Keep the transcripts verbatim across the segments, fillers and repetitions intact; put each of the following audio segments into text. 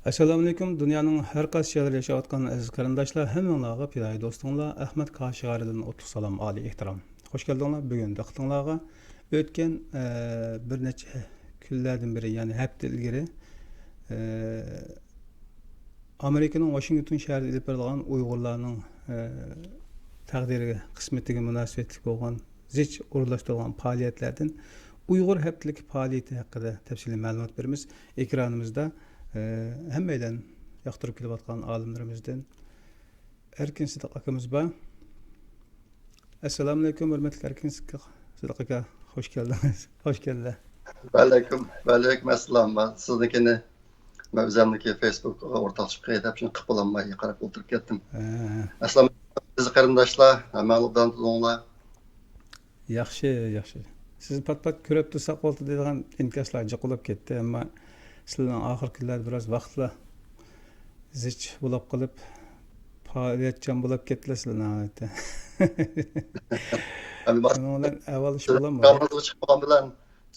ئەسسالامۇئەلەيكۇم، دۇنيانىڭ ھەر قايسى شەھەرلىرىدە ياشاۋاتقان ئەزىز قېرىنداشلار، ھەممىڭلارغا پىدائىي دوستۇڭلار ئەخمەت كاشىغارىدىن ئوتلۇق سالام، ئالىي ئېھتىرام. خوش كەلدىڭلار. بۈگۈن دىققىتىڭلارغا ئۆتكەن، ئە، بىر نەچچە كۈنلەردىن بېرى، يەنى ھەپتە ئىلگىرى، ئە، ئامېرىكىنىڭ ۋاشىنگتون شەھىرىدە ئېلىپ بېرىلغان ئۇيغۇرلارنىڭ، ئە، تەقدىرىگە، قىسمىتىگە مۇناسىۋەتلىك بولغان زىچ ئورۇنلاشتۇرۇلغان پائالىيەتلەردىن ئۇيغۇر ھەپتىلىك پائالىيىتى ھەققىدە تەپسىلىي مەلۇمات بېرىمىز. ئېكرانىمىزدا، ئە، ھەممەيلەن ياقتۇرۇپ كېلىۋاتقان ئالىملىرىمىزدىن ئەركىن سىدىق ئاكىمىز بار. ئەسسالامۇئەلەيكۇم، ھۆرمەتلىك ئەركىن سىدىق ئاكا، خوش كەلدىڭىز. خوش كەلدى. ۋەئەلەيكۇم، ۋەئەلەيكۇم ئەسسالام. مەن سىزنىڭكىنى، مەن ئۆزۈمنىڭكى فېيسبۇكىغا ئورتاقلىشىپ قوياي دەپ، شۇنى قىلىپ بولالماي قاراپ ئولتۇرۇپ كەتتىم. ھە. ئەسسالام، ئەزىز قېرىنداشلار، ھەممەڭلار ئوبدان تۇرۇڭلار. ياخشى، ياخشى. سىزنى پات-پات كۆرۈپ تۇرساق بولدى دەيدىغان ئىنكاسلار جىق بولۇپ كەتتى، ئەمما سىلەرنىڭ ئاخىرقى كۈنلەردە بىراز ۋاقىتلار زىچ بولۇپ قېلىپ، پائالىيەتچان بولۇپ كەتتىلە سىلەر ناھايىتى. ئەمما شۇنىڭ بىلەن ئەھۋال ئىش بولامدۇ؟ ئېكرانىڭىزغا چىقمىغان بىلەن،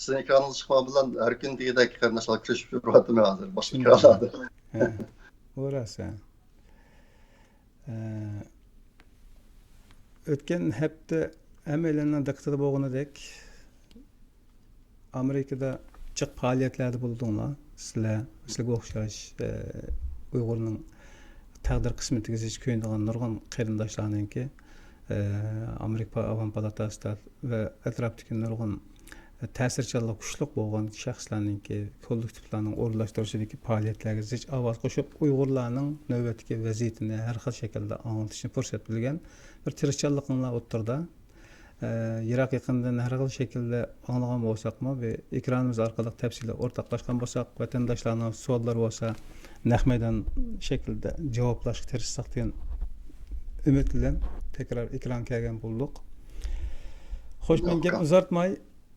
سىزنىڭ ئېكرانىڭىزغا چىقمىغان بىلەن ھەر كۈن دېگۈدەك قېرىنداشلار كۆرۈشۈپ يۈرۈۋاتىمەن ھازىر، باشقا ئېكرانلاردا. ھە، بۇ راست، ھە. ئە، ئۆتكەن ھەپتە ھەممەيلەننىڭ دىققىتىدە بولغىنىدەك، ئامېرىكىدا جىق پائالىيەتلەردە بولدۇڭلار. سىلەر، سىلەرگە ئوخشاش، ئە، ئۇيغۇرنىڭ تەقدىر قىسمىتىگە زىچ كۆيۈنىدىغان نۇرغۇن قېرىنداشلارنىڭكى، ئە، ئامېرىكا ئاۋام پالاتاسىدا ۋە ئەتراپتىكى نۇرغۇن تەسىرچانلىقى كۈچلۈك بولغان شەخسلەرنىڭكى، كوللېكتىپلارنىڭ ئورۇنلاشتۇرۇشىدىكى پائالىيەتلەرگە زىچ ئاۋاز قوشۇپ، ئۇيغۇرلارنىڭ نۆۋەتتىكى ۋەزىيىتىنى ھەر خىل شەكىلدە ئاڭلىتىشنى پۇرسەت بىلگەن بىر تىرىشچانلىقىڭلار ئوتتۇرىدا، ئە، يىراق يېقىندىن ھەر خىل شەكىلدە ئاڭلىغان بولساقمۇ، بىر ئېكرانىمىز ئارقىلىق تەپسىلىي ئورتاقلاشقان بولساق، ۋەتەنداشلارنىڭ سوئاللىرى بولسا، نەق مەيدان شەكلىدە جاۋابلاشقا تىرىشساق دېگەن ئۈمىد بىلەن تەكرار ئېكرانغا كەلگەن بولدۇق. خوش، مەن گەپ ئۇزارتماي،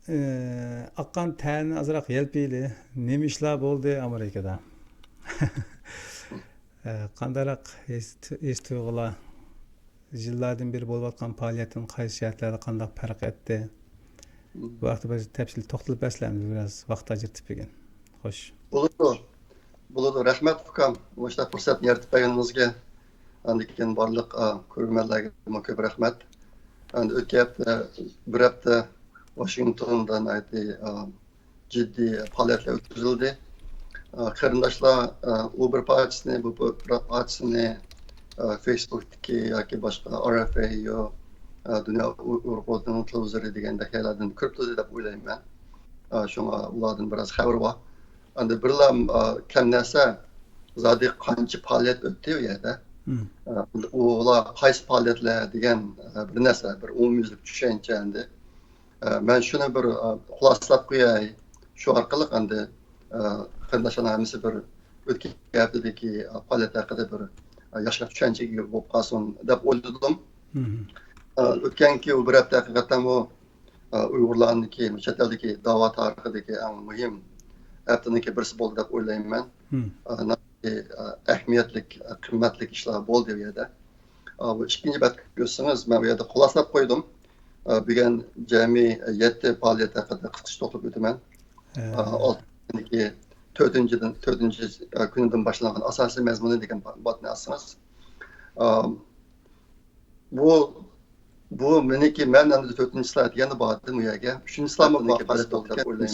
ئاققان تەرنى ئازراق يەلپۈيلى. نېمە ئىشلار بولدى ئامېرىكىدا؟ قانداقراق ھېس-، ھېس-تۇيغۇلار؟ يىللاردىن بېرى بولۇۋاتقان پائالىيەتتىن قايسى جەھەتلەردە قانداق پەرق ئەتتى؟ بۇ ھەقتە بىر تەپسىلىي توختىلىپ بەرسىلەرمۇ، بىراز ۋاقىت ئاجرىتىپ بۈگۈن. خوش. بولىدۇ. بولىدۇ. رەھمەت ئۇكام، مۇشۇنداق پۇرسەتنى يارىتىپ بەرگىنىڭىزگە. ئاندىن كېيىن بارلىق، ئا، كۆرۈرمەنلەرگىمۇ كۆپ رەھمەت. ئەمدى ئۆتكەن ھەپتە، بىر ھەپتە ۋاشىنگتوندا ناھايىتى، ئا، جىددىي پائالىيەتلەر ئۆتكۈزۈلدى. ئا، قېرىنداشلار، ئا، ئۇ بىر پارچىسىنى، بۇ بىر پارچىسىنى، ئا، فېيسبۇكتىكى ياكى باشقا ئار ئېف ئېي يو، ئا، دۇنيا ئۇ-، ئۇيغۇر قۇرۇلتىيىنىڭ تېلېۋىزورى دېگەندەك يەرلەردىن كۆرۈپتۇ دەپ ئويلايمەن. ئا، شۇڭا ئۇلاردىن بىراز خەۋىرى بار. ئەمدى بىرلا، ئا، كەم نەرسە، زادى قانچە پائالىيەت ئۆتتى ئۇ يەردە. ئا، ئۇلار قايسى پائالىيەتلەر دېگەن، ئا، بىر نەرسە، بىر ئومۇميۈزلۈك چۈشەنچە ئەمدى. ئا، مەن شۇنى بىر، ئا، خۇلاسىلاپ قوياي. شۇ ئارقىلىق ئەمدى، ئا، قېرىنداشلارنىڭ ھەممىسى بىر ئۆتكەن ھەپتىدىكى، ئا، پائالىيەت ھەققىدە بىر، ئا، ياخشىراق چۈشەنچىگە ئىگە بولۇپ قالسۇن دەپ ئويلىدىم. ئا، ئۆتكەنكى ئۇ بىر ھەپتە ھەقىقەتەنمۇ، ئا، ئۇيغۇرلارنىڭكى چەت ئەلدىكى دەۋا تارىخىدىكى ئەڭ مۇھىم ھەپتىنىڭكى بىرسى بولدى دەپ ئويلايمەن. ئا، ناھايىتى، ئا، ئەھمىيەتلىك، ئا، قىممەتلىك ئىشلار بولدى ئۇ يەردە. ئا، بۇ ئىككىنچى بەتكە ئۆتسىڭىز، مەن ئۇ يەردە خۇلاسىلاپ قويدۇم. ئا، بۈگۈن جەمئىي يەتتە پائالىيەت ھەققىدە قىسقىچە توختىلىپ ئۆتىمەن. ئا، ئالتىنچى، تۆتىنچىدىن، تۆتىنچى، ئا، كۈنىدىن باشلانغان ئاساسىي مەزمۇنى دېگەن باتنى ئاچسىڭىز. ئا، بۇ، بۇ مېنىڭكى، مەن ئەمدى تۆتىنچى سلائىد دېگەندە باردىم ئۇ يەرگە. ئۈچىنچى سلائىدمۇ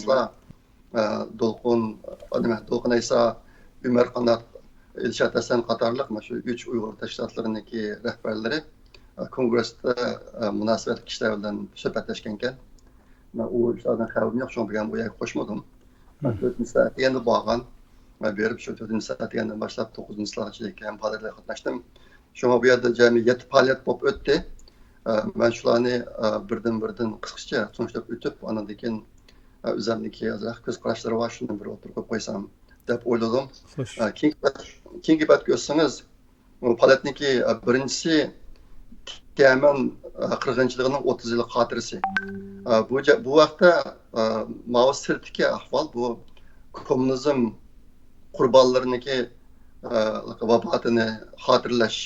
بار، دولقۇن، ئا، نېمە، دولقۇن ئەيسا، ئۆمەر قانات، ئىلشات ھەسەن قاتارلىق مانا شۇ ئۈچ ئۇيغۇر تەشكىلاتلىرىنىڭكى رەھبەرلىرى، ئا، كونگرېستا، ئا، مۇناسىۋەتلىك كىشىلەر بىلەن سۆھبەتلەشكەنكەن. مەن ئۇ ئىشلاردىن خەۋىرىم يوق، شۇڭا بۈگۈن بۇ يەرگە قوشمىدىم. مەن تۆتىنچى سائەت دېگەندە بارغان. مەن بېرىپ شۇ تۆتىنچى سائەت دېگەندىن باشلاپ توققۇزىنچى سائەتكىچە ھەم پائالىيەتلەرگە قاتناشتىم. شۇڭا بۇ يەردە جەمئىي يەتتە پائالىيەت بولۇپ ئۆتتى. ئە، مەن شۇلارنى، ئە، بىردىن-بىردىن قىسقىچە تونۇشتۇرۇپ ئۆتۈپ، ئاندىن كېيىن، ئە، ئۆزۈمنىڭكى ئازراق كۆز قاراشلىرى بار، شۇنى بىر ئوتتۇرىغا قويۇپ قويسام دەپ ئويلىدىم. خوش. ئە، كېيىنكى بەت-، كېيىنكى بەتكە ئۆتسىڭىز، بۇ پائالىيەتنىڭكى، ئە، بىرىنچىسى تيەنئەنمېن، ئە، قىرغىنچىلىقىنىڭ ئوتتۇز يىللىق خاتىرىسى. ئە، بۇ جە-، بۇ ۋاقىتتا، ئە، ماۋۇ سىرتتىكى ئەھۋال، بۇ كوممۇنىزم قۇربانلىرىنىڭكى، ئە، ۋاپاتىنى خاتىرىلەش،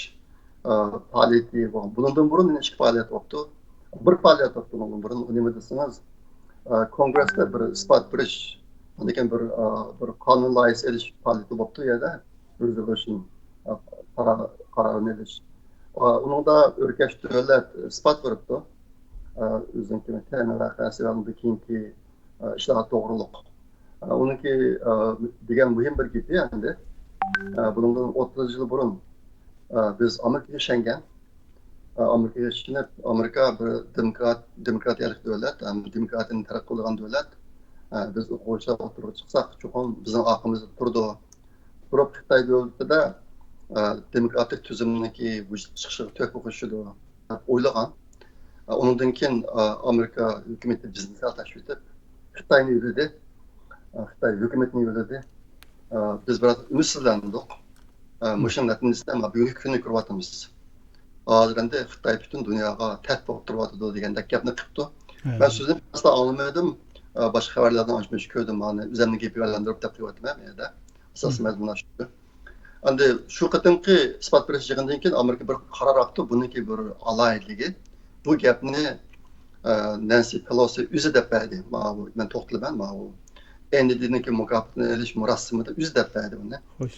ئە، پائالىيىتى بولغان. بۇنىڭدىن بۇرۇن يەنە ئىككى پائالىيەت بوپتۇ. بىر پائالىيەت بوپتۇ بۇنىڭدىن بۇرۇن. ئۇ نېمە دېسىڭىز، ئە، كونگرېستا بىر ئىسپات بېرىش، ئاندىن كېيىن بىر، ئە، بىر قانۇن لايىھىسى ئېلىش پائالىيىتى بوپتۇ ئۇ يەردە. resolution، ئا، قارار، قارارنى ئېلىش. ئا، ئۇنىڭدا ئۆركەش دۆلەت ئىسپات بېرىپتۇ. ئا، ئۆزىنىڭكى تەمىن ۋەقەسى ۋە ئۇنىڭدىن كېيىنكى، ئا، ئىشلارغا توغرۇلۇق. ئا، ئۇنىڭكى، ئا، دېگەن مۇھىم بىر گېپى ئەمدى. ئا، بۇنىڭدىن ئوتتۇز يىل بۇرۇن، ئا، بىز ئامېرىكىغا ئىشەنگەن. ئا، ئامېرىكىغا ئىشىنىپ، ئامېرىكا بىر دېموكرات، دېموكراتىيەلىك دۆلەت، ھەم دېموكراتىيەنى تەرەققىي قىلدۇرغان دۆلەت. ئا، بىز ئوقۇغۇچىلار ئوتتۇرىغا چىقساق، چوقۇم بىزنىڭ ئارقىمىزدا تۇرىدۇ. تۇرۇپ خىتاي دۆلىتىدە، ئا، دېموكراتىك تۈزۈمنىڭكى ۋۇجۇدقا چىقىشىغا تۆھپە قوشىدۇ دەپ ئويلىغان. ئا، ئۇنىڭدىن كېيىن، ئا، ئامېرىكا ھۆكۈمىتى بىزنى سەل تاشلىۋېتىپ، خىتاينى يۆلىدى. ئا، خىتاي ھۆكۈمىتىنى يۆلىدى. ئا، بىز بىراز ئۈمىدسىزلەندۇق. ئا، مۇشۇنىڭ نەتىجىسىدە مانا بۈگۈنكى كۈننى كۆرۈۋاتىمىز. ھازىر ئەمدى خىتاي پۈتۈن دۇنياغا تەھدىت بولۇپ تۇرۇۋاتىدۇ دېگەندەك گەپنى قىپتۇ. مەن سۆزىنى ئاستا ئاڭلىمىدىم. ئا، باشقا خەۋەرلەردىن ئاشۇ كۆردۈم. مانا ئۆزۈمنىڭ گېپىگە ئايلاندۇرۇپ دەپ قويۇۋاتىمەن بۇ يەردە. ئاساسىي مەزمۇن شۇ. ئەمدى شۇ قېتىمقى ئىسپات بېرىش يىغىنىدىن كېيىن ئامېرىكا بىر قارار ئاپتۇ. بۇنىڭكى بىر ئالاھىدىلىكى. بۇ گەپنى، ئە، نەنسى پېلوسى ئۆزى دەپ بەردى. ماۋۇ مەن توختىلىمەن، ماۋۇ ئېن ئېي تىنىڭكى مۇكاپاتىنى ئېلىش مۇراسىمىدا ئۆزى دەپ بەردى بۇنى. خوش.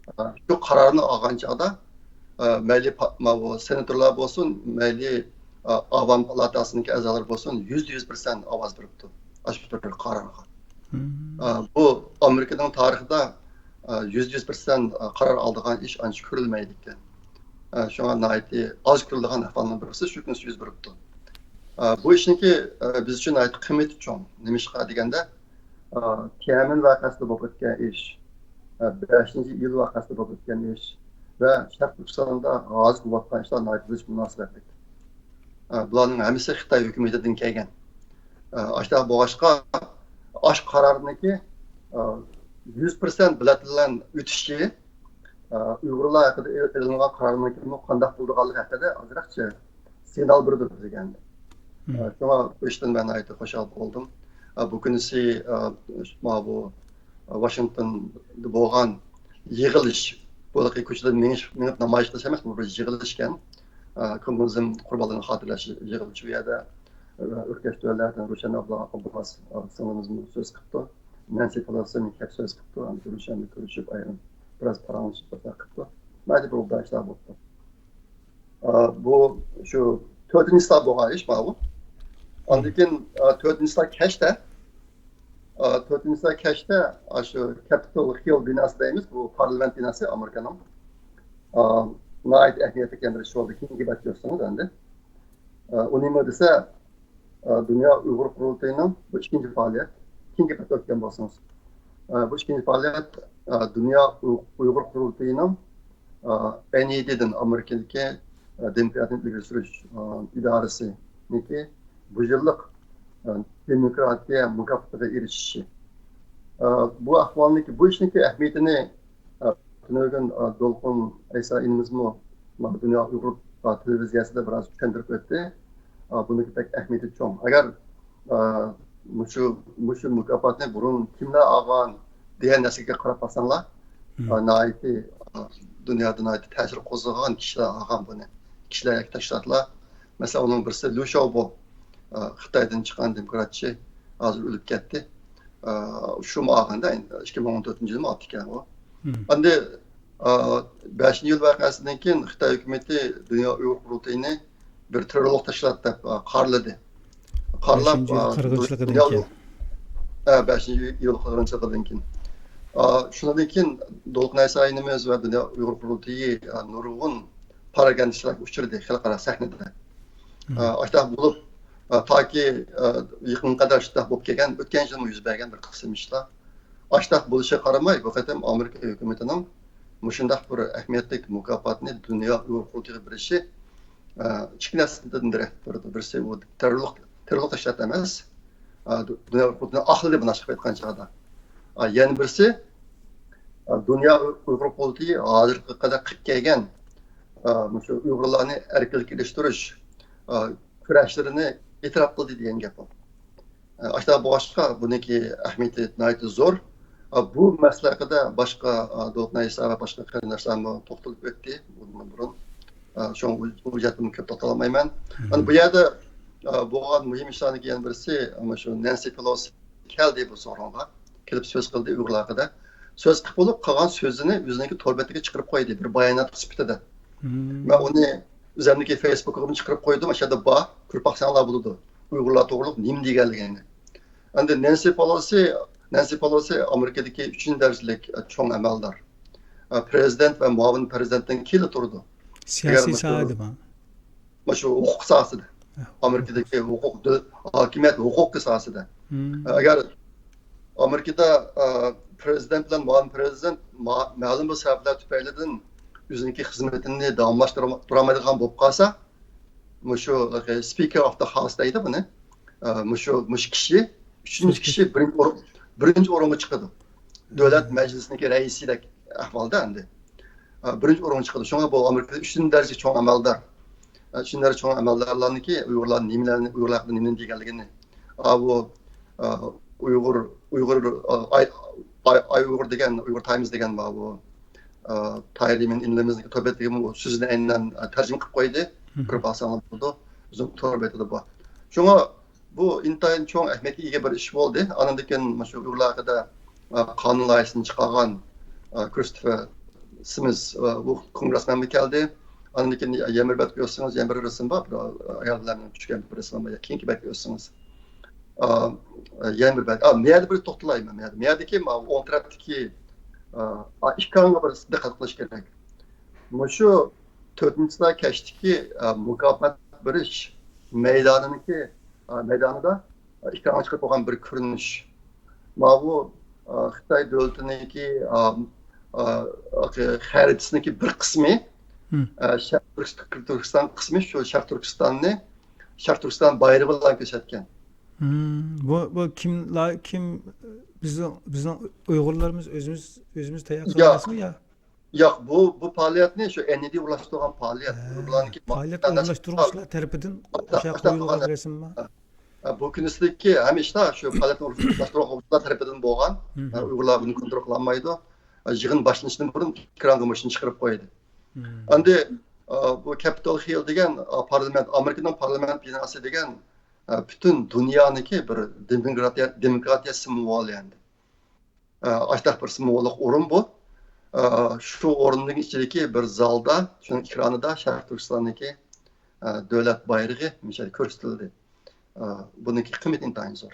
ئە، شۇ قارارنى ئالغان چاغدا، ئە، مەيلى پا-، ماۋۇ سېناتورلار بولسۇن، مەيلى، ئە، ئاۋام پالاتاسىنىڭكى ئەزالىرى بولسۇن، يۈزدە يۈز پىرسەنت ئاۋاز بېرىپتۇ. ئاشۇ بىر قارارغا. ئە، بۇ ئامېرىكىنىڭ تارىخىدا، ئە، يۈزدە يۈز پىرسەنت قارار ئالىدىغان ئىش ئانچە كۆرۈلمەيدىكەن. ئە، شۇڭا ناھايىتى ئاز كۆرۈلىدىغان ئەھۋالنىڭ بىرسى شۇ كۈنى يۈز بېرىپتۇ. ئە، بۇ ئىشنىڭكى، ئە، بىز ئۈچۈن ناھايىتى قىممىتى چوڭ. نېمىشقا دېگەندە، ئە، تيەنئەنمېن ۋەقەسىدە بولۇپ ئۆتكەن ئىش، ئە، بەشىنچى ئىيۇل ۋەقەسىدە بولۇپ ئۆتكەن ئىش ۋە شەرقىي تۈركىستاندا ھازىر بولۇۋاتقان ئىشلار ناھايىتى زىچ مۇناسىۋەتلىك. ئە، بۇلارنىڭ ھەممىسى خىتاي ھۆكۈمىتىدىن كەلگەن. ئە، ئاشۇنداق بولغاچقا، ئاش قارارنىڭكى، ئە، يۈز پىرسەنت بىلەت بىلەن ئۆتۈشى، ئە، ئۇيغۇرلار ھەققىدە ئېلىنغان قارارنىڭكىمۇ قانداق بولىدىغانلىقى ھەققىدە ئازراقچە سىگنال بېرىدۇ بىزگە ئەمدى. ئە، شۇڭا بۇ ئىشتىن مەن ناھايىتى خۇشال بولدۇم. ئە، بۇ كۈنىسى، ئە، مانا بۇ، ئە، ۋاشىنگتوندا بولغان يىغىلىش، بۇ ھېلىقى كوچىدا مېڭىش، مېڭىپ نامايىش قىلىش ئەمەس، بۇ بىر يىغىلىشكەن. ئە، كوممۇنىزم قۇربانلىرىنى خاتىرىلەش يىغىلىشى بۇ يەردە، ئە، ئۆركەش دۆلەتتىن رۇشەن ئابلا-، ئابباس، ئە، سىڭلىمىزمۇ سۆز قىپتۇ. نەنسى پېلوسى كەپ سۆز قىپتۇ. ئەمدى رۇشەننى كۆرۈشۈپ، ئايرىم بىراز پاراڭلىشىپ بىر قىپتۇ. ناھايىتى بىر ئوبدان ئىشلار بوپتۇ. ئا، بۇ شۇ تۆتىنچى سائەت بولغان ئىش ماۋۇ. ئاندىن كېيىن، ئا، تۆتىنچى سائەت كەچتە، ئا، تۆتىنچى سائەت كەچتە، ئا، شۇ كەپىتول ھىل بىناسى دەيمىز، بۇ پارلامېنت بىناسى ئامېرىكىنىڭ. ئا، ناھايىتى ئەھمىيەتلىك يەنە بىر ئىش بولدى. كېيىنكى بەتتە كۆرسىڭىز ئەمدى. ئا، ئۇ نېمە دېسە، ئا، دۇنيا ئۇيغۇر قۇرۇلتىيىنىڭ بۇ ئىككىنچى پائالىيەت. كېيىنكى بەتتە ئۆتكەن بولسىڭىز. ئا، بۇ ئىككىنچى پائالىيەت، ئا، دۇنيا ئۇ-، ئۇيغۇر قۇرۇلتىيىنىڭ، ئا، ئېن ئېي تىدىن، ئامېرىكىدىكى، ئا، دېموكراتىيەنى ئىلگىرى سۈرۈش، ئا، ئىدارىسىنىڭكى بۇ يىللىق، ئا، دېموكراتىيە مۇكاپاتىغا ئېرىشىشى. ئا، بۇ ئەھۋالنىڭكى، بۇ ئىشنىڭكى ئەھمىيىتىنى، ئا، تۈنۈگۈن، ئا، دولقۇن ئەيسا ئىنىمىزمۇ مانا دۇنيا ئۇيغۇر، ئا، تېلېۋىزىيەسىدە بىراز چۈشەندۈرۈپ ئۆتتى. ئا، بۇنىڭكى بەك ئەھمىيىتى چوڭ. ئەگەر، ئا، مۇشۇ، مۇشۇ مۇكاپاتنى بۇرۇن كىملەر ئالغان دېگەن نەرسىگە قاراپ باقساڭلار، ئا، ناھايىتى، ئا، دۇنيادا ناھايىتى تەسىر قوزغىغان كىشىلەر ئالغان بۇنى. كىشىلەر ياكى تەشكىلاتلار. مەسىلەن، ئۇنىڭ بىرسى ليۇ شياۋبو، ئا، خىتايدىن چىققان دېموكراتچى، ھازىر ئۆلۈپ كەتتى. ئا، شۇمۇ ئالغاندا، ئىككى مىڭ ئون تۆتىنچى يىلمۇ ئاپتىكەن ئۇ. ئاندى، ئا، بەشىنچى ئىيۇل ۋەقەسىدىن كېيىن خىتاي ھۆكۈمىتى دۇنيا ئۇيغۇر قۇرۇلتىيىنى بىر تېررورلۇق تەشكىلات دەپ، ئا، قارىلىدى. قارىلاپ، بەشىنچى ئىيۇل ئا، قىرغىنچىلىقىدىن دۇنيا كېيىن. ئا، بەشىنچى ئىيۇل قىرغىنچىلىقىدىن كېيىن. ئا، شۇنىڭدىن كېيىن دولقۇن ئەيسا ئىنىمىز ۋە دۇنيا ئۇيغۇر قۇرۇلتىيى، ئا، نۇرغۇن پاراگەندىچىلەرگە ئۇچرىدى خەلقئارا سەھنىدە. ئا، ئاشۇنداق بولۇپ، ئا، تاكى، ئا، يېقىنغا قەدەر شۇنداق بولۇپ كەلگەن، ئۆتكەن يىلمۇ يۈز بەرگەن بىر قىسىم ئىشلار. ئاشۇنداق بولۇشىغا قارىماي، بۇ قېتىم ئامېرىكا ھۆكۈمىتىنىڭ مۇشۇنداق بىر ئەھمىيەتلىك مۇكاپاتنى دۇنيا ئۇيغۇر قۇرۇلتىيىغا بېرىشى، ئە، ئىككى نەرسىدىن دېرەك بېرىدۇ. بىرسى، ئۇ تېررورلۇق، تېررورلۇق تەشكىلات ئەمەس. ئە، دۇ-، دۇنيا ئۇيغۇر قۇرۇلتىيىنىڭ ئەقلىدى بۇنداق قىلىپ ئېيتقان چاغدا. ئە، يەنە بىرسى، ئە، دۇنيا ئۇيغۇر قۇرۇلتىيى ھازىرغا قەدەر قىلىپ كەلگەن، ئە، مۇشۇ ئۇيغۇرلارنى ئەركىنلىككە ئېرىشتۈرۈش، ئە، كۈرەشلىرىنى ئېتىراپ قىلدى دېگەن گەپ بۇ. ئاشۇنداق بولغاچقا، بۇنىڭكى ئەھمىيىتى ناھايىتى زور. بۇ مەسىلە ھەققىدە باشقا، دولقۇن ئەيسا ۋە باشقا قېرىنداشلارمۇ توختىلىپ ئۆتتى بۇنىڭدىن بۇرۇن. شۇڭا بۇ، بۇ جەھەتتىن كۆپ توختىلالمايمەن. ئەنە بۇ يەردە، بولغان مۇھىم ئىشلاردىكى يەنە بىرسى، مانا شۇ نەنسى پېلوسى كەلدى بۇ سورۇنغا. كېلىپ سۆز قىلدى ئۇيغۇرلار ھەققىدە. سۆز قىلىپ بولۇپ، قالغان سۆزىنى ئۆزىنىڭكى تور بېتىگە چىقىرىپ قويدى، بىر بايانات سۈپىتىدە. مەن ئۇنى ئۆزۈمنىڭكى فېيسبۇكىمغا چىقىرىپ قويدۇم، ئاشۇ يەردە بار، كۆرۈپ باقساڭلار بولىدۇ. ئۇيغۇرلار توغرۇلۇق نېمە دېگەنلىكىنى. ئەمدى نەنسى پالوسى، نەنسى پالوسى ئامېرىكىدىكى ئۈچىنچى دەرىجىلىك، ئە، چوڭ ئەمەلدار. ئە، پرېزىدېنت ۋە مۇئاۋىن پرېزىدېنتتىن كېيىنلا تۇرىدۇ. سىياسىي ساھەدىمۇ؟ مۇشۇ ھوقۇق ساھەسىدە. ئامېرىكىدىكى ھوقۇق، ھاكىمىيەت ھوقۇقى ساھەسىدە. ئەگەر ئامېرىكىدا، ئە، پرېزىدېنت بىلەن مۇئاۋىن پرېزىدېنت ما-، مەلۇم بىر سەۋەبلەر تۈپەيلىدىن ئۆزىنىڭكى خىزمىتىنى داۋاملاشتۇرالمايدىغان بولۇپ قالسا، مۇشۇ، ئە، سپىكەر ئوف دا خاۋس دەيدۇ بۇنى. ئە، مۇشۇ، مۇشۇ كىشى، ئۈچىنچى كىشى بىرىنچى ئورۇن، بىرىنچى ئورۇنغا چىقىدۇ. دۆلەت مەجلىسىنىڭكى رەئىسىدەك ئەھۋالدا ئەمدى. ئە، بىرىنچى ئورۇنغا چىقىدۇ. شۇڭا بۇ ئامېرىكىدا ئۈچىنچى دەرىجىلىك چوڭ ئەمەلدار. ئە، ئۈچىنچى دەرىجە چوڭ ئەمەلدارلارنىڭكى ئۇيغۇرلار نېمىلەرنى، ئۇيغۇرلار ھەققىدە نېمىنى دېگەنلىكىنى. ئا، بۇ، ئە، ئۇيغۇر، ئۇيغۇر، ئا، ئاي، ئاي، ئاي ئۇيغۇر دېگەن، ئۇيغۇر تايمز دېگەن بار بۇ. ئا، تايىر يېمىن ئىنلىمىزنىڭ تور بېتىگىمۇ سۆزىنى ئەينەن، ئا، تەرجىمە قىلىپ قويدى. كۆرۈپ ئالساڭلار بولىدۇ. ئۆزىنىڭ تور بېتىدە بار. شۇڭا بۇ ئىنتايىن چوڭ ئەھمىيەتكە ئىگە بىر ئىش بولدى. ئاندىن كېيىن مۇشۇ ئۇيغۇرلار ھەققىدە، ئا، قانۇن لايىھىسىنى چىقارغان، ئا، كىرىستوفېر سىمىز، ئا، بۇ كونگرېسمەنمۇ كەلدى. ئاندىن كېيىن يەنە بىر بەتكە ئۆتسىڭىز، يەنە بىر رەسىم بار. بىر ئايال بىلەن چۈشكەن بىر رەسىم بار. كېيىنكى بەتكە ئۆتسىڭىز. ئا، يەنە بىر بەت. ئا، مەيەردە بىر توختىلايمەن. مەيەردە، مەيەردىكى ماۋۇ ئوڭ تەرەپتىكى، ئا، ئا، ئېكرانغا بىر دىققەت قىلىش كېرەك. مۇشۇ تۆتىنچى سايىس كەچتىكى، ئا، مۇكاپات بېرىش مەيدانىنىڭكى، ئا، مەيدانىدا ئېكرانغا چىقىپ قويغان بىر كۆرۈنۈش. ماۋۇ، ئا، خىتاي دۆلىتىنىڭكى، ئا، ئا، خەرىتىسىنىڭكى بىر قىسمى، ئا، شەرقىي تۈركىستان قىسمى، شۇ شەرقىي تۈركىستاننى، شەرقىي تۈركىستان بايرىقى بىلەن كۆرسەتكەن. بۇ، بۇ كىملار، كىم، بىزنىڭ، بىزنىڭ ئۇيغۇرلىرىمىز ئۆزىمىز، ئۆزىمىز تەييار قىلغان رەسىممۇ يا؟ ياق، بۇ، بۇ پائالىيەتنى شۇ ئېن ئى دى ئورۇنلاشتۇرغان پائالىيەت. ھە، بۇلارنىڭكى پائالىيەت ئورۇنلاشتۇرغۇچىلار تەرىپىدىن ئاشۇ ياققا قويۇلغان رەسىمما؟ ھە، بۇ كۈنىسىدىكى ھەمىشە شۇ پائالىيەت ئورۇنلاشتۇرغۇچىلار تەرىپىدىن بولغان. ھە، ئۇيغۇرلار بۇنى كونترول قىلالمايدۇ. يىغىن باشلىنىشتىن بۇرۇن ئېكرانغا مۇشۇنى چىقىرىپ قويدى. ئەمدى، ئا، بۇ كەپىتول ھىل دېگەن، ئا، پارلامېنت، ئامېرىكىنىڭ پارلامېنت بىناسى دېگەن، ئا، پۈتۈن دۇنيانىڭكى بىر دېموكراتىيە، دېموكراتىيە سىمۋولى ئەمدى. ئاشتاق بىر سىمۋوللۇق ئورۇن بۇ. شۇ ئورۇننىڭ ئىچىدىكى بىر زالدا، شۇنىڭ ئېكرانىدا شەرقىي تۈركىستاننىڭكى دۆلەت بايرىقى مۇشۇ يەردە كۆرسىتىلدى. بۇنىڭكى قىممىتى ئىنتايىن زور.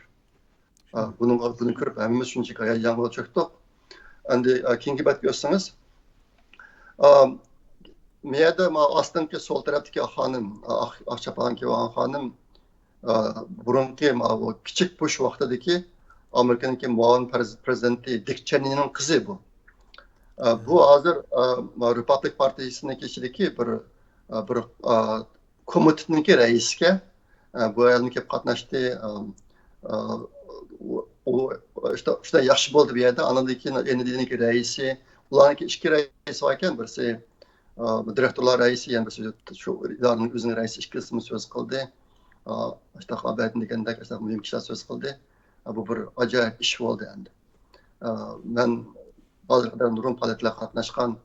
بۇنىڭغا، بۇنى كۆرۈپ ھەممىمىز شۇنچىلىك ھاياجانغا چۆكتۇق. ئەمدى كېيىنكى بەتكە ئۆتسىڭىز، مەيەردە ئاستىنقى سول تەرەپتىكى خانىم، ئاق، ئاق چاپان كىيىۋالغان خانىم، ئا، بۇرۇنقى ماۋۇ كىچىك بۇش ۋاقتىدىكى ئامېرىكىنىڭكى مۇئاۋىن پرېز-، پرېزىدېنتى دىك چېنىنىڭ قىزى بۇ. ئا، بۇ ھازىر، ئا، رېپابلىك پارتىيىسىنىڭكى ئىچىدىكى بىر، ئا، بىر، ئا، كومىتېتنىڭكى رەئىسىكەن. ئا، بۇ ئايالمۇ كېلىپ قاتناشتى. ئا، ئا، ئۇ، ئۇ شۇنداق، شۇنداق ياخشى بولدى بۇ يەردە. ئاندىن كېيىن ئېن ئى دىنىڭكى رەئىسى، ئۇلارنىڭكى ئىككى رەئىسى باركەن، بىرسى ئا، دىرېكتورلار رەئىسى، يەنە بىر شۇ ئىدارىنىڭ ئۆزىنىڭ رەئىسى ئىككىلىسىمۇ سۆز قىلدى. ئا، ئاشتاق ئابەدىن دېگەندەك، ئاشتاق مۇھىم كىشىلەر سۆز قىلدى. ئا، بۇ بىر ئاجايىپ ئىش بولدى ئەمدى. ئا، مەن ھازىرغا قەدەر نۇرغۇن پائالىيەتلەرگە قاتناشقان.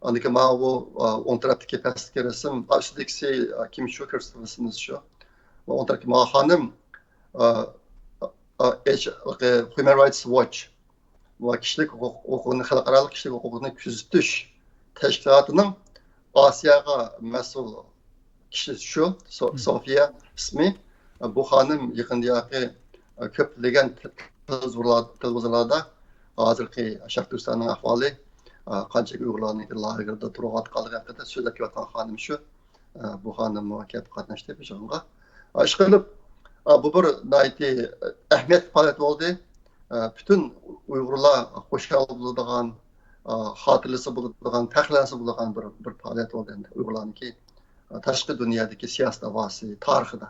ئاندىن كېيىن مانا بۇ، ئا، ئوڭ تەرەپتىكى پەستىكى رەسىم، ئا، ئۈستىدىكىسى، ئا، كىم شۇ كۆرسىتىۋاتىسىز شۇ. ۋە ئوڭ تەرەپتىكى مانا خانىم، ئا، ئا، ئېچ-، Human Rights Watch. ۋە كىشىلىك ھوقۇق، ھوقۇقنى، خەلقئارالىق كىشىلىك ھوقۇقنى كۆزىتىش تەشكىلاتىنىڭ ئاسىياغا مەسئۇل كىشى شۇ، سو-، سوفىيە ئىسمى. بۇ خانىم يېقىندىياقى كۆپلىگەن تېلېۋىزورلار-، تېلېۋىزورلاردا ھازىرقى شەرقىي تۈركىستاننىڭ ئەھۋالى، قانچىلىك ئۇيغۇرلارنىڭ لاگېردا تۇرۇۋاتقانلىقى ھەققىدە سۆزلەپ كېلىۋاتقان خانىم شۇ. ئە، بۇ خانىممۇ كېلىپ قاتناشتى بۇ يىغىنغا. ئە، ئىشقىلىپ، ئە، بۇ بىر ناھايىتى، ئە، ئەھمىيەتلىك پائالىيەت بولدى. ئە، پۈتۈن ئۇيغۇرلار خۇشال بولىدىغان، ئە، خاتىرىلىسە بولىدىغان، پەخىرلەنسە بولىدىغان بىر، بىر پائالىيەت بولدى ئەمدى ئۇيغۇرلارنىڭكى، ئە، تاشقى دۇنيادىكى سىياسىي داۋاسى تارىخىدا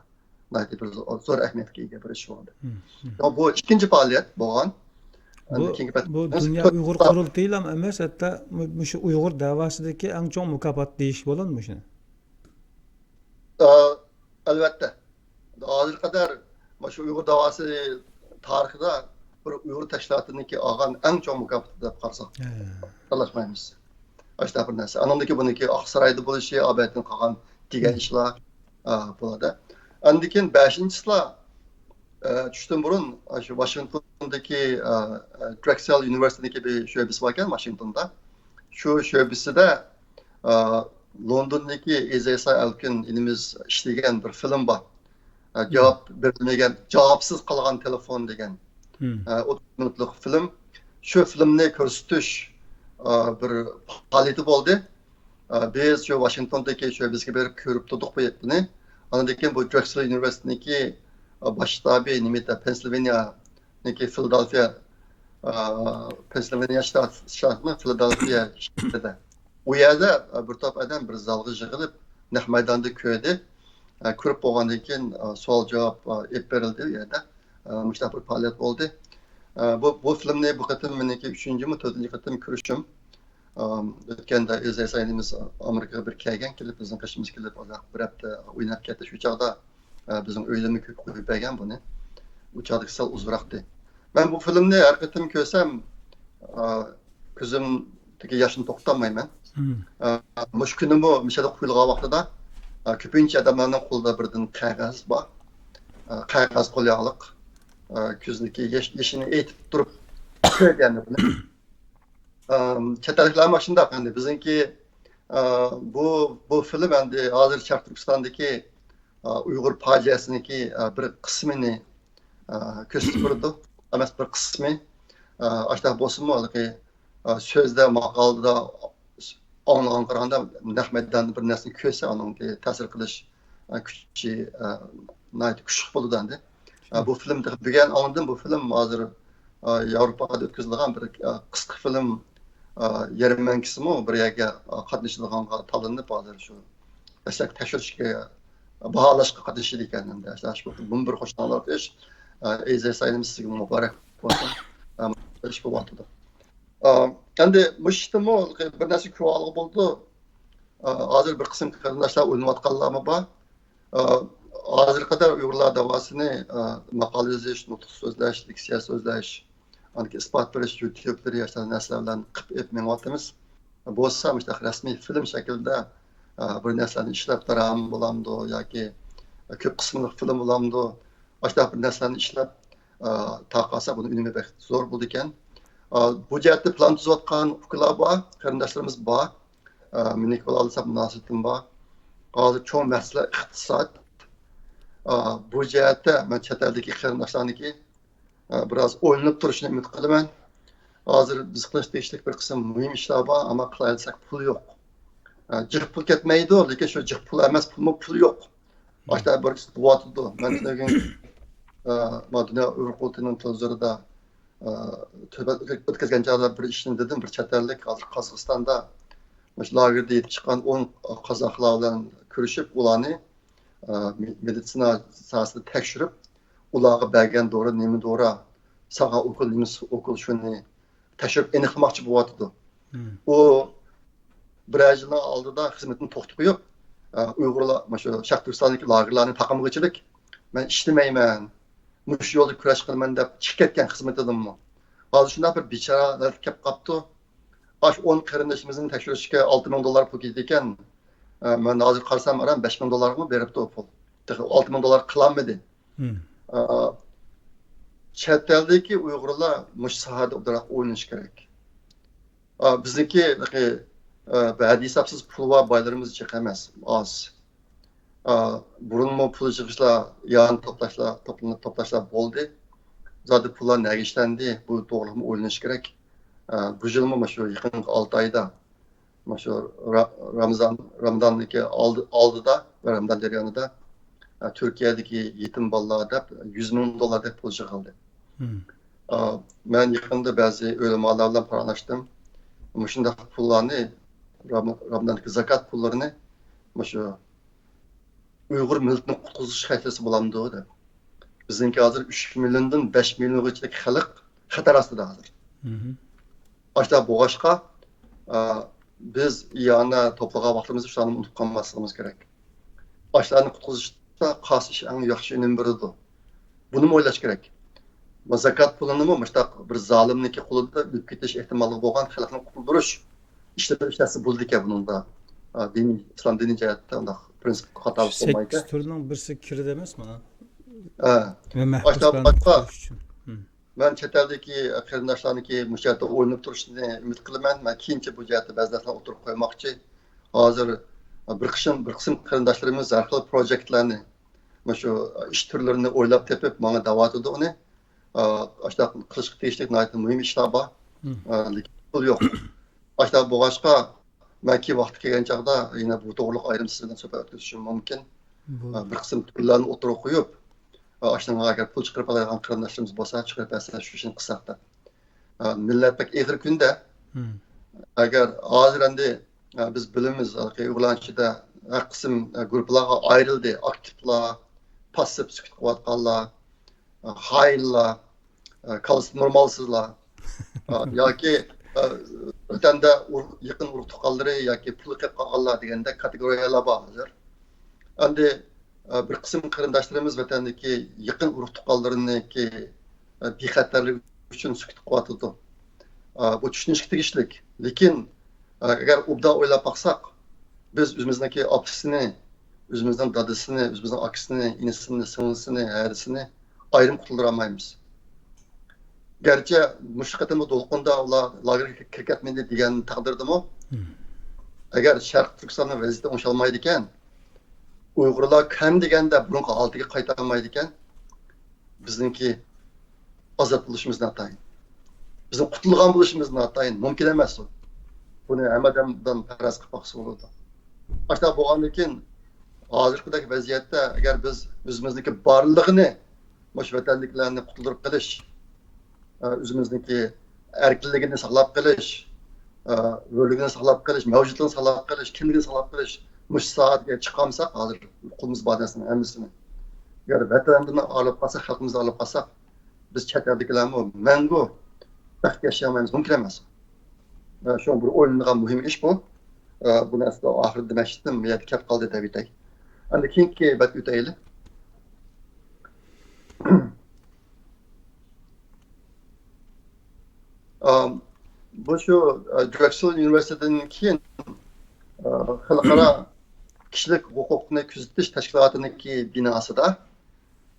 ناھايىتى بىر زو-، زور ئەھمىيەتكە ئىگە بىر ئىش بولدى. مم، مم. يا، بۇ ئىككىنچى پائالىيەت بولغان. بۇ، ئەمدى كېيىنكى پائالىيەت بۇ دۇنيا ئۇيغۇر قۇرۇلتىيىلا ئەمەس، ھەتتا مۇ-، مۇشۇ ئۇيغۇر دەۋاسىدىكى ئەڭ چوڭ مۇكاپات دېيىش بولامدۇ مۇشۇنى؟ ئە، ئەلۋەتتە. ھازىرغا قەدەر مۇشۇ ئۇيغۇر داۋاسى تارىخىدا بىر ئۇيغۇر تەشكىلاتىنىڭكى ئالغان ئەڭ چوڭ مۇكاپاتى دەپ قارىساق، ھە، تالاشمايمىز. ئاشۇنداق بىر نەرسە. ئانىڭدىن كېيىن بۇنىڭكى ئاقسارايدا بولۇشى، ئابەتتىن قالغان دېگەن، ھە، ئىشلار، ئا، بولىدۇ. ئاندىن كېيىن بەشىنچىسىلا، ئە، چۈشتىن بۇرۇن، ئاشۇ ۋاشىنگتوندىكى، ئە، ئە، درەكسېل ئۇنىۋېرسىتېتىنىڭكى بىر شۆبىسى باركەن، ۋاشىنگتوندا. شۇ شۆبىسىدە، ئە، لوندوندىكى ئېزايسا ئەلكۈن ئىنىمىز ئىشلىگەن بىر فىلىم بار. ئە، جاۋاب بېرىلمىگەن، جاۋابسىز قالغان تېلېفون دېگەن. ئە، ئوتتۇز مىنۇتلۇق فىلىم. شۇ فىلىمنى كۆرسىتىش، ئە، بىر پائالىيىتى بولدى. ئە، بىز شۇ ۋاشىنگتوندىكى شۆبىسىگە بېرىپ كۆرۈپ تۇردۇق بۇ بۇنى. ئاندىن كېيىن بۇ درەكسېل ئۇنىۋېرسىتېتىنىڭكى، ئە، باش شتابى نېمىدە، پېنسىلۋانىيانىڭكى فىلادېلفىيە، ئە، پېنسىلۋانىيە شتات، شتاتنىڭ فىلادېلفىيە شەھىرىدە. ئۇ يەردە، ئە، بىر توپ ئادەم بىر زالغا يىغىلىپ، نەق مەيداندا كۆردى. ئە، كۆرۈپ بولغاندىن كېيىن، ئە، سوئال جاۋاب، ئە، ئېلىپ بېرىلدى ئۇ يەردە. ئە، مۇشۇنداق بىر پائالىيەت بولدى. ئە، بۇ، بۇ فىلىمنى، بۇ قېتىم مېنىڭكى ئۈچىنچىمۇ، تۆتىنچى قېتىم كۆرۈشۈم. ئە، ئۆتكەندە ئېزايسا ئىنىمىز ئامېرىكىغا بىر كەلگەن، كېلىپ بىزنىڭ قېشىمىزغا كېلىپ، ئازراق بىر ھەپتە ئويناپ كەتتى. شۇ چاغدا، ئە، بىزنىڭ ئۆيدىمۇ كۆ-، قويۇپ بەرگەن بۇنى. ئۇ چاغدىكى سەل ئۇزۇنراقتى. مەن بۇ فىلىمنى ھەر قېتىم كۆرسەم، ئە، كۆزۈمدىكى ياشنى توختاتمايمەن. ئە، مۇشۇ كۈنىمۇ مىشەدە قويۇلغان ۋاقتىدا، ئە، كۆپىنچە ئادەملەرنىڭ قولىدا بىردىن قەغەز بار. ئە، قەغەز قولياغلىق. ئە، كۆزىدىكى ياش-، يېشىنى ئېيتىپ تۇرۇپ كۆرگەن بۇنى. ئە، چەت ئەللىكلەرمۇ شۇنداق ئەمدى. بىزنىڭكى، ئە، بۇ، بۇ فىلىم ئەمدى ھازىر شەرقىي تۈركىستاندىكى، ئە، ئۇيغۇر پاجىئەسىنىڭكى، ئە، بىر قىسمىنى، ئە، كۆرسىتىپ بېرىدۇ. ئەمەس، بىر قىسمى. ئە، ئاشۇنداق بولسىمۇ، ھېلىقى، ئە، سۆزدە، ماقالىدا ئاڭلىغان قارىغاندا، نەق مەيداندا بىر نەرسىنى كۆرسە، ئۇنىڭ تەسىر قىلىش، ئە، كۈچى، ئە، ناھايىتى كۈچلۈك بولىدۇ ئەمدى. ئە، بۇ فىلىم تېخى بۈگۈن ئاڭلىدىم، بۇ فىلىم ھازىر، ئە، ياۋروپادا ئۆتكۈزۈلىدىغان بىر، ئە، قىسقا فىلىم، ئە، يەرمەنكىسىمۇ بىر يەرگە، ئە، قاتنىشىدىغانغا تاللىنىپ، ھازىر شۇ دەسلەپكى تەكشۈرۈشكە، باھالاشقا قاتنىشىدىكەن ئەمدى. ئاشۇنداق بۇنى بىر قوشۇڭلار قىلىش، ئە، ئېزىز سايلىم سىزگە مۇبارەك بولسۇن. ئە، ئىش بولۇۋاتىدۇ. ئا، ئەمدى مۇشۇ ئىشتىنمۇ بىر نەرسە كۆرۈۋالغىلى بولىدۇ. ئا، ھازىر بىر قىسىم قېرىنداشلار ئويلىنىۋاتقانلارمۇ بار. ئا، ھازىرغا قەدەر ئۇيغۇرلار داۋاسىنى، ئا، ماقالە يېزىش، نۇتۇق سۆزلەش، لېكسىيە سۆزلەش، ئاندىن كېيىن ئىسپات بېرىش، يۇتۇبلىرى، ئاشۇنداق نەرسىلەر بىلەن قىلىپ ئېلىپ مېڭىۋاتىمىز. بولسا مۇشۇنداق رەسمىي فىلىم شەكلىدە، ئا، بىر نەرسىلەرنى ئىشلەپ، دىراما بولامدۇ ياكى كۆپ قىسىملىق فىلىم بولامدۇ، ئاشۇنداق بىر نەرسىلەرنى ئىشلەپ، ئا، تارقاتسا بۇنىڭ ئۈنۈمى بەك زور بولىدىكەن. ئا، بۇ جەھەتتە پىلان تۈزۈۋاتقان ئۇكىلار بار، قېرىنداشلىرىمىز بار. ئا، مېنىڭكى بولالىسا مۇناسىۋىتىم بار. ھازىر چوڭ مەسىلە ئىقتىساد. ئا، بۇ جەھەتتە مەن چەت ئەلدىكى قېرىنداشلارنىڭكى، ئا، بىراز ئويلىنىپ تۇرۇشىنى ئۈمىد قىلىمەن. ھازىر بىز قىلىش تېگىشلىك بىر قىسىم مۇھىم ئىشلار بار، ئەمما قىلايلىساق پۇل يوق. ئا، جىق پۇل كەتمەيدۇ، لېكىن شۇ جىق پۇل ئەمەس پۇلمۇ پۇل يوق. ئاشۇنداق بىر ئىش بولۇۋاتىدۇ. مەن بۈگۈن، ئا، ما دۇنيا ئۇيغۇر قۇرۇلتىيىنىڭ تېلېۋىزورىدا، ئا، تۆھپە ئۆتكەزگەن چاغدا بىر ئىشنى دېدىم. بىر چەت ئەللىك ھازىر قازاقىستاندا مۇشۇ لاگېردا يېتىپ چىققان ئون قازاقلار بىلەن كۆرۈشۈپ، ئۇلارنى، ئا، مې-، مېدىتسىنا ساھەسىدە تەكشۈرۈپ، ئۇلارغا بەرگەن دورا نېمە دورا، ساغا ئوكۇل، نېمە ئوكۇل، شۇنى تەكشۈرۈپ ئېنىقلىماقچى بولۇۋاتىدۇ. ئۇ بىرەر يىلنىڭ ئالدىدا خىزمىتىنى توختىتىپ قويۇپ، ئە، ئۇيغۇرلار، مۇشۇ شەرقىي تۈركىستاندىكى لاگېرلارنى تاقىمىغۇچىلىك، مەن ئىشلىمەيمەن، مۇشۇ يولدا كۈرەش قىلىمەن دەپ چىقىپ كەتكەن خىزمىتىدىنمۇ. ھازىر شۇنداق بىر بىچارە ھالەتكە كەپ قاپتۇ. ئاشۇ ئون قېرىندىشىمىزنى تەكشۈرۈشكە ئالتە مىڭ دوللار پۇل كېتىدىكەن. ئە، مەن ھازىر قارىسام، ئاران بەش مىڭ دوللارغىمۇ بېرىپتۇ ئۇ پۇل. تېخى ئالتە مىڭ دوللار قىلالمىدى. ئا، چەت ئەلدىكى ئۇيغۇرلار مۇشۇ ساھەدە ئوبدانراق ئويلىنىشى كېرەك. ئا، بىزنىڭكى، ئا، بەدىھېسابسىز پۇلى بار بايلىرىمىز جىق ئەمەس، ئاز. ئا، بۇرۇنمۇ پۇل يىغىشلار، يارنى توپلاشلار، توپلىنىپ توپلاشلار بولدى. زادى پۇللار نەگە ئىشلەندى؟ بۇ توغرىلىقمۇ ئويلىنىش كېرەك. ئا، بۇ يىلمۇ مۇشۇ يېقىنقى ئالتە ئايدا، مۇشۇ را-، رامىزان، رامىزاندىكى ئالدى، ئالدىدا ۋە رامىزان جەريانىدا، ئا، تۈركىيەدىكى يېتىم بالىلار دەپ يۈز مىڭ دوللاردەك پۇل يىغىلدى. ئا، مەن يېقىندا بەزى ئۆلىمالار بىلەن پاراڭلاشتىم. مۇشۇنداق پۇللارنى، رام-، رامىزاندىكى زاكات پۇللىرىنى مۇشۇ ئۇيغۇر مىللىتىنى قۇتقۇزۇش خەجلىسە بولامدۇ دەپ. بىزنىڭكى ھازىر ئۈچ مىليوندىن بەش مىليونغىچىلىك خەلق خەتەر ئاستىدا ھازىر. ئاشۇنداق بولغاچقا، ئا، بىز ئىئانە توپلىغان ۋاقتىمىزدا شۇلارنى ئۇنتۇپ قالماسلىقىمىز كېرەك. ئاشۇلارنى قۇتقۇزۇشتا قايسى ئىش ئەڭ ياخشى ئۈنۈم بېرىدۇ؟ بۇنىمۇ ئويلاش كېرەك. بۇ زاكات پۇلىنىمۇ مۇشۇنداق بىر زالىمنىڭكى قولىدا ئۆلۈپ كېتىش ئېھتىماللىقى بولغان خەلقنى قۇتۇلدۇرۇش ئىشلىرى ئىشلەتسە بولىدىكەن بۇنىڭدا. ئا، دىنىي، ئىسلام دىنىي جەھەتتە ئۇنداق پرىنسىپقا خاتا بولمايدۇ. سەككىز تۈرنىڭ بىرسى كىرىدۇ ئەمەسمۇ؟ ھە. ۋە مەھبۇسلارنى قۇتۇلۇش ئۈچۈن. مەن چەت ئەلدىكى قېرىنداشلارنىڭكى مۇشۇ جەھەتتە ئويلىنىپ تۇرۇشىنى ئۈمىد قىلىمەن. مەن كېيىنچە بۇ جەھەتتە بەزى نەرسىلەرنى ئوتتۇرىغا قويماقچى. ھازىر بىر قىسىم، بىر قىسىم قېرىنداشلىرىمىز ھەر خىل پروجېكتلارنى، مۇشۇ ئىش تۈرلىرىنى ئويلاپ تېپىپ ماڭا دەۋاتىدۇ ئۇنى. ئاشۇنداق قىلىشقا تېگىشلىك ناھايىتى مۇھىم ئىشلار بار. لېكىن پۇل يوق. ئاشۇنداق بولغاچقا، مەن كېيىن ۋاقتى كەلگەن چاغدا يەنە بۇ توغرىلىق ئايرىم سىز بىلەن سۆھبەت ئۆتكۈزۈشۈم مۇمكىن. بىر قىسىم تۈرلەرنى ئوتتۇرىغا قويۇپ، ئاشۇنىڭغا ئەگەر پۇل چىقىرىپ ئالايدىغان قېرىنداشلىرىمىز بولسا، چىقىرىپ بەرسە، شۇ ئىشنى قىلساق دەپ. مىللەت بەك ئېغىر كۈندە. ئەگەر ھازىر ئەمدى، بىز بىلىمىز، ھېلىقى ئۇيغۇرلارنىڭ ئىچىدە ھەر قىسىم گۇرۇپپىلارغا ئايرىلدى. ئاكتىپلار، پاسسىپ سۈكۈت قىلىۋاتقانلار، خائىنلار، كاللىسى نورمالسىزلار. ياكى ۋەتەندە يېقىن ئۇرۇق تۇغقانلىرى ياكى پۇلى قېلىپ قالغانلار دېگەندەك كاتېگورىيەلەر بار ھازىر. ئەمدى بىر قىسىم قېرىنداشلىرىمىز ۋەتەندىكى يېقىن ئۇرۇق تۇغقانلىرىنىڭكى بىخەتەرلىكى ئۈچۈن سۈكۈت قىلىۋاتىدۇ. بۇ چۈشىنىشكە تېگىشلىك. لېكىن ئەگەر ئوبدان ئويلاپ باقساق، بىز ئۆزىمىزنىڭكى ئاپىسىنى، ئۆزىمىزنىڭ دادىسىنى، ئۆزىمىزنىڭ ئاكىسىنى، ئىنىسىنى، سىڭلىسىنى، ھەرىسىنى ئايرىم قۇتۇلدۇرالمايمىز. گەرچە مۇشۇ قېتىممۇ دولقۇندا ئۇلار لاگېرغا كىرىپ كەتمىدى دېگەن تەقدىردىمۇ، ئەگەر شەرقىي تۈركىستاننىڭ ۋەزىيىتى ئوڭشالمايدىكەن، ئۇيغۇرلار كەم دېگەندە بۇرۇنقى ھالىتىگە قايتالمايدىكەن، بىزنىڭكى ئازاد بولۇشىمىز ناتايىن. بىزنىڭ قۇتۇلغان بولۇشىمىز ناتايىن. مۇمكىن ئەمەس ئۇ. بۇنى ھەممە ئادەم پەرەز قىلىپ باقسا بولىدۇ. ئاشۇنداق بولغاندىن كېيىن، ھازىرقىدەك ۋەزىيەتتە ئەگەر بىز ئۆزىمىزنىڭكى بارلىقىنى، مۇشۇ ۋەتەندىكىلەرنى قۇتۇلدۇرۇپ قېلىش، ئۆزىمىزنىڭكى ئەركىنلىكىنى ساقلاپ قېلىش، ھۆرلۈكىنى ساقلاپ قېلىش، مەۋجۇتلۇقىنى ساقلاپ قېلىش، كىملىكىنى ساقلاپ قېلىش، مۇشۇ ساھەگە چىقالمىساق، ھازىر قولىمىزدا بار نەرسىنىڭ ھەممىسىنى، ئەگەر ۋەتەندىن ئايرىلىپ قالساق، خەلقىمىزدىن ئايرىلىپ قالساق، بىز چەت ئەلدىكىلەرمۇ مەڭگۈ بەخت ياشىيالمايمىز، مۇمكىن ئەمەس. شۇڭا بىر ئويلىنىدىغان مۇھىم ئىش بۇ. بۇ نەرسىدە ئاخىرىدا دېمەكچىدىم، بۇ يەردە كەپ قالدى دەپ ئۆتەي. ئەمدى كېيىنكى بەتكە ئۆتەيلى. ئام، بۇ شۇ، ئە، دراكسېل ئۇنىۋېرسىتېتىدىن كېيىن، ئە، خەلقئارا كىشىلىك ھوقۇقنى كۆزىتىش تەشكىلاتىنىڭكى بىناسىدا،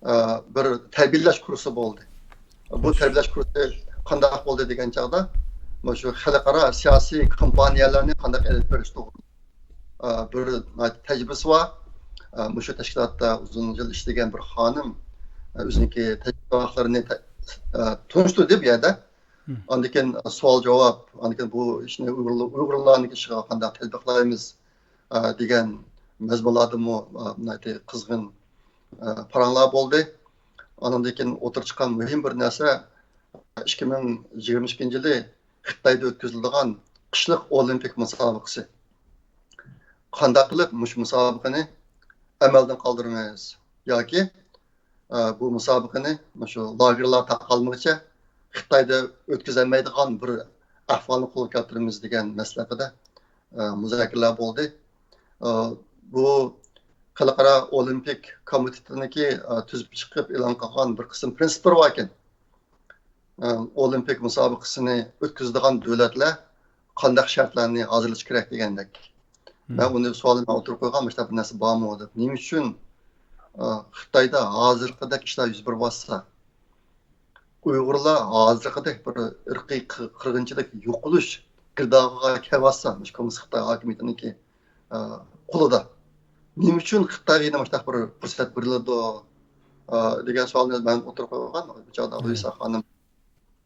ئە، بىر تەربىيەلەش كۇرسى بولدى. بۇ تەربىيەلەش كۇرسى قانداق بولدى دېگەن چاغدا، مۇشۇ خەلقئارا سىياسىي كامپانىيەلەرنى قانداق ئېلىپ بېرىش توغرىلىق، ئە، بىر تەجرىبىسى بار. ئە، مۇشۇ تەشكىلاتتا ئۇزۇن يىل ئىشلىگەن بىر خانىم، ئە، ئۆزىنىڭكى تەجرىبىلىرىنى تە-، ئە، تونۇشتۇردى بۇ يەردە. ئاندىن كېيىن سوئال-جاۋاب، ئاندىن كېيىن بۇ ئىشنى ئۇيغۇرلار-، ئۇيغۇرلارنىڭ ئىشىغا قانداق تەتبىقلايمىز، ئە، دېگەن مەزمۇنلاردىمۇ، ئە، ناھايىتى قىزغىن، ئە، پاراڭلار بولدى. ئاندىن كېيىن ئوتتۇرىغا چىققان مۇھىم بىر نەرسە، ئىككى مىڭ يىگىرمە ئىككىنچى يىلى خىتايدا ئۆتكۈزۈلىدىغان قىشلىق ئولىمپىك مۇسابىقىسى. قانداق قىلىپ مۇشۇ مۇسابىقىنى ئەمەلدىن قالدۇرىمىز ياكى، ئە، بۇ مۇسابىقىنى مۇشۇ لاگېرلار تاقالمىغۇچە خىتايدا ئۆتكۈزەلمەيدىغان بىر ئەھۋالنى قولغا كەلتۈرىمىز دېگەن مەسىلە ھەققىدە، ئە، مۇزاكىرىلەر بولدى. ئە، بۇ خەلقئارا ئولىمپىك كومىتېتىنىڭكى، ئە، تۈزۈپ چىقىپ ئېلان قىلغان بىر قىسىم پرىنسىپلىرى باركەن. ئولىمپىك مۇسابىقىسىنى ئۆتكۈزىدىغان دۆلەتلەر قانداق شەرتلەرنى ھازىرلىشى كېرەك دېگەندەك. مەن ئۇنى سوئالنى مەن ئوتتۇرىغا قويغان، مۇشۇنداق بىر نەرسە بارمۇ دەپ. نېمە ئۈچۈن، ئە، خىتايدا ھازىرقىدەك ئىشلار يۈز بېرىۋاتسا، ئۇيغۇرلار ھازىرقىدەك بىر ئىرقىي قىر-، قىرغىنچىلىق، يوقىلىش گىردابىغا كەلۋاتسا، مۇشۇ كوممۇنىست خىتاي ھاكىمىيىتىنىڭكى، ئە، قولىدا. نېمە ئۈچۈن خىتايغا يەنە مۇشۇنداق بىر پۇرسەت بېرىلىدۇ، ئە، دېگەن سوئالنى مەن ئوتتۇرىغا قويغان. بۇ چاغدا لۇئىسا خانىم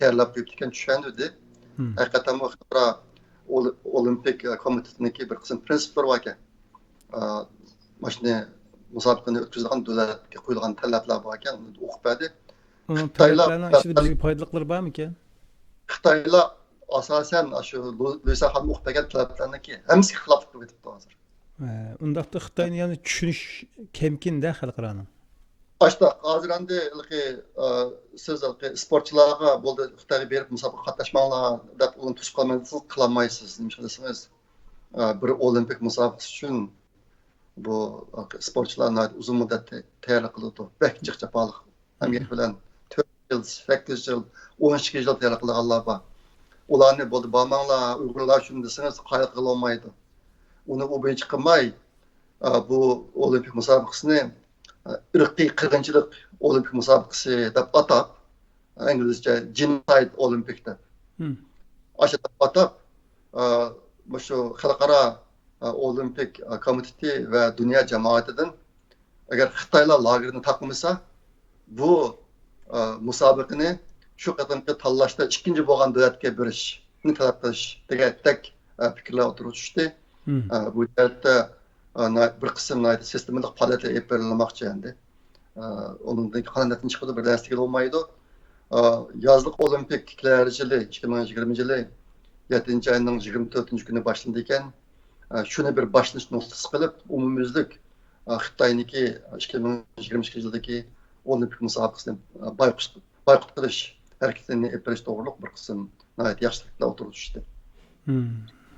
تەييارلاپ قويۇپتىكەن، چۈشەندۈردى. ھەقىقەتەنمۇ خەلقئارا ئول-، ئولىمپىك كومىتېتىنىڭكى بىر قىسىم پرىنسىپلىرى باركەن. ئا، مۇشۇنى مۇسابىقىنى ئۆتكۈزىدىغان دۆلەتكە قويۇلغان تەلەپلەر باركەن، ئۇنى ئوقۇپ بەردى. ئۇنىڭ خىتايلار تەلەپلەرنىڭ ئىچىدە بىزگە پايدىلىقلىرى بارمىكەن؟ خىتايلار ئاساسەن شۇ لۇ-، لۇئىسا خانىم ئوقۇپ بەرگەن تەلەپلەرنىڭكى ھەممىسىگە خىلاپلىق قىلىۋېتىپتۇ ھازىر. ئە، ئۇنداقتا خىتاينى يەنە چۈشىنىش كەمكىن-دە خەلقئارانىڭ. ئاشتاق، ھازىر ئەمدى ھېلىقى، ئە، سىز ھېلىقى ئىسپورتچىلارغا بولدى، خىتايغا بېرىپ مۇسابىقە قاتناشماڭلار دەپ ئۇلارنى توسۇپ قالمايسىز، قىلالمايسىز. نېمىشقا دېسىڭىز، ئە، بىر ئولىمپىك مۇسابىقىسى ئۈچۈن بۇ، ئە، ئىسپورتچىلار ناھايىتى ئۇزۇن مۇددەت تە-، تەييارلىق قىلىدۇ. بەك جىق جاپالىق ئەمگەك بىلەن تۆت يىل، سەككىز يىل، ئون ئىككى يىل تەييارلىق قىلىدىغانلار بار. ئۇلارنى بولدى بارماڭلار، ئۇيغۇرلار شۇنى دېسىڭىز قايىل قىلالمايدۇ. ئۇنى ئۇ بويىچە قىلماي، ئە، بۇ ئولىمپىك مۇسابىقىسىنى، ئە، ئىرقىي قىرغىنچىلىق ئولىمپىك مۇسابىقىسى دەپ ئاتاپ، ئىنگلىزچە جېنوسايد ئولىمپىك دەپ، ئاشۇ دەپ ئاتاپ، مۇشۇ خەلقئارا ئولىمپىك كومىتېتى ۋە دۇنيا جامائىتىدىن، ئەگەر خىتايلار لاگېرنى تاقىمىسا، بۇ مۇسابىقىنى شۇ قېتىمقى تاللاشتا ئىككىنچى بولغان دۆلەتكە بېرىشنى تەلەپ قىلىش دېگەندەك پىكىرلەر ئوتتۇرىغا چۈشتى. بۇ جەھەتتە بىر قىسىم ناھايىتى سىستېمىلىق پائالىيەتلەر ئېلىپ بېرىلماقچى ئەمدى. ئۇنىڭدىن قانداق نەتىجە چىقىدۇ، بىر نەرسە دېگىلى بولمايدۇ. يازلىق ئولىمپىك كېلەر يىلى، ئىككى مىڭ يىگىرمە يىلى يەتتىنچى ئاينىڭ يىگىرمە تۆتىنچى كۈنى باشلىنىدىكەن. شۇنى بىر باشلىنىش نۇقتىسى قىلىپ، ئومۇميۈزلۈك خىتاينىڭكى ئىككى مىڭ يىگىرمە ئىككىنچى يىلدىكى ئولىمپىك مۇسابىقىسىنى بايقۇت، بايقۇت قىلىش ھەرىكىتىنى ئېلىپ بېرىش توغرۇلۇق بىر قىسىم ناھايىتى ياخشى تەكلىپلەر ئوتتۇرىغا چۈشتى.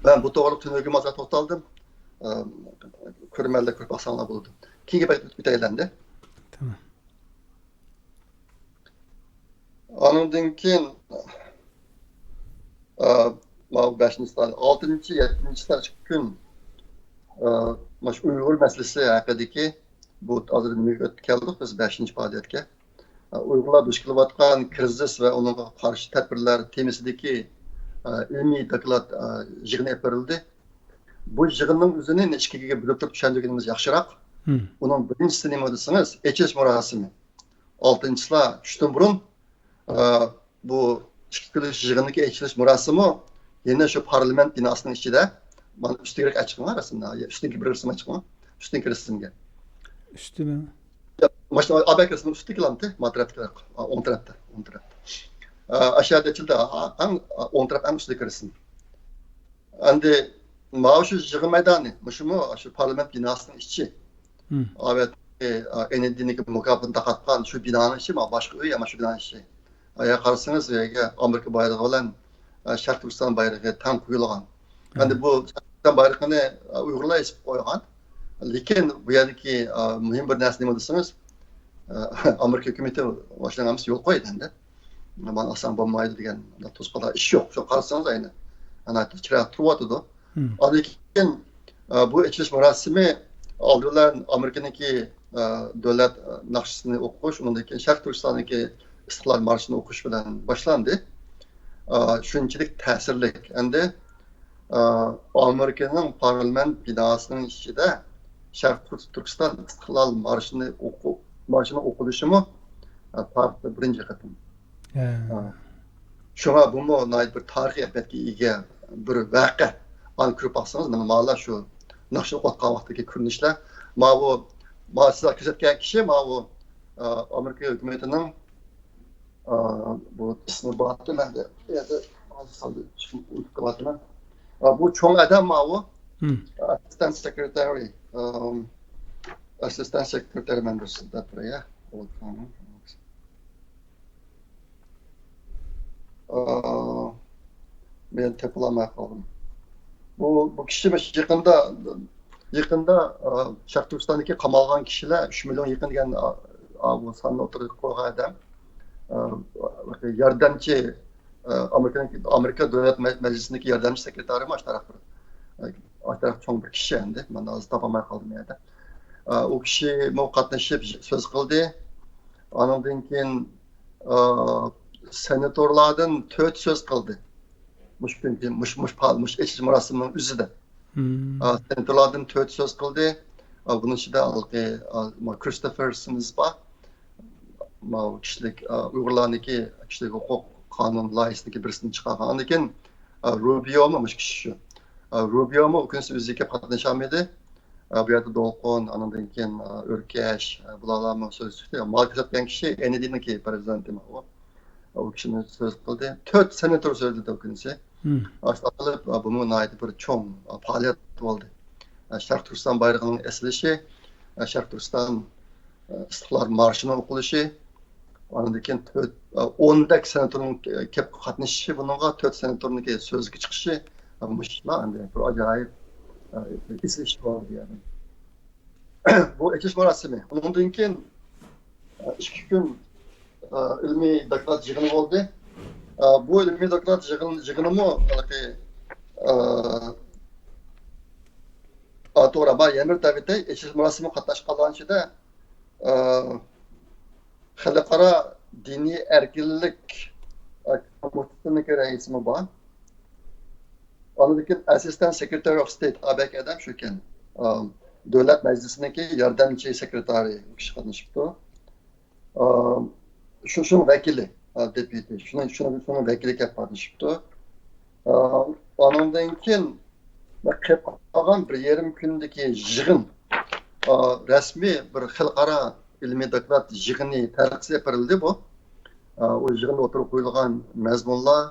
مەن بۇ توغرۇلۇق تۈنۈگۈن ئازراق توختالدىم. ئە، كۆرۈرمەنلەر كۆرۈپ باقساڭلار بولىدۇ. كېيىنكى بەتكە ئۆتەيلى ئەمدى. تامام. ئانىڭدىن كېيىن، ئە، ماۋۇ بەشىنچى تارىخ، ئالتىنچى، يەتتىنچى تارىخ كۈن، ئە، مانا شۇ ئۇيغۇر مەسىلىسى ھەققىدىكى بۇ ھازىر نېمىگە ئۆتۈپ كەلدۇق بىز بەشىنچى پائالىيەتكە. ئۇيغۇرلار دۇچ كېلىۋاتقان كىرىزىس ۋە ئۇنىڭغا قارشى تەدبىرلەر تېمىسىدىكى، ئە، ئىلمىي دوكلات، ئە، يىغىنى ئېلىپ بېرىلدى. بۇ يىغىننىڭ ئۆزىنى ئىككىگە بۆلۈپ تۇرۇپ چۈشەندۈرگىنىمىز ياخشىراق. مم. ئۇنىڭ بىرىنچىسى نېمە دېسىڭىز، ئېچىلىش مۇراسىمى. ئالتىنچىسىلا چۈشتىن بۇرۇن، ئە، بۇ ئىككى كۈنلۈك يىغىننىڭكى ئېچىلىش مۇراسىمى يەنە شۇ پارلامېنت بىناسىنىڭ ئىچىدە، مانا ئۈستىگە ئەچىقىڭلار رەسىمنى، ئۈستۈنكى بىر رەسىم ئەچىقىڭلار. ئۈستۈنكى رەسىمگە. ئۈستىمۇ؟ ياق، ماشىنا ئابەك رەسىمى ئۈستىدىكىلا، ما تەرەپتە، ئوڭ تەرەپتە، ئوڭ تەرەپتە. ئە، ئاشۇ يەردە ئېچىلدى، ئەڭ ئوڭ تەرەپ ئەڭ ئۈستىدىكى رەسىم. ئەمدى ماۋۇ شۇ يىغىن مەيدانى، مۇشۇمۇ شۇ پارلامېنت بىناسىنىڭ ئىچى. مم. ئاۋەتتىكى، ئە، ئېنېدىنىڭكى مۇكاپاتىنى تارقاتقان شۇ بىنانىڭ ئىچى، مانا باشقا ئۆي، ئەمما شۇ بىنانىڭ ئىچى. ئاياغ قارىسىڭىز، بۇ يەرگە ئامېرىكا بايرىقى بىلەن، ئە، شەرقىي تۈركىستان بايرىقى تەڭ قويۇلغان. ئەمدى بۇ شەرقىي تۈركىستان بايرىقىنى، ئە، ئۇيغۇرلار ئېسىپ قويغان. لېكىن بۇ يەردىكى، ئە، مۇھىم بىر نەرسە نېمە دېسىڭىز، ئە، ئامېرىكا ھۆكۈمىتى مۇشۇنىڭ ھەممىسى يول قويدى ئەمدى. مانا ئالساڭ بولمايدۇ دېگەن توسقانلار ئىش يوق. شۇ قارىسىڭىز ئەينى. ئەنە چىرايلىق تۇرۇۋاتىدۇ. مم. ئاندىن كېيىن، ئە، بۇ ئېچىلىش مۇراسىمى ئالدى بىلەن ئامېرىكىنىڭكى، ئە، دۆلەت، ئە، ناخشىسىنى ئوقۇش، ئۇنىڭدىن كېيىن شەرقىي تۈركىستاندىكى ئىستىقلال مارشىنى ئوقۇش بىلەن باشلاندى. ئە، شۇنچىلىك تەسىرلىك. ئەمدى، ئە، ئامېرىكىنىڭ پارلامېنت بىناسىنىڭ ئىچىدە شەرقىي تۈركىستان ئىستىقلال مارشىنى ئوقۇ-، مارشىنىڭ ئوقۇلۇشىمۇ، ئە، تارىختا بىرىنچى قېتىم. ھە. ئە، شۇڭا بۇمۇ ناھايىتى بىر تارىخىي ئەھمىيەتكە ئىگە بىر ۋەقە. ئانا كۆرۈپ باقسىڭىز، مانا ماۋۇلار شۇ ناخشا ئوقۇۋاتقان ۋاقىتتىكى كۆرۈنۈشلەر. ماۋۇ، ماۋۇ سىزلەر كۆرسەتكەن كىشى ماۋۇ، ئە، ئامېرىكا ھۆكۈمىتىنىڭ، ئە، بۇ ئىسمى بارتى مەندە. يەردە ھازىر سالدى، ئۇنتۇپ قالاتتىمەن. ئە، بۇ چوڭ ئادەم ماۋۇ. مم. ئەسسىستانت سېكرېتارى، ئەم، ئەسسىستانت سېكرېتارى مەن بىر دەپ بېرەي، يا. ئا، مەن تېپىلالماي قالدىم. بۇ، بۇ كىشى مۇشۇ يېقىندا، يېقىندا، ئا، شەرقىي تۈركىستاندىكى قامالغان كىشىلەر ئۈچ مىليون يېقىن دېگەن، ئا، ئا، بۇ ساننى ئوتتۇرىغا قويغان ئادەم. ئا، ياردەمچى، ئا، ئامېرىكا، ئامېرىكا دۆلەت مە-، مەجلىسىندىكى ياردەمچى سېكرېتارى مۇشۇ تەرەپ بىر، ئا، تەرەپ چوڭ بىر كىشى ئەمدى. مەن ھازىر تاپالماي قالدىم يەردە. ئا، ئۇ كىشىمۇ قاتنىشىپ سۆز قىلدى. ئانىڭدىن كېيىن، ئا، سېناتورلاردىن تۆت سۆز قىلدى. مۇشۇ كۈنكى، مۇشۇ، مۇشۇ پا-، مۇشۇ ئېچىش مۇراسىمىنىڭ ئۆزىدە. مم. ئا، سېناتورلاردىن تۆت سۆز قىلدى. ئا، بۇنىڭ ئىچىدە ھېلىقى، ئا، ما-، كرىستوفېر سىمز بار. ماۋۇ كىشىلىك، ئا، ئۇيغۇرلارنىڭكى كىشىلىك ھوقۇق قانۇن لايىھىسىنىڭكى بىرسىنى چىقارغان. ئاندىن كېيىن، ئا، روبىيومۇ مۇشۇ كىشى شۇ. ئا، روبىيومۇ ئۇ كۈنسى ئۆزى كېلىپ قاتنىشالمىدى. ئا، بۇ يەردە دولقۇن، ئانىڭدىن كېيىن، ئا، ئۆركەش، ئا، بۇلارمۇ سۆز چىقتى. ماڭا كۆرسەتكەن كىشى ئېنىدىنىڭكى پىرېزىدېنتى ماۋۇ. ئۇ كىشىمۇ سۆز قىلدى. تۆت سېناتور سۆزلىدى ئۇ كۈنسى. مم. ئاشۇنداق قىلىپ، ئا، بۇمۇ ناھايىتى بىر چوڭ، ئا، پائالىيەت بولدى. ئا، شەرقىي تۈركىستان بايرىقىنىڭ ئېسىلىشى، ئا، شەرقىي تۈركىستان، ئا، ئىستىقلال مارشىنىڭ ئوقۇلۇشى، ئاندىن كېيىن تۆت، ئا، ئوندەك سېناتورنىڭ كېلىپ قاتنىشىشى، بۇنىڭغا تۆت سېناتورنىڭكى سۆزگە چىقىشى، ئا، مۇشۇلار ئەمدى بىر ئاجايىپ، ئا، ئېسىل ئىش بولدى يەنى. بۇ ئېچىش مۇراسىمى. ئۇنىڭدىن كېيىن، ئىككى كۈن، ئىلمىي دوكلات يىغىنى بولدى. بۇ ئىلمىي دوكلات يىغىن-، يىغىنىمۇ ھېلىقى، ئا، توغرا، ما يەنە بىر تەۋىتەي، ئېچىش مۇراسىمىغا قاتناشقانلارنىڭ ئىچىدە، خەلقئارا دىنىي ئەركىنلىك كومىتېتىنىڭكى رەئىسىمۇ بار. ئاندىن كېيىن ئەسسىستەنت سېكرېتارى ئوف ستېيت، ئابەك ئادەم شۇكەن. ئا، دۆلەت مەجلىسىنىڭكى ياردەمچى سېكرېتارى، ئۇ كىشى قاتنىشىپتۇ. ئا، شۇ، شۇنىڭ ۋەكىلى، ئا، دېپيۇتى، شۇنىڭ، شۇنىڭ، شۇنىڭ ۋەكىلى كەپ قاتنىشىپتۇ. ئا، ئانىڭدىن كېيىن قېلىپ قالغان بىر يېرىم كۈندىكى يىغىن، ئا، رەسمىي بىر خەلقئارا ئىلمىي دوكلات يىغىنى تەرىقىسى ئېپىرىلدى بۇ. ئا، ئۇ يىغىندا ئوتتۇرىغا قويۇلغان مەزمۇنلار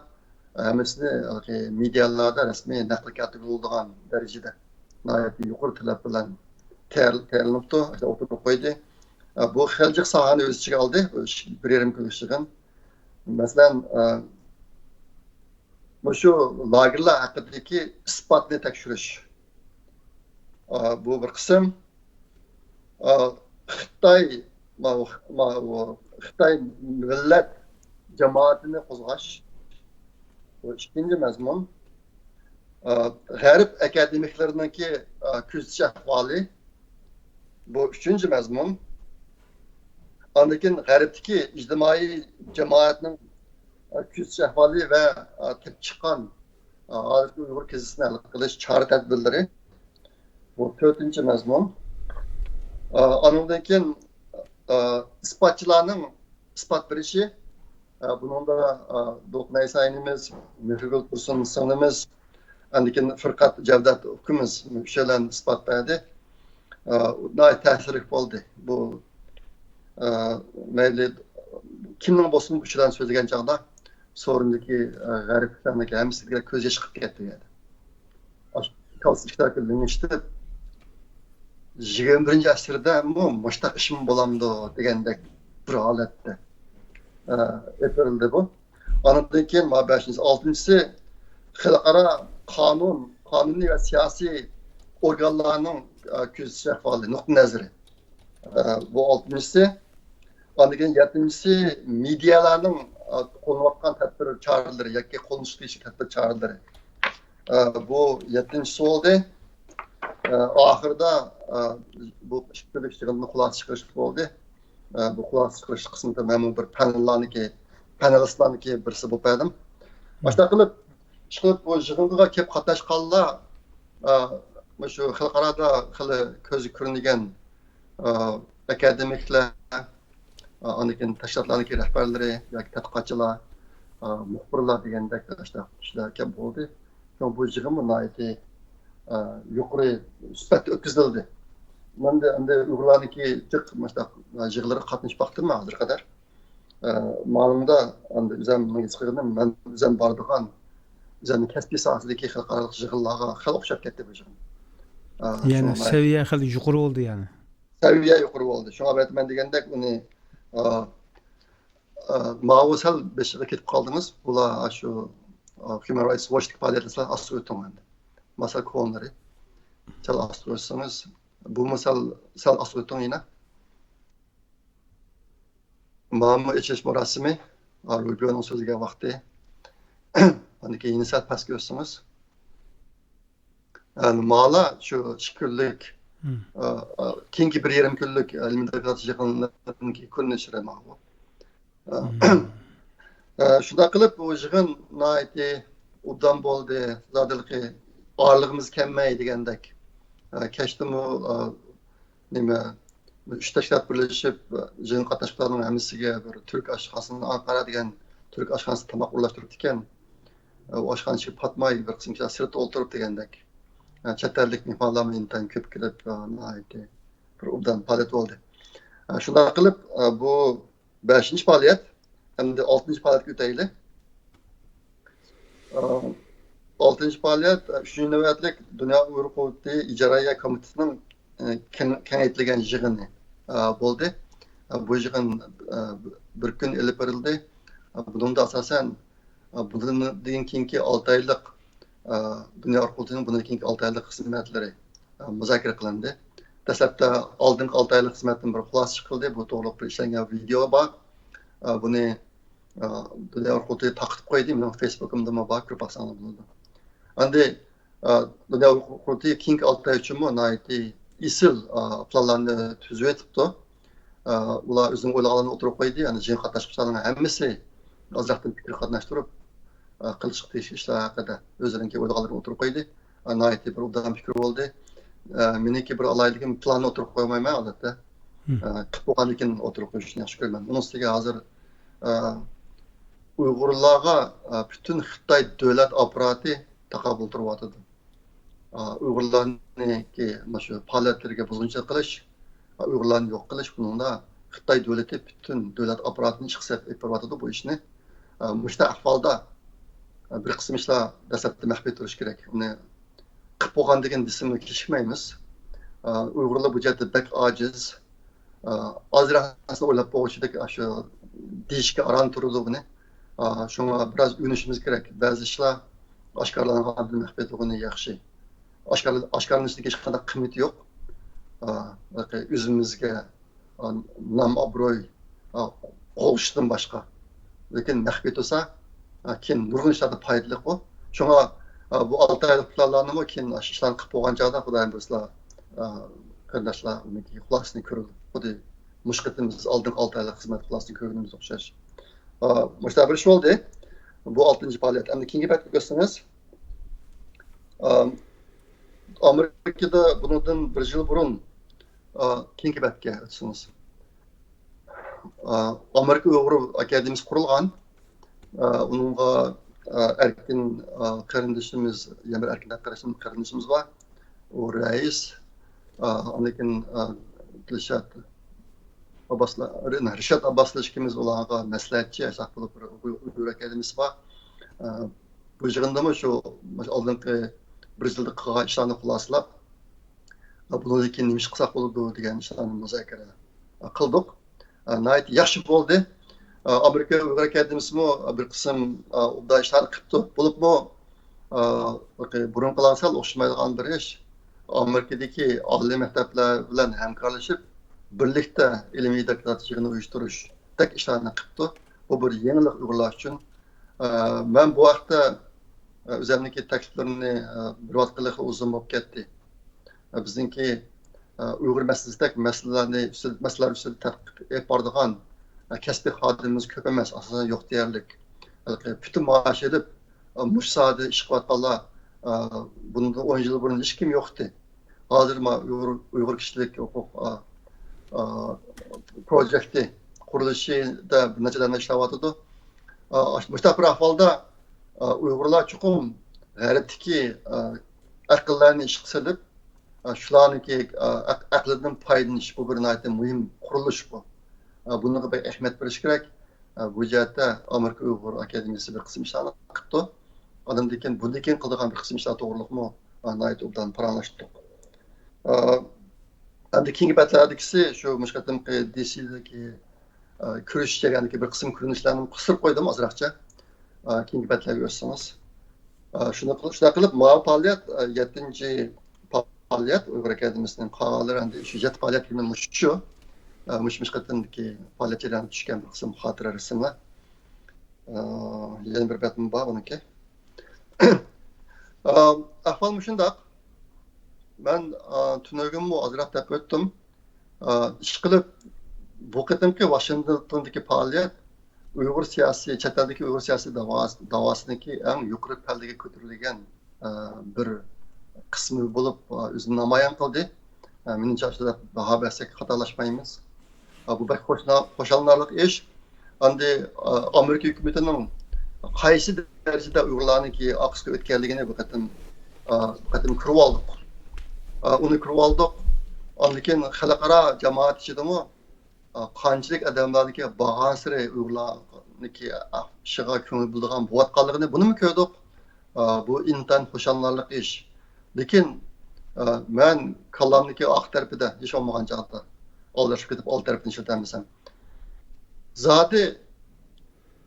ھەممىسىنى ھېلىقى مېدىيالاردا رەسمىي نەقىل كەلتۈرگىلى بولىدىغان دەرىجىدە ناھايىتى يۇقىرى تەلەپ بىلەن تەييار-، تەييارلىنىپتۇ، ئوتتۇرىغا قويدى. ئا، بۇ خېلى جىق ساھەنى ئۆز ئىچىگە ئالدى، بۇ ئىش-، بىر يېرىم كۈنلۈك يىغىن. مەسىلەن، ئا، مۇشۇ لاگېرلار ھەققىدىكى ئىسپاتنى تەكشۈرۈش. ئا، بۇ بىر قىسىم. ئا، خىتاي، ماۋۇ، ماۋۇ خىتاي مىللەت جامائىتىنى قوزغاش. بۇ ئىككىنچى مەزمۇن. ئا، غەرب ئاكادېمىكلىرىنىڭكى، ئا، كۆزىتىش ئەھۋالى. بۇ ئۈچىنچى مەزمۇن. ئاندىن كېيىن غەربتىكى ئىجتىمائىي جامائەتنىڭ، ئا، كۆزىتىش ئەھۋالى ۋە، ئا، كېلىپ چىققان، ئا، ھازىرقى ئۇيغۇر كىرىزىسىنى ھەل قىلىش چارە تەدبىرلىرى. بۇ تۆتىنچى مەزمۇن. ئا، ئانىڭدىن كېيىن، ئا، ئىسپاتچىلارنىڭ ئىسپات بېرىشى. ئا، بۇنىڭدا، ئا، دوقنەيسا ئىنىمىز، مېھرىگۈل تۇرسۇن سىڭلىمىز، ئاندىن كېيىن فۇرقەت جەۋدەت ئۇكىمىز ئۈچەيلەن ئىسپات بەردى. ئا، ناھايىتى تەسىرلىك بولدى. بۇ، ئا، مەيلى كىمنىڭ بولسۇن ئۈچەيلەن سۆزلىگەن چاغدا سورۇندىكى، ئا، غەربلىكلەرنىڭكى ھەممىسىگە كۆز يېشى قىلىپ كەتتى يەنە. ئاشۇ كالتىس ئىككى تەرەپكە لىڭشىتىپ، يىگىرمە بىرىنچى ئەسىردەمۇ مۇشتاق ئىشمۇ بولامدۇ دېگەندەك بىر ھالەتتە، ئە، ئېپىرىلدى بۇ. ئاندىن كېيىن مانا بەشىنچىسى، ئالتىنچىسى خەلقئارا قانۇن، قانۇنىي ۋە سىياسىي ئورگانلارنىڭ، ئە، كۆزىتىش ئەھۋالى، نۇقتىئى نەزىرى. ئە، بۇ ئالتىنچىسى. ئاندىن كېيىن يەتتىنچىسى مېدىيالارنىڭ، ئە، قوللىنىۋاتقان تەدبىر چارىلىرى ياكى قوللىنىشقا تېگىشلىك تەدبىر چارىلىرى. ئە، بۇ يەتتىنچىسى بولدى. ئە، ئاخىرىدا، ئە، بۇ ئىككى كۈنلۈك يىغىندىن خۇلاسە چىقىرىشلىق بولدى. ئە، بۇ خۇلاسە چىقىرىش قىسمىدا مەنمۇ بىر پانېللارنىڭكى، پانېلىستلارنىڭكى بىرسى بولۇپ بەردىم. ئاشۇنداق قىلىپ، ئىشقىلىپ بۇ يىغىنغا كېلىپ قاتناشقانلار، ئە، مۇشۇ خەلقئارادا خېلى كۆزگە كۆرۈنگەن، ئە، ئاكادېمىكلار، ئاندىن كېيىن تەشكىلاتلارنىڭكى رەھبەرلىرى ياكى تەتقىقاتچىلار، مۇخبىرلار دېگەندەك ئاشۇنداق كىشىلەر كەپ بولدى. شۇڭا بۇ يىغىنمۇ ناھايىتى، يۇقىرى سۈپەتتە ئۆتكۈزۈلدى. مەن ئەمدى ئۇيغۇرلارنىڭكى جىق مۇشۇنداق يىغىنلىرىغا قاتنىشىپ باقتىم ھازىرغا قەدەر. ماڭىمدا ئەمدى ئۆزۈمنىڭ ھېس قىلغىنىم، مەن ئۆزۈم بارىدىغان، ئۆزۈمنىڭ كەسپىي ساھەسىدىكى خەلقئارالىق يىغىنلارغا خېلى ئوخشاپ كەتتى بۇ يىغىن. يەنى شۇڭا سەۋىيە خېلى يۇقىرى بولدى يەنى. سەۋىيە يۇقىرى بولدى. شۇڭا ئەمدى مەن دېگەندەك ئۇنى، ئا، ئا، ماۋۇ سەل بېشىغا كېتىپ قالدىڭىز. بۇلار شۇ، ئا، Human Rights Watch تىكى پائالىيەتلىرى سەل ئاستىغا ئۆتۈڭ ئەمدى. ماسا كونلىرى. سەل ئاستىغا ئۆتسىڭىز. بۇمۇ سەل، سەل ئاستىغا ئۆتۈڭ يەنە. ماۋۇ ئېچىلىش مۇراسىمى، ئا، روبىيونىڭ سۆزلىگەن ۋاقتى. ئاندىن كېيىن يەنە سەل پەسكە ئۆتسىڭىز. ئەنە مالا شۇ ئىككى كۈنلۈك، ئا، ئا، كېيىنكى بىر يېرىم كۈنلۈك ئىلمىي دوكلات يىغىنلىرىنىڭكى كۆرۈنۈشلىرى ماۋۇ. ئا، ئا، شۇنداق قىلىپ بۇ يىغىن ناھايىتى ئوبدان بولدى. زادىلىقى ئارىلىقىمىز كەلمەي دېگەندەك. ئا، كەچتىمۇ، ئا، نېمە، ئۈچ تەشكىلات بىرلىشىپ، يىغىن قاتناشقۇچىلارنىڭ ھەممىسىگە بىر تۈرك ئاشخانىسى، ئانقارا دېگەن تۈرك ئاشخانىسى تاماق ئورۇنلاشتۇرۇپتىكەن. ئۇ ئاشخانا ئىچىگە پاتماي، بىر قىسىم كىشىلەر سىرتتا ئولتۇرۇپ دېگەندەك. چەت ئەللىك مېھمانلارمۇ ئىنتايىن كۆپ كېلىپ، ناھايىتى بىر ئوبدان پائالىيەت بولدى. شۇنداق قىلىپ، بۇ بەشىنچى پائالىيەت، ئەمدى ئالتىنچى پائالىيەتكە ئۆتەيلى. ئالتىنچى پائالىيەت، ئۈچىنچى نۆۋەتلىك دۇنيا ئۇيغۇر قۇرۇلتىيى ئىجرائىيە كومىتېتىنىڭ، كېڭەيتىلگەن يىغىنى بولدى. بۇ يىغىن بىر كۈن ئېلىپ بېرىلدى. بۇنىڭدا ئاساسەن، بۇندىن كېيىنكى ئالتە ئايلىق، دۇنيا ئۇيغۇر قۇرۇلتىيىنىڭ بۇندىن كېيىنكى ئالتە ئايلىق خىزمەتلىرى مۇزاكىرە قىلىندى. دەسلەپتە ئالدىنقى ئالتە ئايلىق خىزمەتتىن بىر خۇلاسە چىقىلدى. بۇ توغرۇلۇق بىر ئىشلەنگەن ۋىدېئو بار. بۇنى، ئە، دۇنيا ئۇيغۇر قۇرۇلتىيى تارقىتىپ قويدى. مېنىڭ فېيسبۇكۇمدىمۇ بار، كۆرۈپ باقساڭلار بولىدۇ. ئەمدى، ئە، دۇنيا ئۇيغۇر قۇرۇلتىيى كېيىنكى ئالتە ئاي ئۈچۈنمۇ ناھايىتى ئېسىل، ئە، پىلانلارنى تۈزۈۋېتىپتۇ. ئۇلار ئۆزىنىڭ ئويلىغانلىرىنى ئوتتۇرىغا قويدى. يەنى يىغىن قاتناشقۇچىلارنىڭ ھەممىسى ئازراقتىن پىكىر قاتناشتۇرۇپ، قىلىشقا تېگىشلىك ئىشلار ھەققىدە ئۆزلىرىنىڭكى ئويلىغانلىرىنى ئوتتۇرىغا قويدى. ناھايىتى بىر ئوبدان پىكىر بولدى. مېنىڭكى بىر ئالاھىدىلىكىم، پىلاننى ئوتتۇرىغا قويمايمەن ئادەتتە. قىلىپ بولغاندىن كېيىن ئوتتۇرىغا قويۇشنى ياخشى كۆرىمەن. ئۇنىڭ ئۈستىگە ھازىر ئۇيغۇرلارغا پۈتۈن خىتاي دۆلەت ئاپپاراتى تاقابىل تۇرۇۋاتىدۇ. ئۇيغۇرلارنىڭكى مۇشۇ پائالىيەتلىرىگە بۇزغۇنچىلىق قىلىش، ئۇيغۇرلارنى يوق قىلىش، بۇنىڭدا خىتاي دۆلىتى پۈتۈن دۆلەت ئاپپاراتىنى ئىشقا سېلىپ ئېلىپ بېرىۋاتىدۇ بۇ ئىشنى. مۇشۇنداق ئەھۋالدا بىر قىسىم ئىشلار دەسلەپتە مەخپىي تۇرۇشى كېرەك. ئۇنى قىلىپ بولغاندىن كېيىن دېسىمۇ كېچىكمەيمىز. ئۇيغۇرلار بۇ جەھەتتە بەك ئاجىز. ئازراق نەرسىنى ئويلاپ بولغۇچىدەك ئاشۇ دېيىشكە ئاران تۇرىدۇ بۇنى. شۇڭا بىراز ئۆگىنىشىمىز كېرەك. بەزى ئىشلار ئاشكارىلانغاندىن مەخپىي تۇرغىنى ياخشى. ئاشكارىلىنىشىدىكى ھېچقانداق قىممىتى يوق. ئۆزىمىزگە نام ئابروي قوغلىشىشتىن باشقا. لېكىن مەخپىي تۇرسا، كېيىن نۇرغۇن ئىشلاردا پايدىلىق بۇ. شۇڭا بۇ ئالتە ئايلىق پىلانلارنىمۇ كېيىن ئىشلارنى قىلىپ بولغان چاغدا خۇدايىم بۇيرۇسا، قېرىنداشلار ئۇنىڭكى خۇلاسىسىنى كۆرىدۇ. خۇددى مۇشۇ قېتىم بىز ئالدىنقى ئالتە ئايلىق خىزمەت خۇلاسىسىنى كۆرگىنىمىز ئوخشاش. مۇشۇنداق بىر ئىش بولدى. بۇ ئالتىنچى پائالىيەت. ئەمدى كېيىنكى بەتكە ئۆتسىڭىز. ئامېرىكىدا بۇنىڭدىن بىر يىل بۇرۇن، كېيىنكى بەتكە ئۆتسىڭىز. ئامېرىكا ئۇيغۇر ئاكادېمىيىسى قۇرۇلغان. ئۇنىڭغا ئەركىن قېرىندىشىمىز، يەنە بىر ئەركىن قېرىندىشىمىز بار. ئۇ رەئىس. ئاندىن كېيىن دىلشات ئابباسلا، رىشات ئابباسلا ئىككىمىز ئۇلارغا مەسلىھەتچى ھېساب بولۇپ بىر ئۇيغۇر ئاكادېمىيىسى بار. بۇ يىغىندىمۇ شۇ ئالدىنقى بىر يىلدا قىلغان ئىشلارنى خۇلاسىلاپ، بۇنىڭدىن كېيىن نېمە ئىش قىلساق بولىدۇ دېگەن ئىشلارنى مۇزاكىرە قىلدۇق. ناھايىتى ياخشى بولدى. ئامېرىكا ئۇيغۇر ئاكادېمىيىسىمۇ بىر قىسىم ئوبدان ئىشلارنى قىپتۇ. بولۇپمۇ بۇرۇنقىلارغا سەل ئوخشىمايدىغان بىر ئىش، ئامېرىكىدىكى ئالىي مەكتەپلەر بىلەن ھەمكارلىشىپ، بىرلىكتە ئىلمىي دوكلات يىغىنى ئۇيۇشتۇرۇشتەك ئىشلارنى قىپتۇ. بۇ بىر يېڭىلىق ئۇيغۇرلار ئۈچۈن. مەن بۇ ھەقتە ئۆزۈمنىڭكى تەكلىپلىرىمنى بېرىۋاتقىلى ئۇزۇن بولۇپ كەتتى. بىزنىڭكى ئۇيغۇر مەسىلىسىدەك مەسىلىلەرنى ئۈستىدە، مەسىلىلەر ئۈستىدە تەتقىق ئېلىپ بارىدىغان كەسپىي خادىمىمىز كۆپ ئەمەس، ئاساسەن يوق دېيەرلىك. پۈتۈن مائاش ئېلىپ، مۇشۇ ساھەدە ئىش قىلىۋاتقانلار، بۇنىڭدىن ئون يىل بۇرۇن ھېچكىم يوق ئىدى. ھازىر ما ئۇيغۇر، ئۇيغۇر كىشىلىك ھوقۇق پروجېكتى قۇرۇلۇشىدا بىر نەچچە ئادەم ئىشلەۋاتىدۇ. مۇشۇنداق بىر ئەھۋالدا ئۇيغۇرلار چوقۇم غەربتىكى ئەقىللەرنى ئىشقا سېلىپ، شۇلارنىڭكى ئەقلىدىن پايدىلىنىش، بۇ بىر ناھايىتى مۇھىم قۇرۇلۇش بۇ. بۇنىڭغا بەك ئەھمىيەت بېرىش كېرەك. بۇ جەھەتتە ئامېرىكا ئۇيغۇر ئاكادېمىيىسى بىر قىسىم ئىشلارنى قىپتۇ. ئاندىن كېيىن، بۇندىن كېيىن قىلىدىغان بىر قىسىم ئىشلار توغرۇلۇقمۇ ناھايىتى ئوبدان پاراڭلاشتۇق. ئەمدى كېيىنكى بەتلەردىكىسى شۇ مۇشۇ قېتىمقى دىسىدىكى كۆرۈشۈش جەريانىدىكى بىر قىسىم كۆرۈنۈشلەرنى قىستۇرۇپ قويدۇم ئازراقچە. كېيىنكى بەتلەرگە ئۆتسىڭىز. شۇنداق قىلىپ، شۇنداق قىلىپ، ماۋۇ پائالىيەت، يەتتىنچى پائالىيەت ئۇيغۇر ئاكادېمىيىسىنىڭ قالغانلىرى ئەمدى شۇ يەتتە پائالىيەت يەنە مۇشۇ، مۇشۇ، مۇشۇ قېتىمدىكى پائالىيەت جەريانىدا چۈشكەن بىر قىسىم خاتىرە رەسىملەر. يەنە بىر بەتمۇ بار بۇنىڭكى. ئەھۋال مۇشۇنداق. مەن تۈنۈگۈنمۇ ئازراق دەپ ئۆتتۈم. ئىشقىلىپ، بۇ قېتىمقى ۋاشىنگتوندىكى پائالىيەت ئۇيغۇر سىياسىي، چەت ئەلدىكى ئۇيغۇر سىياسىي داۋاسى، داۋاسىنىڭكى ئەڭ يۇقىرى پەللىگە كۆتۈرۈلگەن بىر قىسمى بولۇپ، ئۆزىنى نامايان قىلدى. مېنىڭچە، ئاشۇنداق باھا بەرسەك خاتالاشمايمىز. بۇ بەك خۇشاللىنارلىق ئىش. ئەمدى ئامېرىكا ھۆكۈمىتىنىڭ قايسى دەرىجىدە ئۇيغۇرلارنىڭكى ئارقىسىغا ئۆتكەنلىكىنى بۇ قېتىم، بۇ قېتىم كۆرۈۋالدۇق. ئۇنى كۆرۈۋالدۇق. ئاندىن كېيىن خەلقئارا جامائەت ئىچىدىمۇ قانچىلىك ئادەملەرنىڭكى بارغانسېرى ئۇيغۇرلارنىڭكى ئىشىغا كۆڭۈل بۆلىدىغان بولۇۋاتقانلىقىنى بۇنىمۇ كۆردۇق. بۇ ئىنتايىن خۇشاللىنارلىق ئىش. لېكىن مەن كاللامنىڭكى ئارقا تەرىپىدە، ھېچ بولمىغان چاغدا ئالدىرىشىپ كېتىپ، ئالدى تەرىپىدىن ئىشلىتەلمىسەم، زادى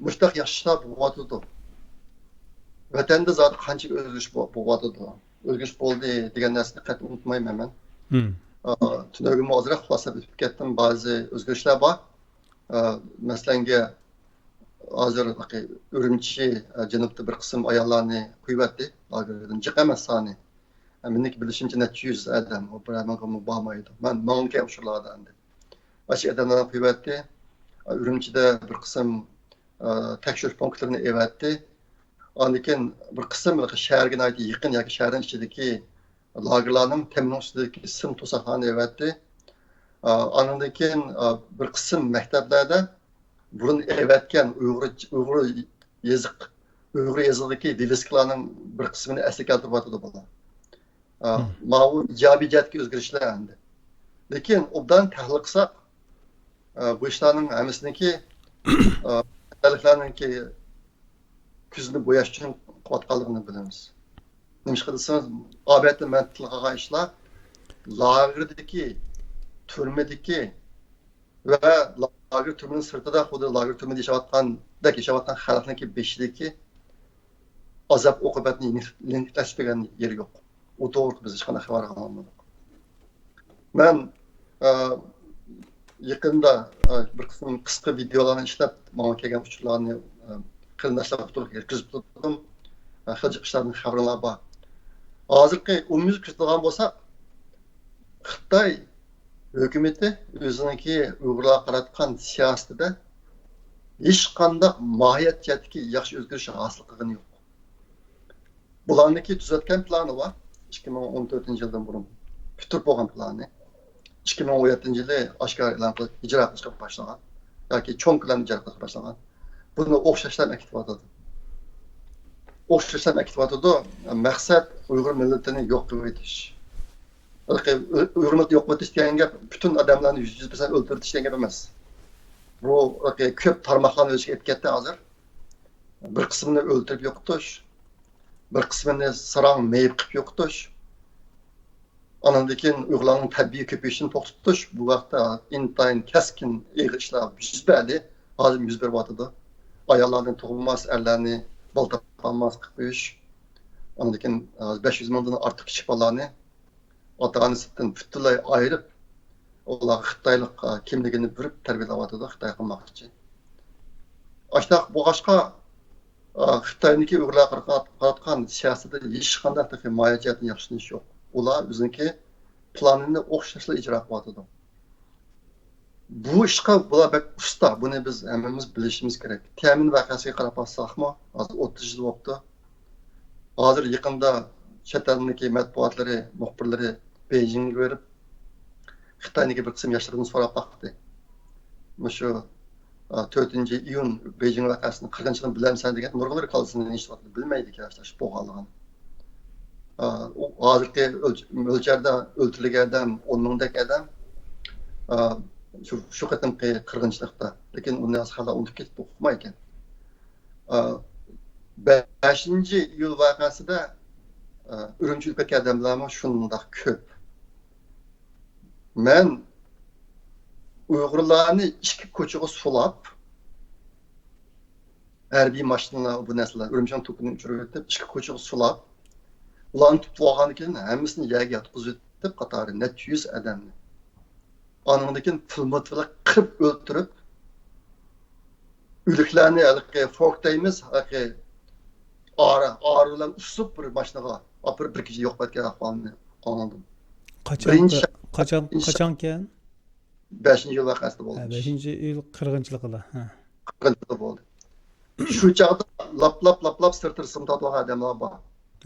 مۇشۇنداق ياخشى ئىشلار بولۇۋاتىدۇ. ۋەتەندە زادى قانچىلىك ئۆزگىرىش بو-، بولۇۋاتىدۇ. ئۆزگىرىش بولدى دېگەن نەرسىنى قەتئىي ئۇنتۇمايمەن مەن. ئا، تۈنۈگۈنمۇ ئازراق خۇلاسىلەپ ئۆتۈپ كەتتىم. بەزى ئۆزگىرىشلەر بار. ئا، مەسىلەن، ھازىر ئۈرۈمچى، ئا، جەنۇبتا بىر قىسىم ئاياللارنى قويۇۋەتتى لاگېردىن. جىق ئەمەس سانى. ئا، مېنىڭكى بىلىشىمچە نەچچە يۈز ئادەم. ئۇ بىر مىڭغىمۇ بارمايدۇ. مەن ماڭغان ئۇچۇرلاردا ئەمدى. ئاشۇ ئادەملەرنى قويۇۋەتتى. ئۈرۈمچىدە بىر قىسىم، ئە، تەكشۈرۈش پونكىتلىرىنى ئېۋەتتى. ئاندىن كېيىن بىر قىسىم شەھەرگە ناھايىتى يېقىن ياكى شەھەرنىڭ ئىچىدىكى لاگېرلارنىڭ تېمىنىڭ ئۈستىدىكى سىم توساقلارنى ئېۋەتتى. ئا، ئانىڭدىن كېيىن، ئا، بىر قىسىم مەكتەپلەردە بۇرۇن ئېۋەتكەن ئۇيغۇر، ئۇيغۇر يېزىق، ئۇيغۇر يېزىقىدىكى ۋىۋىسكىلارنىڭ بىر قىسمىنى ئەسلىگە كەلتۈرۈۋاتىدۇ بۇلار. ئا، ماۋۇ ئىجابىي جەھەتتىكى ئۆزگىرىشلەر ئەمدى. لېكىن ئوبدان تەھلىل قىلساق، ئا، بۇ ئىشلارنىڭ ھەممىسىنىڭكى، ئا، خەتەرلىكلەرنىڭكى كۆزىنى بوياش ئۈچۈن قىلىۋاتقانلىقىنى بىلىمىز. نېمىشقا دېسىڭىز، ئاۋەتتە مەن تىلغا ئالغان ئىشلار لاگېردىكى، تۈرمىدىكى ۋە لاگېر تۈرمىنىڭ سىرتىدا، خۇددى لاگېر تۈرمىدە ياشاۋاتقاندەك ياشاۋاتقان خەلقنىڭكى بېشىدىكى ئازاب ئوقۇبەتنى يېنىك-، يېنىكلەشتۈرگەن يېرى يوق. ئۇ توغرىلىق بىز ھېچقانداق خەۋەر ئالالمىدۇق. مەن، ئە، يېقىندا، ئە، بىر قىسىم قىسقا ۋىدېئولارنى ئىشلەپ، ماڭا كەلگەن ئۇچۇرلارنى، ئە، قېرىنداشلارغا تولۇق يەتكۈزۈپ تۇردۇم. ئە، خىلجى ئىشلاردىن خەۋىرىڭلار بار. ھازىرقى ئومۇميۈزلۈك كۆزىتىدىغان بولساق، خىتاي ھۆكۈمىتى ئۆزىنىڭكى ئۇيغۇرلارغا قاراتقان سىياسىتىدە ھېچقانداق ماھىيەت جەھەتتىكى ياخشى ئۆزگىرىش ھاسىل قىلغىنى يوق. بۇلارنىڭكى تۈزەتكەن پىلانى بار. ئىككى مىڭ ئون تۆتىنچى يىلدىن بۇرۇن پۈتتۈرۈپ بولغان پىلانى. ئىككى مىڭ ئون يەتتىنچى يىلى ئاشكارا ئېلان قىلىپ ئىجرا قىلىشقا باشلىغان ياكى چوڭ كۆلەمدە ئىجرا قىلىشقا باشلىغان. بۇنى ئوخشاشلا ئەكېتىۋاتىدۇ. ئوخشاشلا ئەكېتىۋاتىدۇ. مەقسەت ئۇيغۇر مىللىتىنى يوق قىلىۋېتىش. ئۇيغۇر مىللىتىنى يوق قىلىۋېتىش دېگەن گەپ پۈتۈن ئادەملەرنى يۈز پىرسەنت ئۆلتۈرۈۋېتىش دېگەن گەپ ئەمەس. بۇ كۆپ تارماقلارنى ئۆز ئىچىگە ئېلىپ كەتتى ھازىر. بىر قىسمىنى ئۆلتۈرۈپ يوقىتىش، بىر قىسمىنى ساراڭ مېيىپ قىلىپ يوقىتىش، ئانىڭدىن كېيىن ئۇيغۇرلارنىڭ تەبىئىي كۆپىيىشىنى توختىتىش بۇ ۋاقىتتا ئىنتايىن كەسكىن ئېغىر ئىشلار يۈز بەردى، ھازىر يۈز بېرىۋاتىدۇ. ئاياللاردىن تۇغۇلماس، ئەرلەرنى بالا تاپالماس قىلىپ قويۇش، ئاندىن كېيىن، ھازىر بەش يۈز مىڭدىن ئارتۇق كىچىك بالىلارنى ئاتا-ئانىسىدىن پۈتۈنلەي ئايرىپ، ئۇلارغا خىتايلىق، ئا، كىملىكىنى بېرىپ تەربىيەلەۋاتىدۇ، خىتاي قىلماقچى. ئاشۇنداق بولغاچقا، ئا، خىتاينىڭكى ئۇيغۇرلارغا قارا-، قاراتقان سىياسىتىدە ھېچقانداق تېخى ماھىيەت جەھەتتىن ياخشىلىنىش يوق. ئۇلار ئۆزىنىڭكى پىلانىنى ئوخشاشلا ئىجرا قىلىۋاتىدۇ. بۇ ئىشقا بۇلار بەك ئۇستا. بۇنى بىز ھەممىمىز بىلىشىمىز كېرەك. تيەنئەنمېن ۋەقەسىگە قاراپ باقساقمۇ، ھازىر ئوتتۇز يىل بوپتۇ. ھازىر يېقىندا چەت ئەلنىڭكى مەتبۇئاتلىرى، مۇخبىرلىرى بېيجىڭغا بېرىپ، خىتاينىڭكى بىر قىسىم ياشلىرىدىن سوراپ باقتى. مۇشۇ، ئا، تۆتىنچى ئىيۇن بېيجىڭ ۋەقەسىنىڭ قىرغىنچىلىقىنى بىلەمسەن دېگەن، نۇرغۇنلىرى كاللىسىنى ئېلىشىۋاتىدۇ، بىلمەيدىكەن ئاشۇ بولغانلىقىنى. ئا، ئۇ ھازىرقى ئۆلچ-، مۆلچەردە ئۆلتۈرۈلگەن ئادەم ئون مىڭدەك ئادەم، ئا، شۇ، شۇ قېتىمقى قىرغىنچىلىقتا. لېكىن ئۇنى ھازىر خەلق ئۇنتۇپ كېتىپ ئۇقمايكەن. ئا، بەشىنچى ئىيۇل ۋەقەسىدە، ئا، ئۈرۈمچىدە ئۆلۈپ كەتكەن ئادەملەرمۇ شۇنداق كۆپ. مەن ئۇيغۇرلارنى ئىككى كوچىغا سولاپ، ھەربىي ماشىنىلار، بۇ نەرسىلەر ئۈرۈمچىنىڭ توكىنى ئۇچۇرۇۋېتىپ، ئىككى كوچىغا سولاپ، ئۇلارنى تۇتۇپ ئالغاندىن كېيىن ھەممىسىنى يەرگە ياتقۇزۇۋېتىپ قاتارى نەچچە يۈز ئادەمنى. ئانىڭدىن كېيىن پىلمۇت بىلەن قىرىپ ئۆلتۈرۈپ، ئۆلۈكلەرنى ھېلىقى فورك دەيمىز، ھېلىقى ئارا، ئارا بىلەن ئۇسۇپ بىر ماشىنىغا ئاپىرىپ بىر كېچە يوق قىلىۋەتكەن ئەھۋالنى ئاڭلىدىم. قاچان، بىرىنچى قاچان، بىرىنچى قاچانكەن؟ بەشىنچى يىل ۋەقەسىدە بولدى. ھە، بەشىنچى يىل قىرغىنچىلىقىدا. ھە. قىرغىنچىلىقتا بولدى. شۇ چاغدا لاپ-لاپ، لاپ-لاپ سىرتى رەسىم تارتىۋالغان ئادەملەر بار.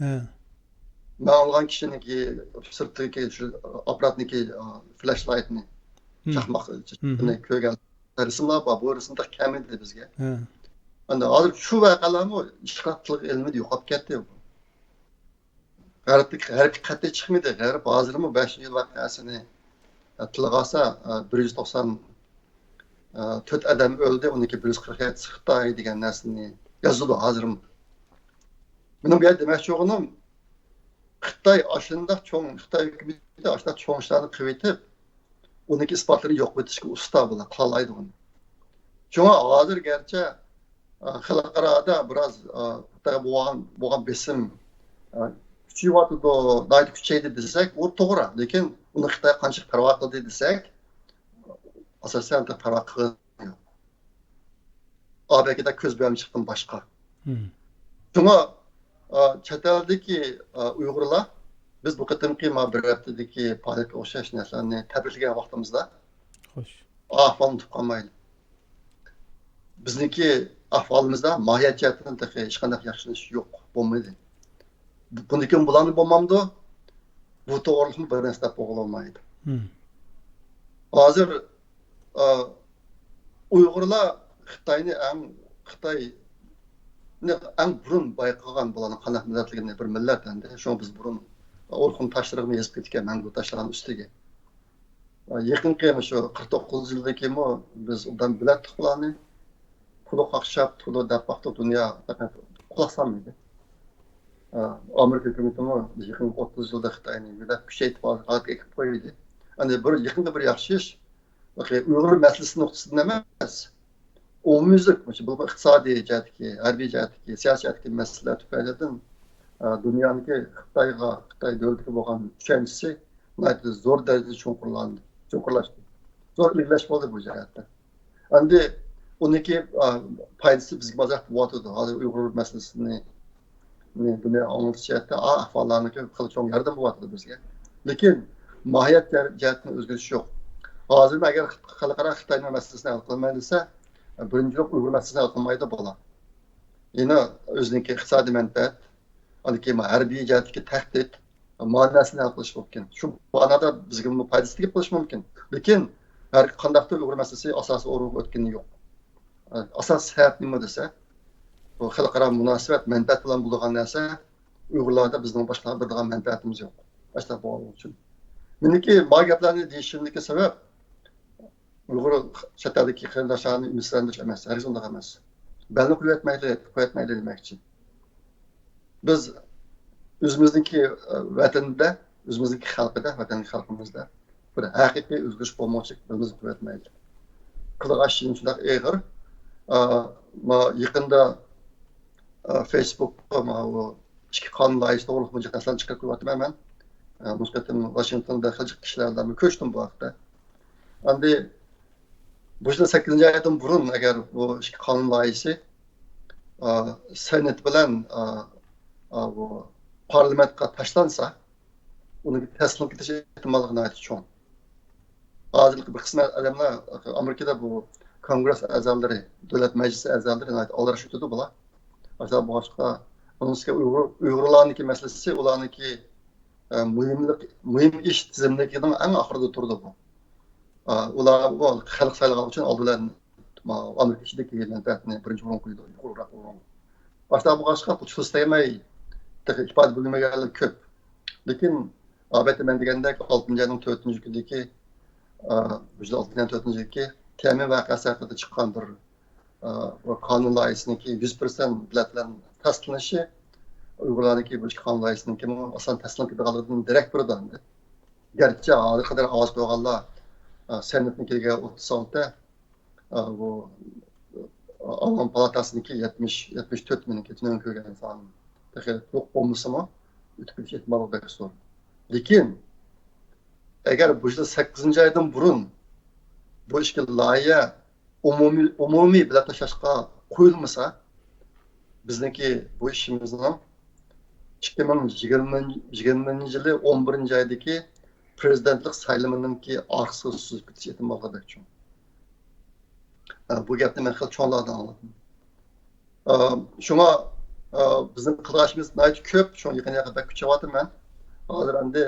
ھە. مەن ئالغان كىشىنىڭكى سىرتىدىكى شۇ ئاپپاراتنىڭكى، ئا، فلاشلايتنى، ھىم. چاقماق ھىم. كۆرگەن رەسىملەر بار. بۇ رەسىم تېخى كەلمىدى بىزگە. ھە. ئەمدى ھازىر شۇ ۋەقەلەرمۇ ھېچقانداق تىلغا ئېلىنمىدى، يوقاپ كەتتى. غەربتىكى، غەربكە قەتئىي چىقمىدى. غەرب ھازىرمۇ بەشىنچى يىل ۋەقەسىنى، ئە، تىلغا ئالسا، ئە، بىر يۈز توقسان تۆت ئادەم ئۆلدى، ئۇنىڭكى بىر يۈز قىرىق يەتتىسى خىتاي دېگەن نەرسىنى يازىدۇ ھازىرمۇ. مېنىڭ بۇ يەردە دېمەكچى بولغىنىم، خىتاي ئاشۇنداق چوڭ، خىتاي ھۆكۈمىتى ئاشۇنداق چوڭ ئىشلارنى قىلىۋېتىپ، ئۇنىڭكى ئىسپاتلىرىنى يوقىتىشقا ئۇستا بۇلار، قىلالايدۇ ئۇنى. شۇڭا ھازىر گەرچە، ئا، خەلقئارادا بىراز، ئا، خىتايغا بولغان، بولغان بېسىم، ئا، كۈچىيىۋاتىدۇ، ناھايىتى كۈچەيدى دېسەك، ئۇ توغرا. لېكىن ئۇنى خىتاي قانچىلىك پەرۋا قىلدى دېسەك، ئاساسەن پەرۋا قىلغىنى يوق. ئابەكىدە كۆز بۆلەمچىلىكتىن باشقا. مم. شۇڭا، ئا، چەت ئەلدىكى، ئا، ئۇيغۇرلار، بىز بۇ قېتىمقى ما بىر ھەپتىدىكى پائالىيەتكە ئوخشاش نەرسىلەرنى تەبرىكلىگەن ۋاقتىمىزدا، خوش. ئەھۋالنى ئۇنتۇپ قالمايلى. بىزنىڭكى ئەھۋالىمىزدا ماھىيەت جەھەتتىن تېخى ھېچقانداق ياخشىلىنىش يوق، بولمىدى. بۇندىن كېيىن بۇلارنى بولمامدۇ؟ بۇ توغرىلىقمۇ بىر نەرسە دەپ بولغىلى بولمايدۇ. ھازىر ئۇيغۇرلار خىتاينى ئەڭ خىتاينى ئەڭ بۇرۇن بايقىغان، بۇلارنىڭ قانداق مىللەتلىكىنى، بىر مىللەت ئەمدى. شۇڭا بىز بۇرۇن ئورخۇن تاشلىرىغىمۇ يېزىپ كېتىپتىكەن، مەڭگۈ تاشلىغان ئۈستىگە. يېقىنقى مۇشۇ قىرىق توققۇز يىلدىن كېيىنمۇ بىز ئوبدان بىلەتتۇق بۇلارنى. تولۇق قاقشاپ، تولۇق دەپ باقتۇق، دۇنيا پەقەت قۇلاق سالمىدى. ئامېرىكا ھۆكۈمىتىمۇ يېقىنقى ئوتتۇز يىلدا خىتاينى يۆلەپ كۈچەيتىپ ھالقىپ ئېكىپ قويدى. ئەمدى بىر يېقىنقى بىر ياخشى ئىش، ئۇيغۇر مەسىلىسى نۇقتىسىدىن ئەمەس، ئومۇميۈزلۈك، مۇشۇ بولۇپمۇ ئىقتىسادىي جەھەتتىكى، ھەربىي جەھەتتىكى، سىياسىي جەھەتتىكى مەسىلىلەر تۈپەيلىدىن، ئە، دۇنيانىڭكى خىتايغا، خىتاي دۆلىتىگە بولغان چۈشەنچىسى ناھايىتى زور دەرىجىدە چوڭقۇرلاندى، چوڭقۇرلاشتى. زور ئىلگىرىلەش بولدى بۇ جەھەتتە. ئەمدى ئۇنىڭكى، ئە، پايدىسى بىزگە ئازراق بولۇۋاتىدۇ. ھازىر ئۇيغۇر مەسىلىسىنى، بۇنى ئاڭلىتىش جەھەتتە، ئا، ئەھۋاللارنىڭكى خېلى چوڭ ياردىمى بولۇۋاتىدۇ بىزگە. لېكىن ماھىيەت جەھەتتىن ئۆزگىرىش يوق. ھازىرمۇ ئەگەر خەلقئارا خىتاينىڭ مەسىلىسىنى ھەل قىلماي دېسە، بىرىنچىلىك ئۇيغۇر مەسىلىسىنى ھەل قىلمايدۇ بۇلار. يەنە ئۆزىنىڭكى ئىقتىسادىي مەنپەئەت، ئاندىن كېيىن ھەربىي جەھەتتىكى تەھدىت، مەنىسىنى ھەل قىلىش مۇمكىن. شۇ مەنىدە بىزگىمۇ پايدىسىنى تېپىپ قېلىشى مۇمكىن. لېكىن ھەر قانداقتۇر ئۇيغۇر مەسىلىسى ئاساسىي ئورۇنغا ئۆتكىنى يوق. ئاساسىي سەۋەب نېمە دېسە، بۇ خەلقئارا مۇناسىۋەت، مەنپەئەت بىلەن بولىدىغان نەرسە، ئۇيغۇرلاردا بىزنىڭ باشقا بېرىدىغان مەنپەئەتىمىز يوق. ئاشۇنداق بولغانلىقى ئۈچۈن. مېنىڭكى ما گەپلەرنى دېيىشىمدىكى سەۋەب، ئۇيغۇر چەت ئەلدىكى قېرىنداشلارنى ئۈمىدسىزلەندۈرۈش ئەمەس، ھەرگىز ئۇنداق ئەمەس. بەلنى قويۇۋەتمەيلى، قويۇۋەتمەيلى دېمەكچى. بىز ئۆزىمىزنىڭكى، ئە، ۋەتىنىدە، ئۆزىمىزنىڭكى خەلقىدە، ۋەتەندىكى خەلقىمىزدە بىر ھەقىقىي ئۆزگىرىش بولمىغۇچە بىرىمىزنى قويۇۋەتمەيلى. قىلىدىغان ئىشىمىز شۇنداق ئېغىر. ئە، ما يېقىندا، ئە، فېيسبۇكقا ماۋۇ ئىككى قانۇن لايىھىسى توغرىلىق بىر نەرسىلەرنى چىقىرىپ قويۇۋاتىمەن مەن. ئە، بۇ قېتىم ۋاشىنگتوندا خېلى جىق كىشىلەر بىلەن كۆرۈشتۈم بۇ ھەقتە. ئەمدى بۇ يىل سەككىزىنچى ئايدىن بۇرۇن ئەگەر بۇ ئىككى قانۇن لايىھىسى، ئا، سېنات بىلەن، ئا، ئا، بۇ پارلامېنتقا تاشلانسا، ئۇنىڭ تەسلىم كېتىش ئېھتىماللىقى ناھايىتى چوڭ. ھازىرقى بىر قىسىم ئادەملەر ئامېرىكىدا بۇ كونگرېس ئەزالىرى، دۆلەت مەجلىسى ئەزالىرى ناھايىتى ئالدىراش ئۆتىدۇ بۇلار. ئاشۇنداق بولغاچقا، ئۇنىڭ ئۈستىگە ئۇيغۇر، ئۇيغۇرلارنىڭكى مەسىلىسى، ئۇلارنىڭكى، ئە، مۇھىملىق، مۇھىم ئىش تىزىملىكىنىڭ ئەڭ ئاخىرىدا تۇرىدۇ بۇ. ئا، ئۇلار بۇ خەلق سايلىغان ئۈچۈن ئالدى بىلەن، ما، ئامېرىكا ئىچىدىكى مەنپەئەتنى بىرىنچى ئورۇنغا قويىدۇ، يۇقىرىراق ئورۇنغا. ئاشۇنداق بولغاچقا، بۇ تۇتۇش تەگمەي، تېخى ئىپادە بىلمىگەنلەر كۆپ. لېكىن، ئەلۋەتتە، مەن دېگەندەك، ئالتىنچى ئاينىڭ تۆتىنچى كۈنىدىكى، ئا، بۇ يىل ئالتىنچى ئاينىڭ تۆتىنچى كۈنىدىكى تيەنئەنمېن ۋەقەسى ھەققىدە چىققان بىر، ئا، بۇ قانۇن لايىھىسىنىڭكى يۈز پىرسەنت بىلەت بىلەن تەستىقلىنىشى ئۇيغۇرلارنىڭكى بۇ قانۇن لايىھىسىنىڭكى ئاسان تەستىقلىنىپ كېتىدىغانلىقىدىن دېرەك بېرىدۇ ئەمدى. گەرچە ھازىرغا قەدەر ئاۋاز قويغانلار، ئا، سېناتنىڭكىگە ئوتتۇز ئالتە، ئا، بۇ، ئا، ئاۋام پالاتاسىنىڭكى يەتمىش، يەتمىش تۆت، مېنىڭكى تۈنۈگۈن كۆرگەن سانىم. تېخى يوق بولمىسىمۇ، ئۆتۈپ كېتىش ئېھتىمالى بەك زور. لېكىن، ئەگەر بۇ يىل سەككىزىنچى ئايدىن بۇرۇن بۇ ئىككى لايىھە ئومۇمىي، ئومۇمىي بېلەت تاشلاشقا قويۇلمىسا، بىزنىڭكى بۇ ئىشىمىزنىڭ ئىككى مىڭ يىگىرمە، يىگىرمىنچى يىلى ئون بىرىنچى ئايدىكى پىرېزىدېنتلىق سايلىمىنىڭكى ئارقىسىغا سوزۇلۇپ كېتىش ئېھتىمالى بەك چوڭ. ئە، بۇ گەپنى مەن خېلى چوڭلاردىن ئاڭلىدىم. ئە، شۇڭا، ئە، بىزنىڭ قىلىدىغان ئىشىمىز ناھايىتى كۆپ، شۇڭا يېقىن ياققا بەك كۈچەۋاتىمەن. ھازىر ئەمدى،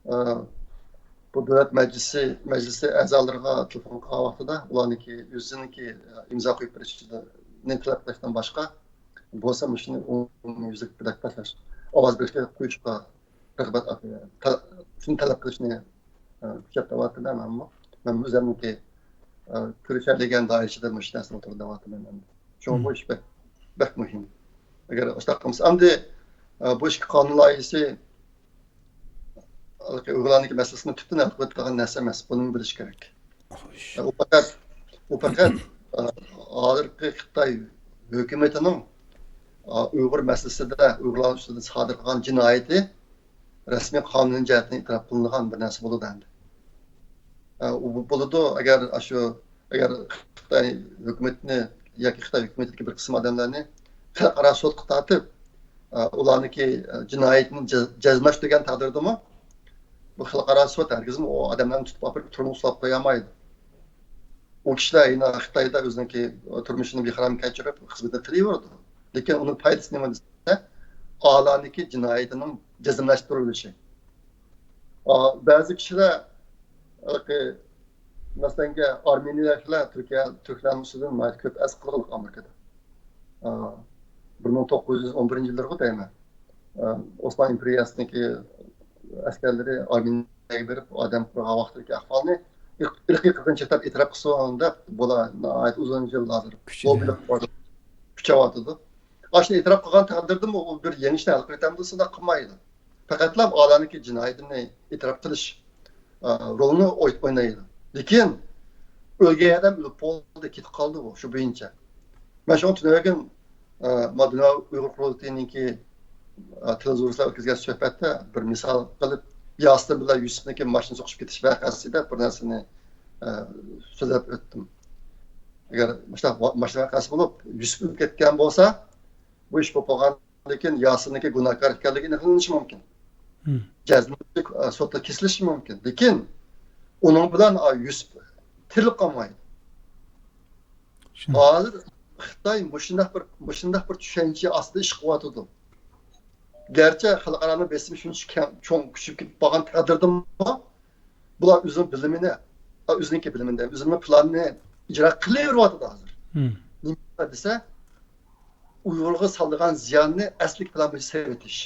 ئە، بۇ دۆلەت مەجلىسى، مەجلىسى ئەزالىرىغا تېلېفون قىلغان ۋاقتىدا ئۇلارنىڭكى ئۆزىنىڭكى، ئە، ئىمزا قويۇپ بېرىشىنى تەلەپ قىلىشتىن باشقا، بولسا مۇشۇنى ئومۇميۈزلۈك بىلەت تاشلاش، ئاۋاز بېرىشكە قويۇشقا رىغبەت، شۇنى تەلەپ قىلىشنى، ئە، كۈچەپ دەۋاتىمەن مەنمۇ. مەن ئۆزۈمنىڭكى، ئە، كۈرىشەلىگەن دائىرە ئىچىدە مۇشۇ نەرسىنى ئوتتۇرىغا دەۋاتىمەن ئەمدى. شۇڭا بۇ ئىش بەك، بەك مۇھىم. ئەگەر ئاشۇنداق قىلمىسا، ئەمدى، ئە، بۇ ئىككى قانۇن لايىھىسى ئۇيغۇرلارنىڭكى مەسىلىسىنى تۈپتىن ھەل قىلىۋېتىدىغان نەرسە ئەمەس. بۇنىمۇ بىلىش كېرەك. ئۇ پەقەت، ئۇ پەقەت، ئا، ھازىرقى خىتاي ھۆكۈمىتىنىڭ، ئا، ئۇيغۇر مەسىلىسىدە ئۇيغۇرلار ئۈستىدە سادىر قىلغان جىنايىتى رەسمىي قانۇن جەھەتتىن ئېتىراپ قىلىنغان بىر نەرسە بولىدۇ ئەمدى. ئا، ئۇ بولىدۇ، ئەگەر ئاشۇ، ئەگەر خىتاي ھۆكۈمىتىنى ياكى خىتاي ھۆكۈمىتىدىكى بىر قىسىم ئادەملەرنى خەلقئارا سوتقا تارتىپ، ئا، ئۇلارنىڭكى، ئا، جىنايىتىنى جەز-، جەزملەشتۈرگەن تەقدىردىمۇ، بۇ خەلقئارا سوت ھەرگىزمۇ ئۇ ئادەملەرنى تۇتۇپ ئاپىرىپ تۈرمىگە سولاپ قويالمايدۇ. ئۇ كىشىلەر يەنە خىتايدا ئۆزىنىڭكى تۇرمۇشىنى بىخەتەر كەچۈرۈپ، خىزمىتىنى قىلىۋېرىدۇ. لېكىن ئۇنىڭ پايدىسى نېمە دېسە، ئالانىكى جىنايىتىنىڭ جەزملەشتۈرۈلۈشى. ئا، بەزى كىشىلەر، ھېلىقى، مەسىلەنگە، ئارمېنىيەلىكلەر تۈركىيە، تۈركلەرنىڭ ئۈستىدىن ناھايىتى كۆپ ئەرز قىلغانلىق ئامېرىكىدا. ئا، بىر مىڭ توققۇز يۈز ئون بىرىنچى يىللىرىغۇ دەيمەن. ئا، ئوسمان ئىمپېرىيەسىنىڭكى ئەسكەرلىرى ئارمېنىيەگە بېرىپ، ئادەم قىرغان ۋاقتىدىكى ئەھۋالنى ئىرق-، ئىرقىي قىرغىنچىلىق دەپ ئېتىراپ قىلسۇن دەپ، بۇلار ناھايىتى ئۇزۇن يىللاردىر لوببىلىق قىلىۋاتىدۇ، كۈچەۋاتىدۇ. ئاشۇنى ئېتىراپ قىلغان تەقدىردىمۇ ئۇ بىر يېڭىشنى ھەل قىلىۋېتەمدۇ دېسە، قىلمايدۇ. پەقەتلا ئالانىكى جىنايىتىنى ئېتىراپ قىلىش، ئا، رولىنى ئوي-، ئوينايدۇ. لېكىن ئۆلگەن ئادەم ئۆلۈپ بولدى، كېتىپ قالدى ئۇ، شۇ بويىچە. مەن شۇڭا تۈنۈگۈن، ئا، ما دۇنيا ئۇيغۇر قۇرۇلتىيىنىڭكى، ئا، تېلېۋىزورلار ئۆتكۈزگەن سۆھبەتتە بىر مىسال قىلىپ، ياسىن بىلەن يۈسۈپنىڭكى ماشىنا سوقۇشۇپ كېتىش ۋەقەسىدە بىر نەرسىنى، ئا، سۆزلەپ ئۆتتۈم. ئەگەر مۇشۇنداق ۋا-، ماشىنا ۋەقەسى بولۇپ، يۈسۈپ ئۆلۈپ كەتكەن بولسا، بۇ ئىش بولۇپ بولغاندىن كېيىن ياسىننىڭكى گۇناھكار ئىكەنلىكى ئېنىقلىنىشى مۇمكىن. جەزملىك، ئا، سوتتا كېسىلىشى مۇمكىن. لېكىن ئۇنىڭ بىلەن، ئا، يۈسۈپ تىرىلىپ قالمايدۇ. ھازىر خىتاي مۇشۇنداق بىر، مۇشۇنداق بىر چۈشەنچە ئاستىدا ئىش قىلىۋاتىدۇ. گەرچە خەلقئارانىڭ بېسىمى شۇنچە كەڭ، چوڭ، كۈچىيىپ كېتىپ بارغان تەقدىردىمۇ، بۇلار ئۆزىنىڭ بىلىمىنى، ئۆزىنىڭكى بىلىمىنى دەيمەن، ئۆزىنىڭ پىلانىنى ئىجرا قىلىۋېرىۋاتىدۇ ھازىر. نېمە دېسە، ئۇيغۇرغا سالىدىغان زىياننى ئەسلىكى پىلان بويىچە سېلىۋېتىش.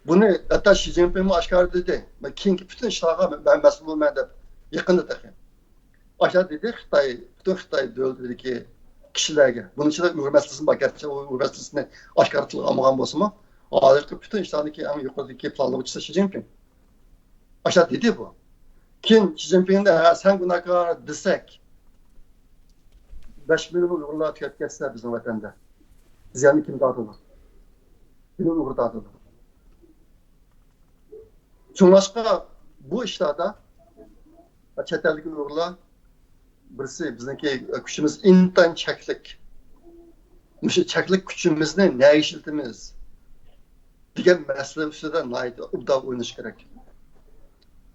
بۇنى ھەتتا شى جىنپىڭمۇ ئاشكارا دېدى، مەن كېيىنكى پۈتۈن ئىشلارغا مەن مەسئۇل بولىمەن دەپ يېقىندا تېخى. ئاشۇ دېدى خىتاي، پۈتۈن خىتاي دۆلىتىدىكى كىشىلەرگە، بۇنىڭ ئىچىدە ئۇيغۇر مەسىلىسىمۇ بار، گەرچە ئۇ ئۇيغۇر مەسىلىسىنى ئاشكارا تىلغا ئالمىغان بولسىمۇ، ھازىرقى پۈتۈن ئىشلاردىكى ئەڭ يۇقىرىدىكى پىلانلىغۇچىسى شى جىنپىڭ. ئاشۇ دېدى بۇ. كېيىن شى جىنپىڭدىن، ھە، سەن گۇناھكار دېسەك، بەش مىليون ئۇيغۇرلار تۈگەپ كەتسە بىزنىڭ ۋەتەندە، زىياننى كىم تارتىدۇ؟ كىم ئۇيغۇر تارتىدۇ؟ شۇڭلاشقا بۇ ئىشلاردا چەت ئەلدىكى ئۇيغۇرلار بىرسى، بىزنىڭكى كۈچىمىز ئىنتايىن چەكلىك. مۇشۇ چەكلىك كۈچىمىزنى نەگە ئىشلىتىمىز دېگەن مەسىلە ئۈستىدە ناھايىتى ئوبدان ئويلىنىش كېرەك.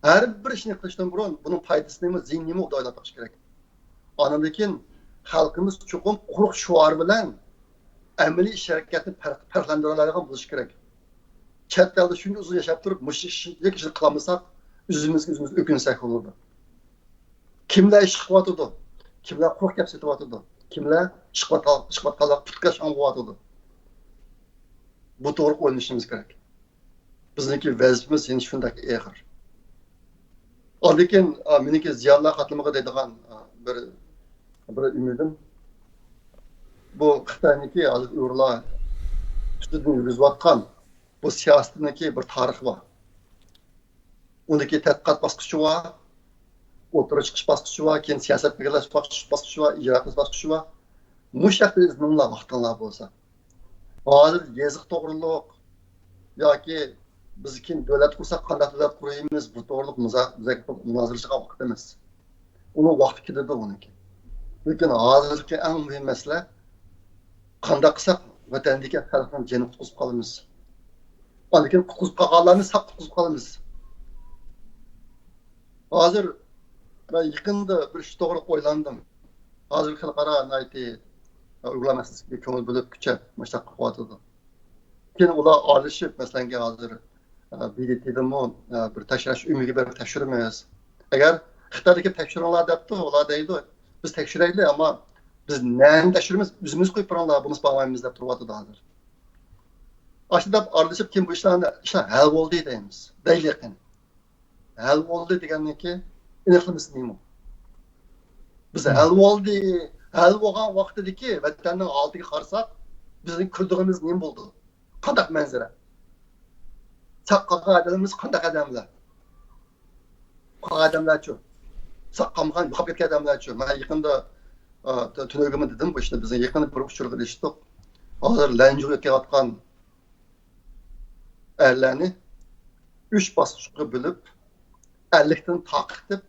ھەر بىر ئىشنى قىلىشتىن بۇرۇن بۇنىڭ پايدىسى نېمە، زىيىنى نېمە، ئوبدان ئويلاپ بېقىش كېرەك. ئاندىن كېيىن خەلقىمىز چوقۇم قۇرۇق شوئار بىلەن ئەمەلىي ئىش ھەرىكەتنى پەرق-، پەرقلەندۈرەلەيدىغان بولۇشى كېرەك. چەت ئەلدە شۇنچە ئۇزۇن ياشاپ تۇرۇپ مۇشۇ ئىشنى قىلالمىساق، ئۆزىمىزگە ئۆزىمىز ئۆكۈنسەك بولىدۇ. كىملەر ئىش قىلىۋاتىدۇ؟ كىملەر قۇرۇق گەپ سېتىۋاتىدۇ؟ كىملەر ئىش قىلىۋاتقانلار پۇتكەش قىلىۋاتىدۇ؟ بۇ توغرىلىق ئويلىنىشىمىز كېرەك. بىزنىڭكى ۋەزىپىمىز يەنە شۇنداق ئېغىر. ئاندىن كېيىن، ئا، مېنىڭكى زىيالىيلار قاتلىمىغا دەيدىغان، ئا، بىر، بىر ئۈمىدىم، بۇ خىتاينىڭكى ھازىر ئۇيغۇرلار ئۈستىدىن يۈرگۈزۈۋاتقان بۇ سىياسىتىنىڭكى بىر تارىخى بار. ئۇنىڭكى تەتقىقات باسقۇچى بار، ئوتتۇرىغا چىقىش باسقۇچى بار، كېيىن سىياسەت بەلگىلەش باسقۇچى بار، ئىجرا قىلىش باسقۇچى بار. مۇشۇ ھەقتە ئىزدىنىڭلار ۋاقتىڭلار بولسا. ھازىر يېزىق توغرۇلۇق ياكى بىز كېيىن دۆلەت قۇرساق قانداق دۆلەت قۇرىمىز، بۇ توغرۇلۇق مۇزا-، مۇزاكىرە، مۇنازىرىلىشىدىغان ۋاقىت ئەمەس. ئۇنىڭ ۋاقتى كېتىدۇ ئۇنىڭكى. لېكىن ھازىرقى ئەڭ مۇھىم مەسىلە، قانداق قىلساق ۋەتەندىكى خەلقنىڭ جېنىنى قۇتقۇزۇپ قالىمىز؟ ئاندىن كېيىن قۇتقۇزۇپ قالغانلارنى ساق قۇتقۇزۇپ قالىمىز. ھازىر مەن يېقىندا بىر ئىش توغرا ئويلاندىم. ھازىر خەلقئارا ناھايىتى ئۇيغۇرلار مەسىلىسىگە كۆڭۈل بۆلۈپ كۈچەپ مۇشۇنداق قىلىۋاتىدۇ. كېيىن ئۇلار ئارىلىشىپ، مەسىلەنگە ھازىر، ئە، بى دى تىدىنمۇ، ئە، بىر تەكشۈرۈش ئۆمىكى بېرىپ تەكشۈرىمىز. ئەگەر خىتايدىكى تەكشۈرۈڭلار دەپتۇ، ئۇلار دەيدۇ، بىز تەكشۈرەيلى، ئەمما بىز نەنى تەكشۈرىمىز، ئۆزىمىز قويۇپ بېرىڭلار، بولمىسا بارمايمىز دەپ تۇرۇۋاتىدۇ ھازىر. ئاشۇنداق ئارىلىشىپ، كېيىن بۇ ئىشلارنى، ئىشلار ھەل بولدى دەيمىز. دەيلى قېنى. ھەل بولدى دېگەننىڭكى ئېنىقلىمىسى نېمە؟ بىز ھەل بولدى، ھەل بولغان ۋاقتىدىكى ۋەتەننىڭ ھالىتىگە قارىساق، بىزنىڭ كۆرىدىغىنىمىز نېمە بولدى؟ قانداق مەنزىرە؟ ساق قالغان ئادەملىرىمىز قانداق ئادەملەر؟ قالغان ئادەملەرچۇ؟ ساق قالمىغان، يوقاپ كەتكەن ئادەملەرچۇ؟ مەن يېقىندا، ئا، تۈ-، تۈنۈگۈنمۇ دېدىم، بۇ ئىشنى بىزنىڭ يېقىندا بىر ئۇچۇرغا ئېرىشتۇق. ھازىر لەنجۇغا ئۆتكەۋاتقان ئەرلەرنى ئۈچ باسقۇچقا بۆلۈپ، ئەللىكتىن تارقىتىپ،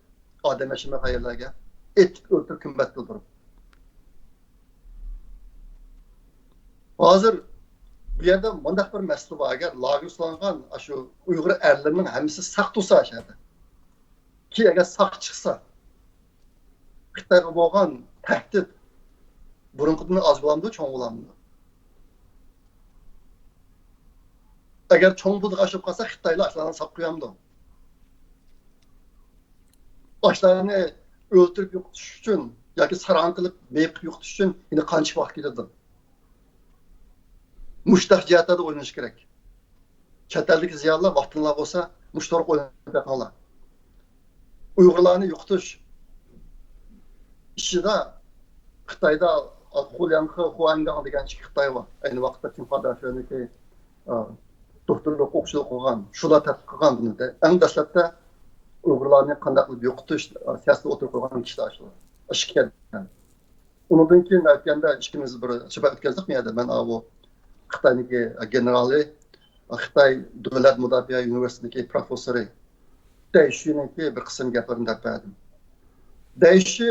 ئادەم ياشىمايدىغان يەرلەرگە ئېتىپ ئۆلتۈرۈپ، كۈمبەت قىلدۇرۇپ. ھازىر بۇ يەردە مۇنداق بىر مەسىلە بار، ئەگەر لاگېرغا سولانغان ئاشۇ ئۇيغۇر ئەرلىرىنىڭ ھەممىسى ساق تۇرسا شۇ يەردە، كېيىن ئەگەر ساق چىقسا، خىتايغا بولغان تەھدىت بۇرۇنقىدىن ئاز بولامدۇ، چوڭ بولامدۇ؟ ئەگەر چوڭ بولىدىغان ئىش بولۇپ قالسا، خىتايلار ئاشۇلارنى ساپ قويامدۇ؟ ئاشۇلارنى ئۆلتۈرۈپ يوقىتىش ئۈچۈن ياكى ساراڭ قىلىپ مېيىپ قىلىپ يوقىتىش ئۈچۈن يەنە قانچە ۋاقىت كېتىدۇ؟ مۇشۇنداق جەھەتلەردە ئويلىنىش كېرەك. چەت ئەلدىكى زىيالىيلار ۋاقتىڭلار بولسا، مۇشۇ توغرا ئويلىنىپ بېقىڭلار. ئۇيغۇرلارنى يوقىتىش ئىشىدا خىتايدا خۇلياڭخې، خۇاڭگاڭ دېگەن ئىككى خىتاي بار. ئەينى ۋاقىتتا چىن خاداشۆنىكى، ئا، دوكتورلۇق ئوقۇشلۇق قىلغان، شۇلار تەتقىق قىلغان بۇنى. ئەڭ دەسلەپتە ئۇيغۇرلارنى قانداق قىلىپ يوقىتىش سىياسىتى ئوتتۇرىغا قويغان كىشىلەر شۇلار. ئىككى ئادەم. ئۇنىڭدىن كېيىن ئۆتكەندە ئىككىمىز بىر سۆھبەت ئۆتكەزدۇق بۇ يەردە. مەن ئاۋۇ خىتاينىڭكى گېنېرالى، خىتاي دۆلەت مۇداپىئە ئۇنىۋېرسىتېتىنىڭكى پروفېسسورى دەيشىنىڭكى بىر قىسىم گەپلىرىنى دەپ بەردىم. دەيشى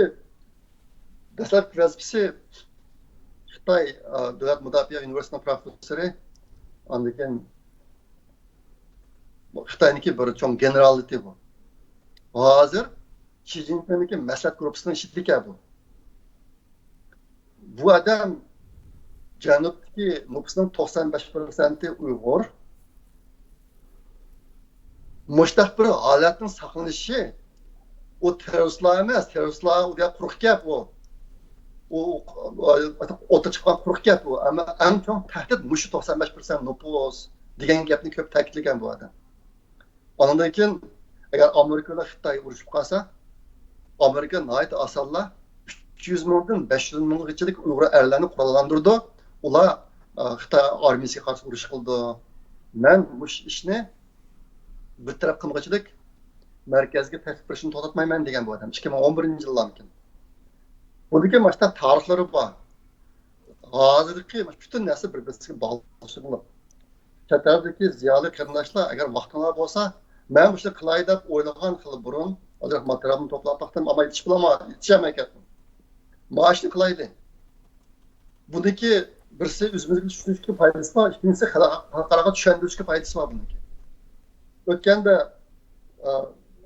دەسلەپكى ۋەزىپىسى خىتاي، ئا، دۆلەت مۇداپىئە ئۇنىۋېرسىتېتىنىڭ پروفېسسورى، ئاندىن كېيىن خىتاينىڭكى بىر چوڭ گېنېرالىتى بۇ. ھازىر شى جىنپىڭنىڭكى مەسلىھەت گۇرۇپپىسىنىڭ ئىچىدىكى بۇ. بۇ ئادەم جەنۇبتىكى نوپۇسنىڭ توقسان بەش پىرسەنتى ئۇيغۇر. مۇشتاق بىر ھالەتنىڭ ساقلىنىشى، ئۇ تېررورىستلار ئەمەس، تېررورىستلار ئۇ دېگەن قۇرۇق گەپ ئۇ. ئۇ، ئۇ، ئوتتۇرا چىققان قۇرۇق گەپ ئۇ. ئەمما ئەڭ چوڭ تەھدىت مۇشۇ توقسان بەش پىرسەنت نوپۇس دېگەن گەپنى كۆپ تەكىتلىگەن بۇ ئادەم. ئاندىن كېيىن ئەگەر ئامېرىكا بىلەن خىتاي ئۇرۇشۇپ قالسا، ئامېرىكا ناھايىتى ئاسانلا ئۈچ يۈز مىڭدىن بەش يۈز مىڭغىچىلىك ئۇيغۇر ئەرلەرنى قوراللاندۇرىدۇ. ئۇلار، ئا، خىتاي ئارمىيىسىگە قارشى ئۇرۇش قىلىدۇ. مەن مۇشۇ ئىشنى بىر تەرەپ قىلمىغۇچىلىك مەركەزگە تەكلىپ بېرىشنى توختاتمايمەن دېگەن بۇ ئادەم. ئىككى مىڭ ئون بىرىنچى يىللارمىكىن. بۇنىڭكى مۇشۇنداق تارىخلىرى بار. ھازىرقى پۈتۈن نەرسە بىر-بىرسىگە باغلىشىپ، چەت ئەلدىكى زىيالىي قېرىنداشلار، ئەگەر ۋاقتىڭلار بولسا، مەن مۇشۇنى قىلاي دەپ ئويلىغان خېلى بۇرۇن، ئازراق ماتېرىيالنى توپلاپ باقتىم، ئەمما يېتىشىپ بولالماي، يېتىشەلمەي كەتتىم. مانا شۇنى قىلايلى. بۇنىڭكى بىرسى ئۆزىمىزگە چۈشىنىشكە پايدىسى بار، ئىككىنچىسى خەلقئارىغا چۈشەندۈرۈشكە پايدىسى بار بۇنىڭكى. ئۆتكەندە، ئا،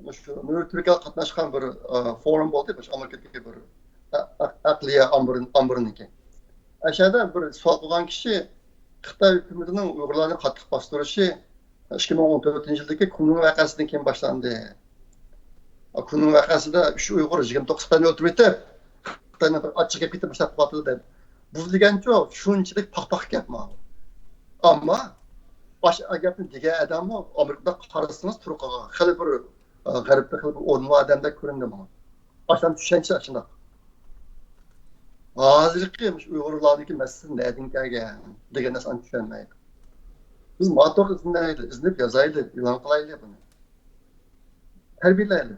مۇشۇ نۇرى تۈركىيەگە قاتناشقان بىر، ئا، فورۇم بولدى، مۇشۇ ئامېرىكىدىكى بىر ئە-، ئە-، ئەقلىيە ئامبىرى-، ئامبىرىنىڭكى. ئەشەدە بىر سوئال قىلغان كىشى خىتاي ھۆكۈمىتىنىڭ ئۇيغۇرلارنى قاتتىق باستۇرۇشى، ئىككى مىڭ ئون تۆتىنچى يىلدىكى كۇنمىڭ ۋەقەسىدىن كېيىن باشلاندى. كۇنمىڭ ۋەقەسىدە ئۈچ ئۇيغۇر يىگىرمە توققۇز خىتاينى ئۆلتۈرۈۋېتىپ، خىتاينىڭ بىر ئاچچىق گەپ كېتىپ باشلاپ قالدى دەپ. بۇ دېگەنچۇ شۇنچىلىك پاخ-پاخ گەپمۇ. ئەمما ئاشۇ گەپنى دېگەن ئادەممۇ ئامېرىكىدا قارىسىڭىز تۇرقىغا خېلى بىر، ئە، غەربتە خېلى بىر ئورنى بار ئادەمدەك كۆرۈندى ماڭا. ئاشۇنداق چۈشەنچە ئاشۇنداق. ھازىرقى مۇشۇ ئۇيغۇرلارنىڭكى مەسىلىسى نەدىن كەلگەن دېگەن نەرسىنى چۈشەنمەيدۇ. بىز ماتور ئىزدىنەيلى، ئىزدىنىپ يازايلى، ئېلان قىلايلى بۇنى. تەربىيەلەيلى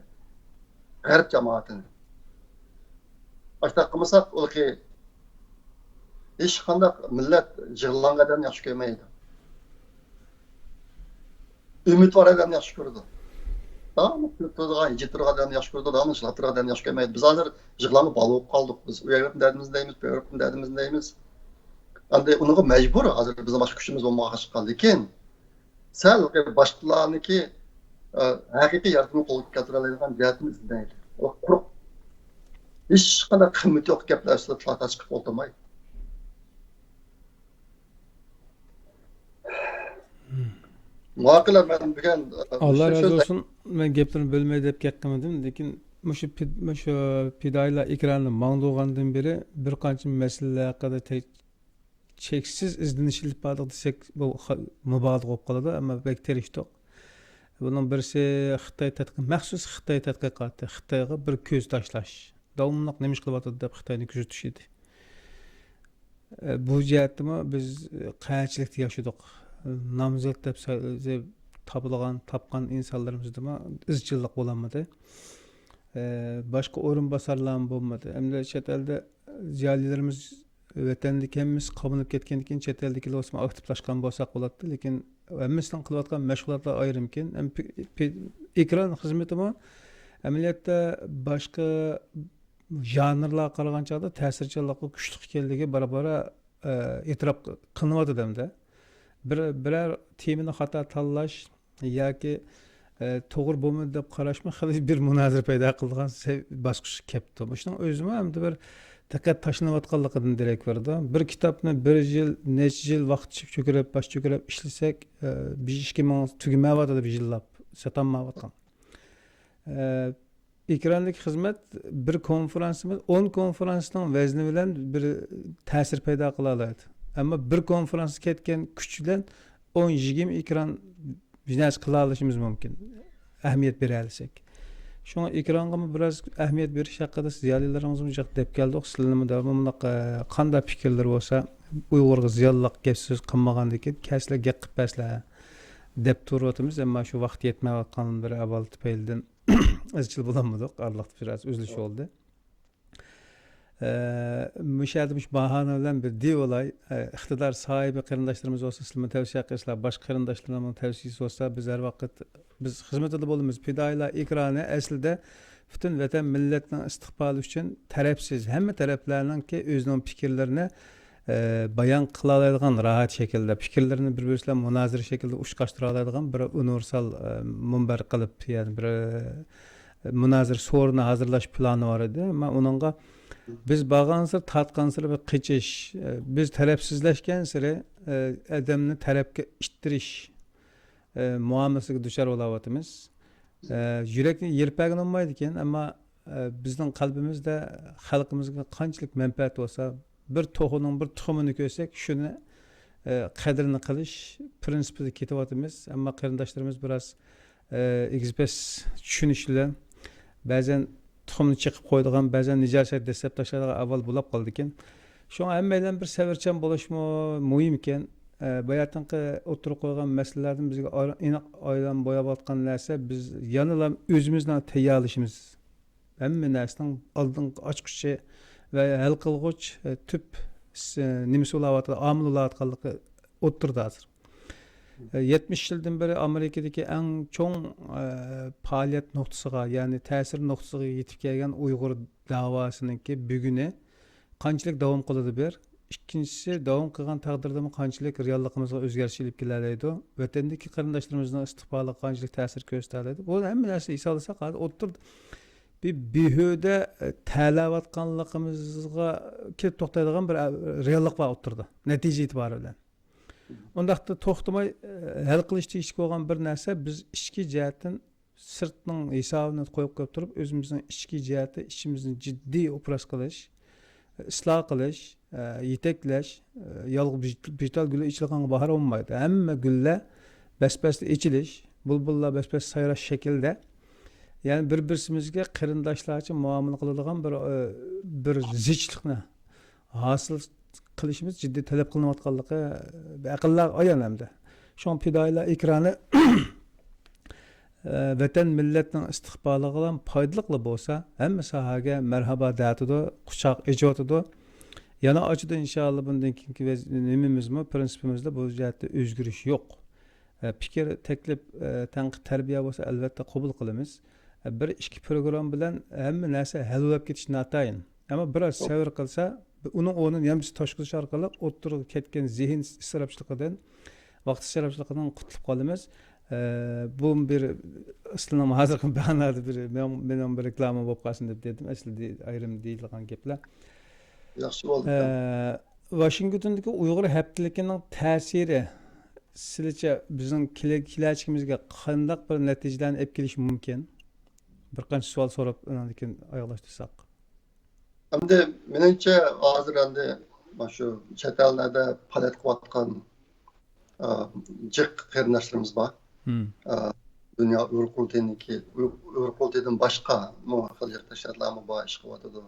غەرب جامائىتىنى. ئاشۇنداق قىلمىساق، ئۇلىقى ھېچقانداق مىللەت يىغلاڭغان ئادەمنى ياخشى كۆرمەيدۇ. ئۈمىدۋار ئادەمنى ياخشى كۆرىدۇ. داۋاملىق كۈلۈپ تۇرىدىغان، ھىجىيىپ تۇرىدىغان ئادەمنى ياخشى كۆرىدۇ، داۋاملىق يىغلاپ تۇرىدىغان ئادەمنى ياخشى كۆرمەيدۇ. بىز ھازىر يىغلاڭغا بالا بولۇپ قالدۇق. بىز ئۇ يەرلىكنىڭ دەردىمىزنى دەيمىز، بۇ يەرلىكنىڭ دەردىمىزنى دەيمىز. ئەمدى ئۇنىڭغا مەجبۇر، ھازىر بىزنىڭ باشقا كۈچىمىز بولمىغاچقا. لېكىن سەل باشقىلارنىڭكى، ئە، ھەقىقىي ياردىمىنى قولغا كەلتۈرەلەيدىغان جەھەتتىن ئىزدەيلى. ئۇ قۇرۇق، ھېچقانداق قىممىتى يوق گەپلەر ئۈستىدە تارتىشقا ئولتۇرماي. ماقۇل، مەن بۈگۈن، ئە، ئاللا مۇشۇ رازى سۆزلەر بولسۇن. مەن گەپلىرىنى بۆلمەي دەپ گەپ قىلمىدىم، لېكىن مۇشۇ پىد-، مۇشۇ پىدائىيلار ئېكرانى ماڭدۇرغاندىن بېرى بىر قانچە مەسىلىلەر ھەققىدە تە-، چەكسىز ئىزدىنىش ئېلىپ باردۇق دېسەك، بۇ خا-، مۇبالىغە بولۇپ قالىدۇ، ئەمما بەك تىرىشتۇق. بۇنىڭ بىرسى خىتاي تەتقىق-، مەخسۇس خىتاي تەتقىقاتى، خىتايغا بىر كۆز تاشلاش. داۋاملىق نېمە ئىش قىلىۋاتىدۇ دەپ خىتاينى كۆزىتىش ئىدى. ئە، بۇ جەھەتتىمۇ بىز قەيەرچىلىكتە ياشىدۇق. نامزات دەپ سا-، تاپىدىغان، تاپقان ئىنسانلىرىمىزدىمۇ ئىزچىللىق بولالمىدى. ئە، باشقا ئورۇنباسارلارمۇ بولمىدى. ئەمدى چەت ئەلدە زىيالىيلىرىمىز ۋەتەندىكى ھەممىسى قامىلىپ كەتكەندىن كېيىن، چەت ئەلدىكىلەر بولسىمۇ ئاكتىپلاشقان بولساق بولاتتى، لېكىن ھەممىسىنىڭ قىلىۋاتقان مەشغۇلاتلىرى ئايرىمكەن. ھەم پى-، پى-، ئېكران خىزمىتىمۇ ئەمەلىيەتتە باشقا ژانىرلارغا قارىغان چاغدا تەسىرچانلىقى كۈچلۈك ئىكەنلىكى بارا-بارا، ئە، ئېتىراپ قىلىنىۋاتىدۇ ئەمدى. بىر، بىرەر تېمىنى خاتا تاللاش، ياكى، ئە، توغرا بولمىدى دەپ قاراشمۇ خېلى بىر مۇنازىرە پەيدا قىلىدىغان سە-، باسقۇچقا كەپتۇ. مۇشۇنىڭ ئۆزىمۇ ئەمدى بىر دىققەت تاشلىنىۋاتقانلىقىدىن دېرەك بېرىدۇ. بىر كىتابنى بىر يىل، نەچچە يىل ۋاقىت چۆ-، چۆكۈرەپ، باش چۆكۈرەپ ئىشلىسەك، ئە، بىر ئىككى مىڭ تۈگىمەيۋاتىدۇ بىر يىللاپ، ساتالمايۋاتقان. ئە، ئېكراندىكى خىزمەت بىر كونفېرانسىمىز ئون كونفېرانسنىڭ ۋەزنى بىلەن بىر تەسىر پەيدا قىلالايدۇ. ئەمما بىر كونفېرانسقا كەتكەن كۈچ بىلەن ئون، يىگىرمە ئېكران بىر نەرسە قىلالىشىمىز مۇمكىن، ئەھمىيەت بېرەلىسەك. شۇڭا ئېكرانغىمۇ بىراز ئەھمىيەت بېرىش ھەققىدە زىيالىيلىرىمىزمۇ جىق دەپ كەلدۇق. سىلەرنىمۇ داۋاملىق، ئە، قانداق پىكىرلىرى بولسا، ئۇيغۇرغا زىيانلىق گەپ سۆز قىلمىغاندىكىن، كەلسىلەر گەپ قىلىپ بەرسىلە دەپ تۇرۇۋاتىمىز. ئەمما شۇ ۋاقىت يەتمەيۋاتقان بىر ئەھۋال تۈپەيلىدىن ئىزچىل بولالمىدۇق. ئارىلىقتا بىراز ئۈزۈلۈش بولدى. ئە، مۇشۇ يەردە مۇشۇ باھانە بىلەن بىر دېيىۋالاي. ئە، ئىقتىدار ساھىبى قېرىنداشلىرىمىز بولسا، سىلەرمۇ تەۋسىيە قىلىسىلەر، باشقا قېرىنداشلىرىمنىڭ تەۋسىيىسى بولسا، بىز ھەر ۋاقىت، بىز خىزمىتىدە بولىمىز. پىدائىيلار ئېكرانى ئەسلىدە پۈتۈن ۋەتەن مىللەتنىڭ ئىستىقبالى ئۈچۈن تەرەپسىز، ھەممە تەرەپلەرنىڭكى ئۆزىنىڭ پىكىرلىرىنى، ئە، بايان قىلالايدىغان راھەت شەكىلدە، پىكىرلىرىنى بىر-بىرسى بىلەن مۇنازىرە شەكلىدە ئۇچقاشتۇرالايدىغان بىر ئۇنىۋېرسال، ئە، مۇنبەر قىلىپ، يەنى بىر، ئە، مۇنازىرە سورۇنى ھازىرلاش پىلانى بار ئىدى. ئەمما ئۇنىڭغا بىز بارغانسېرى، تارتقانسېرى بىر قېچىش، ئە، بىز تەرەپسىزلەشكەنسېرى، ئە، ئادەمنى تەرەپكە ئىتتىرىش، ئە، مۇئامىلىسىگە دۇچار بولاۋاتىمىز. ئە، يۈرەكنى يېرىپ بەرگىلى بولمايدىكەن، ئەمما، ئە، بىزنىڭ قەلبىمىزدە خەلقىمىزگە قانچىلىك مەنپەئەت بولسا، بىر توخۇنىڭ بىر تۇخۇمىنى كۆرسەك، شۇنى، ئە، قەدرىنى قىلىش پىرىنسىپىدا كېتىۋاتىمىز. ئەمما قېرىنداشلىرىمىز بىراز، ئە، ئېگىز-پەس چۈشىنىش بىلەن بەزەن تۇخۇمنى چېقىپ قويىدىغان، بەزەن نىجاسەت دەسسەپ تاشلايدىغان ئەھۋال بولاپ قالىدىكەن. شۇڭا ھەممەيلەن بىر سەۋرچان بولۇشمۇ مۇھىمكەن. ئە، باياتىنقى ئوتتۇرىغا قويغان مەسىلىلەردىن بىزگە ئاير-، ئېنىق ئايلان بوياۋاتقان نەرسە، بىز يەنىلا ئۆزىمىزنىڭ تەييارلىشىمىز، ھەممە نەرسىنىڭ ئالدىنقى ئاچقۇچى ۋە ھەل قىلغۇچ، ئە، تۈپ س-، نېمىسى بولاۋاتىدۇ، ئامىل بولاۋاتقانلىقى ئوتتۇرىدا ھازىر. ئە، يەتمىش يىلدىن بېرى ئامېرىكىدىكى ئەڭ چوڭ، ئە، پائالىيەت نۇقتىسىغا، يەنى تەسىر نۇقتىسىغا يېتىپ كەلگەن ئۇيغۇر داۋاسىنىڭكى بۈگۈنى قانچىلىك داۋام قىلىدۇ بىر. ئىككىنچىسى، داۋام قىلغان تەقدىردىمۇ قانچىلىك رېئاللىقىمىزغا ئۆزگەرتىش ئېلىپ كېلەلەيدۇ؟ ۋەتەندىكى قېرىنداشلىرىمىزنىڭ ئىستىقبالىغا قانچىلىك تەسىر كۆرسىتەلەيدۇ؟ بۇ ھەممە نەرسىنى ھېسابلىساق، ھازىر ئوتتۇرىدا بىر بىھۇدە، ئە، تەلەۋاتقانلىقىمىزغا كېلىپ توختايدىغان بىر، ئە، رېئاللىق بار ئوتتۇرىدا، نەتىجە ئېتىبارى بىلەن. ئۇنداقتا توختىماي، ئە، ھەل قىلىش تېگىشلىك بولغان بىر نەرسە، بىز ئىچكى جەھەتتىن سىرتنىڭ ھېسابىنى قويۇپ قويۇپ تۇرۇپ، ئۆزىمىزنىڭ ئىچكى جەھەتتە ئىچىمىزنى جىددىي ئوبراز قىلىش، ئىسلاھ قىلىش، ئە، يېتەكلەش، ئە، يالغۇز بىج-، بىج تال گۈل ئېچىلغانغا باھار بولمايدۇ. ھەممە گۈللەر بەس-بەستە ئېچىلىش، بۇلبۇللار بەس-بەستە سايراش شەكلىدە، يەنى بىر-بىرسىمىزگە قېرىنداشلارچە مۇئامىلە قىلىدىغان بىر، ئە، بىر زىچلىقنى ھاسىل قىلىشىمىز جىددىي تەلەپ قىلىنىۋاتقانلىقى ئەقىللەرگە ئايان ئەمدى. شۇڭا پىدائىيلار ئېكرانى، ئە، ۋەتەن مىللەتنىڭ ئىستىقبالىغا پايدىلىقلا بولسا، ھەممە ساھەگە مەرھابا دەۋاتىدۇ، قۇچاق ئېچىۋاتىدۇ. يەنە ئاچىدۇ ئىنشائاللا بۇندىن كېيىنكى ۋەز-، نېمىمىزمۇ، پىرىنسىپىمىزدە بۇ جەھەتتە ئۆزگىرىش يوق. ئە، پىكىر، تەكلىپ، ئە، تەنقىد، تەربىيە بولسا ئەلۋەتتە قوبۇل قىلىمىز. ئە، بىر ئىككى پروگرامما بىلەن ھەممە نەرسە ھەل بولۇپ كېتىشى ناتايىن. ئەمما بىراز سەۋر قىلسا، ئۇنىڭ ئورنىنى يەنە بىز تاشقۇزۇش ئارقىلىق ئوتتۇرىغا كەتكەن زېھىن ئىسرافچىلىقىدىن، ۋاقىت ئىسرافچىلىقىدىن قۇتۇلۇپ قالىمىز. ئە، بۇ بىر ئەسلىنىڭ ھازىرقى مەنىدە بىر مېنىڭ، مېنىڭ بىر رېكلاما بولۇپ قالسۇن دەپ دېدىم. ئەسلىدە ئايرىم دېيىلىدىغان گەپلەر. ياخشى بولدى. ئە، ۋاشىنگتوندىكى ئۇيغۇر ھەپتىلىكىنىڭ تەسىرى سىلىچە بىزنىڭ كېلە-، كېلەچىكىمىزگە قانداق بىر نەتىجىلەرنى ئېلىپ كېلىشى مۇمكىن؟ بىر قانچە سوئال سوراپ، ئاندىن كېيىن ئاياغلاشتۇرساق. ئەمدى مېنىڭچە، ھازىر ئەمدى مانا شۇ چەت ئەللەردە پائالىيەت قىلىۋاتقان، ئا، جىق قېرىنداشلىرىمىز بار. مم. ئا، دۇنيا ئۇيغۇر قۇرۇلتىيىنىڭكى، ئۇيغۇر، ئۇيغۇر قۇرۇلتىيىدىن باشقا مۇ-، خىلى جىق تەشكىلاتلارمۇ بار، ئىش قىلىۋاتىدۇ.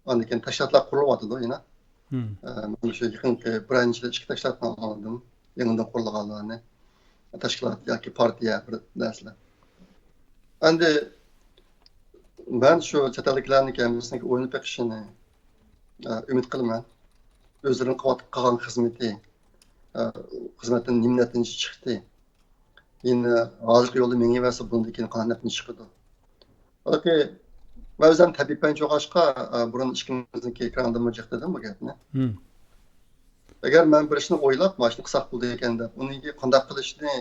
ئاندىن كېيىن تەشكىلاتلار قۇرۇلۇۋاتىدۇ يەنە. مم. ئە، مەن شۇ يېقىنقى بىر ئاينىڭ ئىچىدە ئىككى تەشكىلاتنى ئاڭلىدىم. يېڭىدىن قۇرۇلغانلارنى. تەشكىلات ياكى پارتىيە بىر نەرسىلەر. ئەمدى مەن شۇ چەت ئەلدىكىلەرنىڭكى ھەممىسىنىڭكى ئويلىنىپ بېقىشىنى، ئە، ئۈمىد قىلىمەن. ئۆزلىرىنىڭ قىلىۋات-، قىلغان خىزمىتى، ئە، خىزمەتتىن نېمە نەتىجە چىقتى؟ يەنە ھازىرقى يولدا مېڭىۋەرسە، بۇندىن كېيىن قانداق نەتىجە چىقىدۇ؟ بەلكى مەن ئۆزۈم تەبىئىي پەن چوقۇشقا، ئە، بۇرۇن ئىككىمىزنىڭكى ئېكراندىمۇ جىق دېدىم بۇ گەپنى. مم. ئەگەر مەن بىر ئىشنى ئويلاپ، مانا شۇنى قىلساق بولىدىكەن دەپ، ئۇنى قانداق قىلىشنى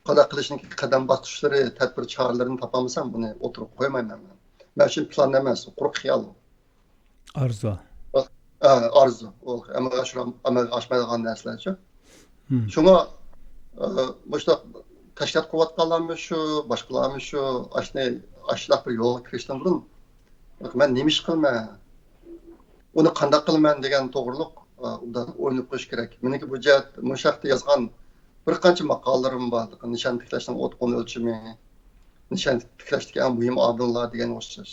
قانداق قىلىشنىڭ قەدەم باسقۇچلىرى، تەدبىر چارىلىرىنى تاپالمىسام، بۇنى ئوتتۇرىغا قويمايمەن مەن. مەن ئۈچۈن پىلان ئەمەس، قۇرۇق خىيال. ئارزۇ. ئا، ئارزۇ. ئۇ ئەمەلگە ئاشۇرام-، ئەمەلگە ئاشمايدىغان نەرسىلەرچۇ. مم. شۇڭا، ئا، مۇشۇنداق تەشكىلات قۇرۇۋاتقانلارمۇ شۇ، باشقىلارمۇ شۇ، ئاشۇنى، ئاشۇنداق بىر يولغا كىرىشتىن بۇرۇن، مەن نېمە ئىش قىلىمەن؟ ئۇنى قانداق قىلىمەن دېگەن توغرۇلۇق، ئا، ئوبدان ئويلىنىپ قويۇش كېرەك. مېنىڭكى بۇ جەھەت، مۇشۇ ھەقتە يازغان بىر قانچە ماقالىلىرىم بار. نىشان تىكلەشنىڭ ئوت قويۇن ئۆلچىمى، نىشان تىكلەشتىكى ئەڭ مۇھىم ئامىللار دېگەن ئوخشاش.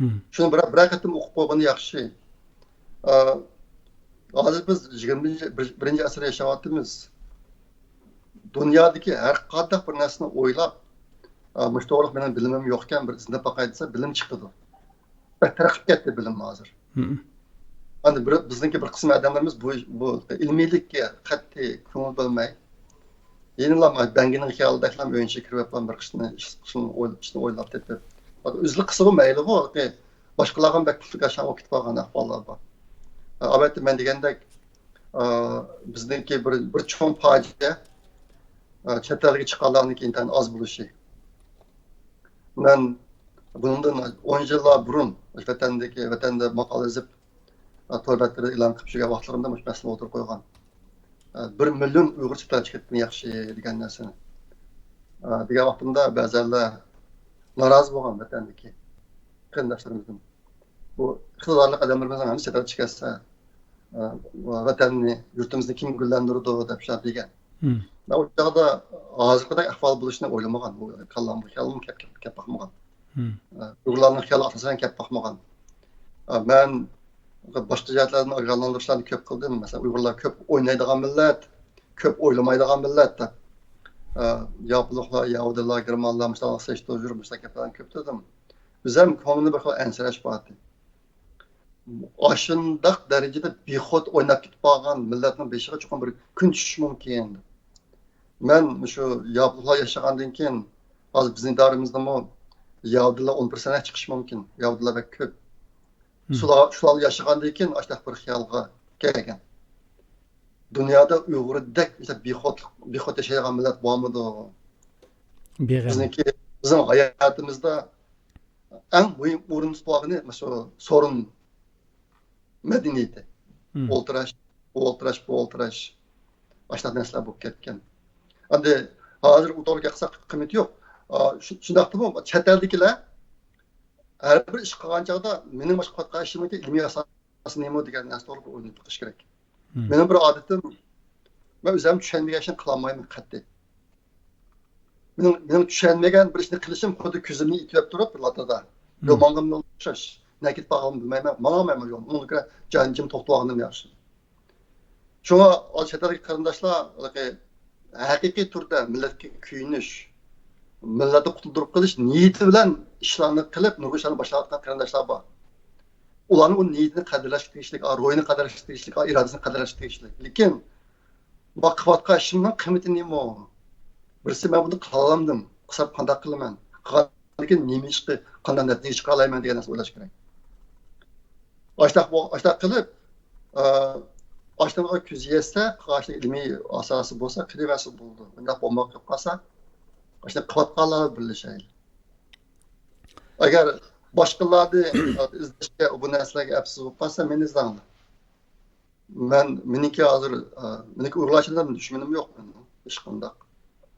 مم. شۇنى بىرەر، بىرەر قېتىم ئوقۇپ قويغىنى ياخشى. ئا، ھازىر بىز يىگىرمە بىرىنچى ئەسىردە ياشاۋاتىمىز. دۇنيادىكى ھەر قانداق بىر نەرسىنى ئويلاپ، ئا، مۇشۇ توغرىلىق مېنىڭ بىلىمىم يوقكەن، بىر ئىزدىنىپ باقاي دېسە، بىلىم چىقىدۇ. بەك تەرەققىي قىلىپ كەتتى بىلىم ھازىر. مم. ئەمدى بىر، بىزنىڭكى بىر قىسىم ئادەملىرىمىز بۇ، بۇ ئىلمىيلىككە قەتئىي كۆڭۈل بۆلمەي، يەنىلا بەڭگىنىڭ خىيالىدەكلا ئۆينىڭ ئىچىگە كىرىپ، بىر ئىشنى، ئىشنى ئويلاپ، ئىشنى ئويلاپ تېپىپ، ئۆزىلا قىلسىغۇ مەيلىغۇ، باشقىلارغا بەك پۇتلۇق ياشاڭغۇ كېتىپ قالغان ئەھۋاللار بار. ئەلۋەتتە، مەن دېگەندەك، ئا، بىزنىڭكى بىر، بىر چوڭ پاجىئە، ئا، چەت ئەلگە چىققانلارنىڭكى ئىنتايىن ئاز بولۇشى. مەن بۇنىڭدىن ئون يىللار بۇرۇن ۋەتەندىكى، ۋەتەندە ماقالە يېزىپ، ئا، تور بەتلىرىدە ئېلان قىلىپ يۈرگەن ۋاقىتلىرىمدا مۇشۇ مەسىلىنى ئوتتۇرىغا قويغان. ئا، بىر مىليون ئۇيغۇر چەت ئەلگە چىقىپ كەتكىنى ياخشى دېگەن نەرسىنى، ئا، دېگەن ۋاقتىمدا بەزەنلەر نارازى بولغان ۋەتەندىكى قېرىنداشلىرىمىزدىن. بۇ ئىقتىدارلىق ئادەملىرىمىزنىڭ ھەممىسى چەت ئەلگە چىقىپ كەتسە، ئە، ۋەتەننى، يۇرتىمىزنى كىم گۈللەندۈرىدۇ دەپ شۇنداق دېگەن. مم. مەن ئۇ چاغدا ھازىرقىدەك ئەھۋال بولۇشىنى ئويلىمىغان، بۇ كاللامغا خىيالمۇ كەپ، كەپ، كەپ باقمىغان. مم. ئە، ئۇيغۇرلارنىڭ خىيالى ئاساسەن كەپ باقمىغان. ئە، مەن باشقا جەھەتلەردىن ئاگاھلاندۇرۇشلارنى كۆپ قىلدىم. مەسىلەن، ئۇيغۇرلار كۆپ ئوينايدىغان مىللەت، كۆپ ئويلىمايدىغان مىللەت دەپ. ئە، ياپونلۇقلار، يەھۇدىيلار، گېرمانلار مۇشۇنداق سېلىشتۇرۇپ يۈرۈپ مۇشۇنداق گەپلەرنى كۆپ دېدىم. ئۆزۈم كۆڭلۈمدە بىر خىل ئەنسىرەش بار ئىدى. ئاشۇنداق دەرىجىدە بىخود ئويناپ كېتىپ قالغان مىللەتنىڭ بېشىغا چوقۇم بىر كۈن چۈشۈشى مۇمكىن. مەن مۇشۇ ياپونلار ياشىغاندىن كېيىن، ھازىر بىزنىڭ ئىدارىمىزدىمۇ يەھۇدىيلار ئون پىرسەنت چىقىشى مۇمكىن. يەھۇدىيلار بەك كۆپ. مم. شۇلار، شۇلار ياشىغاندىن كېيىن ئاشۇنداق بىر خىيالغا كەلگەن. دۇنيادا ئۇيغۇردەك بىخودلۇق، بىخود ياشايدىغان مىللەت بارمىدۇ؟ بىغەم. بىزنىڭكى، بىزنىڭ ھاياتىمىزدا ئەڭ مۇھىم ئورۇن تۇتۇۋالغىنى مۇشۇ سورۇن مەدەنىيىتى. مم. ئولتۇراش، ئولتۇراش، بۇ ئولتۇراش. ئاشۇنداق نەرسىلەر بولۇپ كەتكەن. ئەمدى ھازىر ئۇ توغرا گەپ قىلساق قىممىتى يوق. ئا، شۇ، شۇنداقتىمۇ چەت ئەلدىكىلەر ھەر بىر ئىش قىلغان چاغدا مېنىڭ باشقا قىلىۋاتقان ئىشىمنىڭكى ئىلمىي ئاساسى نېمە دېگەن نەرسە توغرا بىر ئويلىنىپ بېقىش كېرەك. مم. مېنىڭ بىر ئادىتىم، مەن ئۆزۈم چۈشەنمىگەن ئىشنى قىلالمايمەن قەتئىي. مېنىڭ، مېنىڭ چۈشەنمىگەن بىر ئىشنى قىلىشىم خۇددى كۆزۈمنى ئېتىۋەپ تۇرۇپ بىر لاتىدا. مم. يول ماڭغىنىمغا ئوخشاش. نەگە كېتىپ بارغىنىمنى بىلمەيمەن، ماڭالمايمەن يولنى. ئۇنىڭغا كۆرە جانىم جىم توختىۋالغىنىم ياخشى. شۇڭا چەت ئەلدىكى قېرىنداشلار ھېلىقى ھەقىقىي تۈردە مىللەتكە كۆيۈنۈش، مىللەتنى قۇتۇلدۇرۇپ قېلىش نىيىتى بىلەن ئىشلارنى قىلىپ، نۇرغۇن ئىشلارنى باشلاۋاتقان قېرىنداشلار بار. ئۇلارنىڭ ئۇ نىيىتىنى قەدىرلەشكە تېگىشلىك، ئا، روھىنى قەدىرلەشكە تېگىشلىك، ئا، ئىرادىسىنى قەدىرلەشكە تېگىشلىك. لېكىن ما قىلىۋاتقان ئىشىمنىڭ قىممىتى نېمە؟ بىرسى مەن بۇنى قىلالامدىم، قىلسام قانداق قىلىمەن؟ قىلغاندىن كېيىن نېمە ئىشقا، قانداق نەتىجە چىقىرالايمەن دېگەن نەرسىنى ئويلاش كېرەك. ئاشتاق بو-، ئاشتاق قىلىپ، ئا، ئاشتىغا كۆزى يەتسە، قىلغان ئىشنىڭ ئىلمىي ئاساسى بولسا، قىلىۋەرسە بولىدۇ. ئۇنداق بولماي قېلىپ قالسا، ئاشتاق قىلىۋاتقانلار بىللىشەيلى. ئەگەر باشقىلاردىن ئىزدەشكە، بۇ نەرسىلەرگە ئەپسىز بولۇپ قالسا، مېنى ئىزدەڭلار. مەن، مېنىڭكى ھازىر، ئا، مېنىڭكى ئۇيغۇرلارچىلىرىدىن دۈشمىنىم يوق مېنىڭ، ھېچقانداق.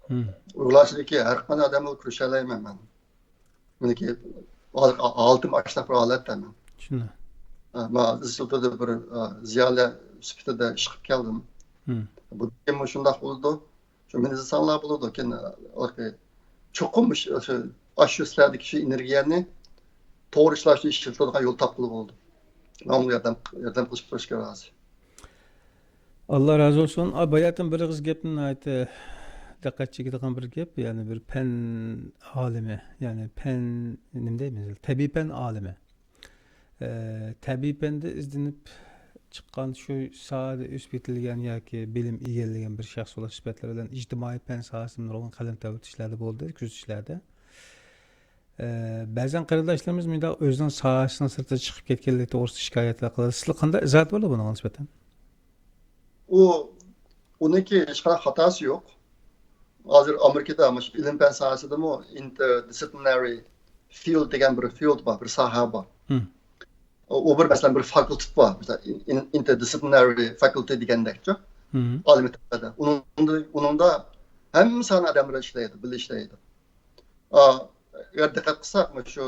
مم. ئۇيغۇرلارچىلىكى ھەر قانداق ئادەم بىلەن كۆرۈشەلەيمەن مەن. مېنىڭكى ھال-، ھالىتىم ئاشۇنداق بىر ھالەتتە مەن. شۇنداق. ئا، مانا ئىزچىل تۈردە بىر، ئا، زىيالىي سۈپىتىدە ئىشقىپ كەلدىم. مم. بۇ مۇشۇنداق بولىدۇ. شۇ مېنى ئىزدىسەڭلار بولىدۇ. كېيىن، ئا، چوقۇم شۇ، شۇ، ئاشۇ سىلەردىكى شۇ ئېنېرگىيەنى توغرا ئىشلار ئۈچۈن ئىشلىتىدىغان يول تاپقىلى بولىدۇ. ماڭا ياردەم، ياردەم قىلىشقا تىرىشىشكە رازى. ئاللا رازى بولسۇن. ئا، باياتىن بىر ئېغىز گەپنى ناھايىتى دىققەت چېكىدىغان بىر گەپ، يەنى بىر پەن ئالىمى، يەنى پەن، نېمە دەيمىز، تەبىئىي پەن ئالىمى. ئە، تەبىئىي پەندە ئىزدىنىپ چىققان، شۇ ساھەدە ئۆسۈپ يېتىلگەن ياكى بىلىم ئىگىلىگەن بىر شەخس بولۇش سۈپەتلىرى بىلەن ئىجتىمائىي پەن ساھەسىدە نۇرغۇن قەلەم تەۋرىتىشلەردە بولدى، كۆزىتىشلەردە. ئە، بەزەن قېرىنداشلىرىمىز مۇنداق ئۆزىنىڭ ساھەسىنىڭ سىرتىغا چىقىپ كەتكەنلىكى توغرىسىدا شىكايەتلەر قىلىدۇ. سىلەر قانداق ئىزاھات بولىدۇ بۇنىڭغا نىسبەتەن؟ ئۇ، ئۇنىڭكى ھېچقانداق خاتاسى يوق. ھازىر ئامېرىكىدا مۇشۇ ئىلىم پەن ساھەسىدىمۇ interdisciplinary field دېگەن بىر فىلد بار، بىر ساھە بار. ئۇ بىر، مەسىلەن، بىر فاكۇلتېت بار، مەسىلەن، interdisciplinary faculty دېگەندەكچۇ. ئالىي مەكتەپلەردە ئۇنىڭدا، ئۇنىڭدا ھەممە ساھەنىڭ ئادەملىرى ئىشلەيدۇ، بىللە ئىشلەيدۇ. ئەگەر دىققەت قىلساق، مۇشۇ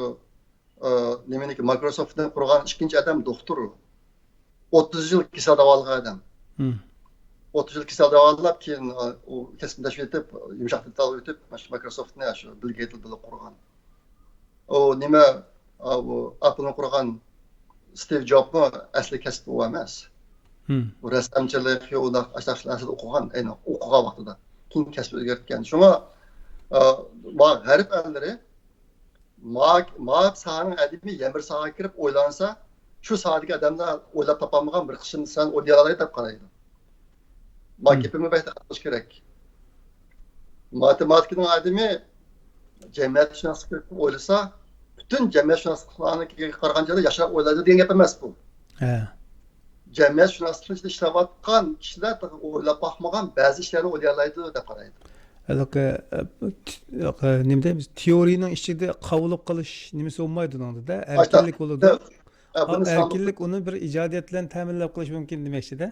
نېمىنىكى، مايكروسوفتنى قۇرغان ئىككىنچى ئادەم دوختۇر. ئوتتۇز يىل كېسەل داۋالىغان ئادەم. ئوتتۇز يىل كېسەل داۋالاپ، كېيىن ئۇ كەسپىنى تاشلاپ ئېتىپ، يۇمشاق دېتال ئۆتۈپ، مايكروسوفتنى شۇ بىل گېيتس بىلەن قۇرغان. ئۇ نېمە، ئۇ ئاپلنى قۇرغان ستىۋ جوبمۇ ئەسلى كەسپى ئۇ ئەمەس. بۇ رەسسامچىلىق، يۇنداق ئاشۇنداق نەرسىدە ئوقۇغان، ئەينى ئوقۇغان ۋاقتىدا. كېيىن كەسپى ئۆزگەرتكەن. شۇڭا، ئا، ما غەرب ئەللىرى ما، ما ساھەنىڭ ئادىمى يەنە بىر ساھەگە كىرىپ ئويلانسا، شۇ ساھەدىكى ئادەملەر ئويلاپ تاپالمىغان بىر قىسىم نەرسىنى ئويلايالايدۇ دەپ قارايدۇ. ما گېپىمنى بەك دىققەت قىلىش كېرەك. ماتېماتىكىنىڭ ئادىمى جەمئىيەتشۇناسلىقنى ئويلىسا، پۈتۈن جەمئىيەتشۇناسلىقلارنىڭكىگە قارىغاندا ياخشىراق ئويلايدۇ دېگەن گەپ ئەمەس بۇ. ھە. جەمئىيەتشۇناسلىقنىڭ ئىچىدە ئىشلەۋاتقان كىشىلەر تېخى ئويلاپ باقمىغان بەزى ئىشلارنى ئويلايالايدۇ دەپ قارايدۇ. ھېلىقى، ئە، ت-، ھېلىقى نېمە دەيمىز، تېئورىيىنىڭ ئىچىدە قاۋىلىپ قېلىش نېمىسى بولمايدۇ ئۇنىڭدا-دە، ئەركىنلىك بولىدۇ. ئەركىنلىك ئۇنى بىر ئىجادىيەت بىلەن تەمىنلەپ قېلىش مۇمكىن دېمەكچىدە.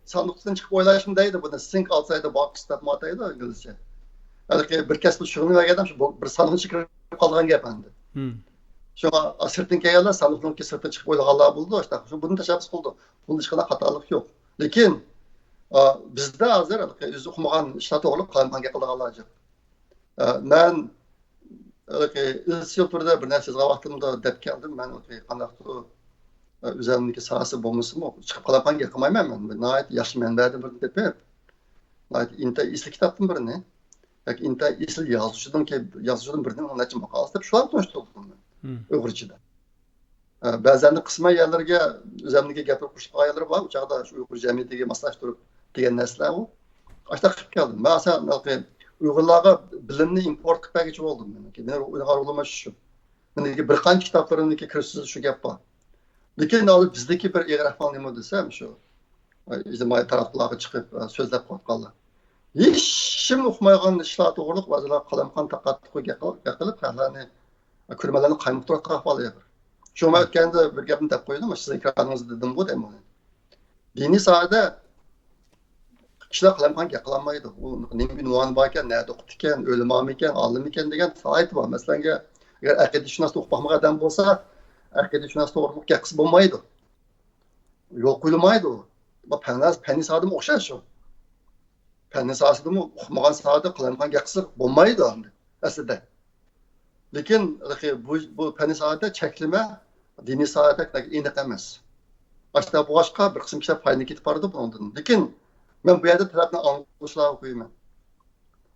ساندۇقتىن چىقىپ ئويلاشمۇ دەيدۇ بۇنى، think outside the box دەپ ئاتايدۇ ئىنگلىزچە. ھېلىقى بىر كەسىپ شۇغۇللىنىۋەرگەن ئادەم شۇ بو-، بىر ساندۇقنىڭ ئىچىگە كىرىپ قالغان گەپ ئەمدى. شۇڭا سىرتتىن كەلگەنلەر ساندۇقنىڭ سىرتىغا چىقىپ ئويلىغانلار بولىدۇ، ئاشۇنداق. شۇ بۇنى تەشەببۇس قىلىدۇ. بۇنىڭدا ھېچقانداق خاتالىق يوق. لېكىن، ئا، بىزدە ھازىر ھېلىقى ئۆزى ئۇقمىغان ئىشلار توغرىلىق قالايمىقان گەپ قىلىدىغانلار جىق. ئە، مەن ھېلىقى ئىزچىل تۈردە بىر نەرسە يازغان ۋاقتىمدا دەپ كەلدىم، مەن ھېلىقى قانداقتۇر، ئە، ئۆزۈمنىڭكى ساھەسى بولمىسىمۇ، چىقىپ قالايمىقان گەپ قىلمايمەن مەن. ناھايىتى ياخشى مەنبەدىن بىرنى تېپىپ، ناھايىتى ئىنتايىن ئېسىل كىتابتىن بىرنى، ياكى ئىنتايىن ئېسىل يازغۇچىدىنكى، يازغۇچىدىن بىرنىڭ نەچچە ماقالىسى دەپ شۇلارنى تونۇشتۇردۇم مەن ئۇيغۇرچىدا. ئە، بەزەن قىسما يەرلەرگە ئۆزۈمنىڭكى گەپلىرى قوشۇلغان يەرلىرى بار. ئۇ چاغدا شۇ ئۇيغۇر جەمئىيىتىگە ماسلاشتۇرۇپ دېگەن نەرسىلەر ئۇ. ئاشۇنداق قىلىپ كەلدىم. مەن ئاساسەن ئۇيغۇرلارغا بىلىمنى ئىمپورت قىلىپ بەرگۈچى بولدۇم. مېنىڭكى، مېنىڭ ئوينىغان رولۇم شۇ. مېنىڭكى بىر قانچە كىتابلىرىمدىكى كىرىشىسىز شۇ گەپ بار. لېكىن ھازىر بىزدىكى بىر ئېغىر ئەھۋال نېمە دېسەم، شۇ ئىجتىمائىي تاراتقۇلارغا چىقىپ سۆزلەپ قويۇۋاتقانلار. ھېچكىم ئۇقمايدىغان ئىشلار توغرىلىق بەزىلەر قالايمىقان تاقا-تۇقا گەپ قىلىپ، خەقلەرنى كۆرمەيدىغان قايمۇقتۇرۇۋاتقان ئەھۋال ئېغىر. شۇڭا مەن ئۆتكەندە بىر گەپنى دەپ قويدۇم، سىزنىڭ ئېكرانىڭىزدا دېدىمغۇ دەيمەن. دىنىي ساھەدە كىشىلەر قالايمىقان گەپ قىلالمايدۇ. ئۇ نېمە ئۇنۋانى باركەن، نەدە ئوقۇپتىكەن، ئۆلىمامىكەن، ئالىممىكەن دېگەن سالاھىيىتى بار. مەسىلەنگە، ئەگەر ئەقىدىشۇناسلىق ئوقۇپ باقمىغان ئادەم بولسا، ئەقىدىشۇناسلىق توغرىلىق گەپ قىلسا بولمايدۇ. يول قويۇلمايدۇ. بۇ پەن، پەننىي ساھەدىمۇ ئوخشاش شۇ. پەننىي ساھەسىدىمۇ ئۇقمىغان ساھەدە قالايمىقان گەپ قىلسا بولمايدۇ ئەمدى ئەسلىدە. لېكىن بۇ، بۇ پەننىي ساھەدە چەكلىمە دىنىي ساھەدەك ئېنىق ئەمەس. ئاشۇنداق بولغاچقا بىر قىسىم كىشىلەر پايدىلىنىپ كېتىپ بارىدۇ بۇنىڭدىن. لېكىن مەن بۇ يەردە تەلەپنى ئاڭلىغۇچىلارغا قويىمەن.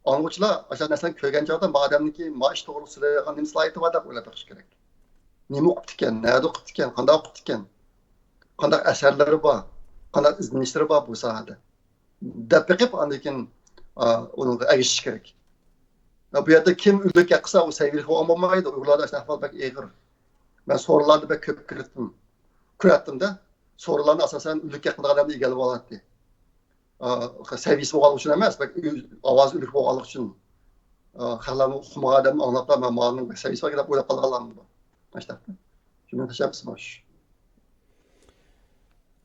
ئاڭلىغۇچىلار ئاشۇ نەرسىلەرنى كۆرگەن چاغدا ما ئادەمنىڭكى ما ئىش توغرىلىق سۆزلەيدىغان نېمە سالاھىيىتى بار دەپ ئويلاپ بېقىش كېرەك. نېمە ئوقۇپتىكەن، نەدە ئوقۇپتىكەن، قانداق ئوقۇپتىكەن، قانداق ئەسەرلىرى بار، قانداق ئىزدىنىشلىرى بار بۇ ساھەدە دەپ بېقىپ، ئاندىن كېيىن، ئا، ئۇنىڭغا ئەگىشىش كېرەك. بۇ يەردە كىم ئۆلۈك ياقىسا، ئۇ سەۋىيەلىك بولغان بولمايدۇ. ئۇيغۇرلاردا ئاشۇنداق ئەھۋال بەك ئېغىر. مەن سورۇنلاردا بەك كۆپ كىرىتتىم. كۆرەتتىم-دە. سورۇنلارنى ئاساسەن ئۆلۈك ياقىدىغان ئادەمنى ئىگىلەپ ئالاتتى. ئا، سەۋىيىسى بولغانلىقى ئۈچۈن ئەمەس، بەك ئۆز-، ئاۋازى ئۆلۈك بولغانلىقى ئۈچۈن. ئا، خەقلەرمۇ ئۇقمىغان ئادەمنى ئاڭلاپلا، مەن مانىڭ سەۋىيىسى بار دەپ ئويلاپ قالغانلارمۇ بار. ئاشۇنداق. شۇنىڭ تەشەببۇسى بار.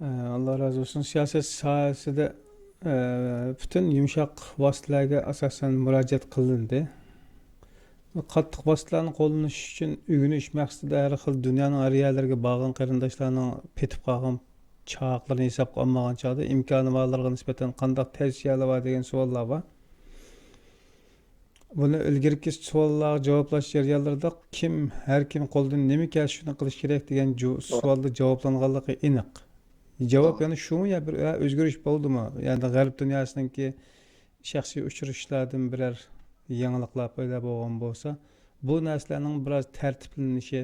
ئە، ئاللا رازى بولسۇن. سىياسەت ساھەسىدە، ئە، پۈتۈن يۇمشاق ۋاسىتىلەرگە ئاساسەن مۇراجىئەت قىلىندى. قاتتىق ۋاسىتىلەرنى قوللىنىش ئۈچۈن ئۆگىنىش مەقسىتىدە ھەر خىل دۇنيانىڭ ھەر يەرلىرىگە بارغان قېرىنداشلارنىڭ پېتىپ قالغان چاقلىرىنى ھېسابقا ئالمىغان چاغدا ئىمكانى بارلىرىغا نىسبەتەن قانداق تەۋسىيەلەر بار دېگەن سوئاللار بار. بۇنى ئىلگىرىكى سوئاللارغا جاۋابلاش جەريانلىرىدا كىم، ھەر كىم قولىدىن نېمە كەلسە شۇنى قىلىش كېرەك دېگەن جو-، سوئالدا جاۋابلانغانلىقى ئېنىق. جاۋاب يەنە شۇمۇ يا بىر، ئە، ئۆزگىرىش بولدىمۇ؟ يەنى غەرب دۇنياسىنىڭكى شەخسىي ئۇچرىشىشلاردىن بىرەر يېڭىلىقلار پەيدا بولغان بولسا، بۇ نەرسىلەرنىڭ بىراز تەرتىپلىنىشى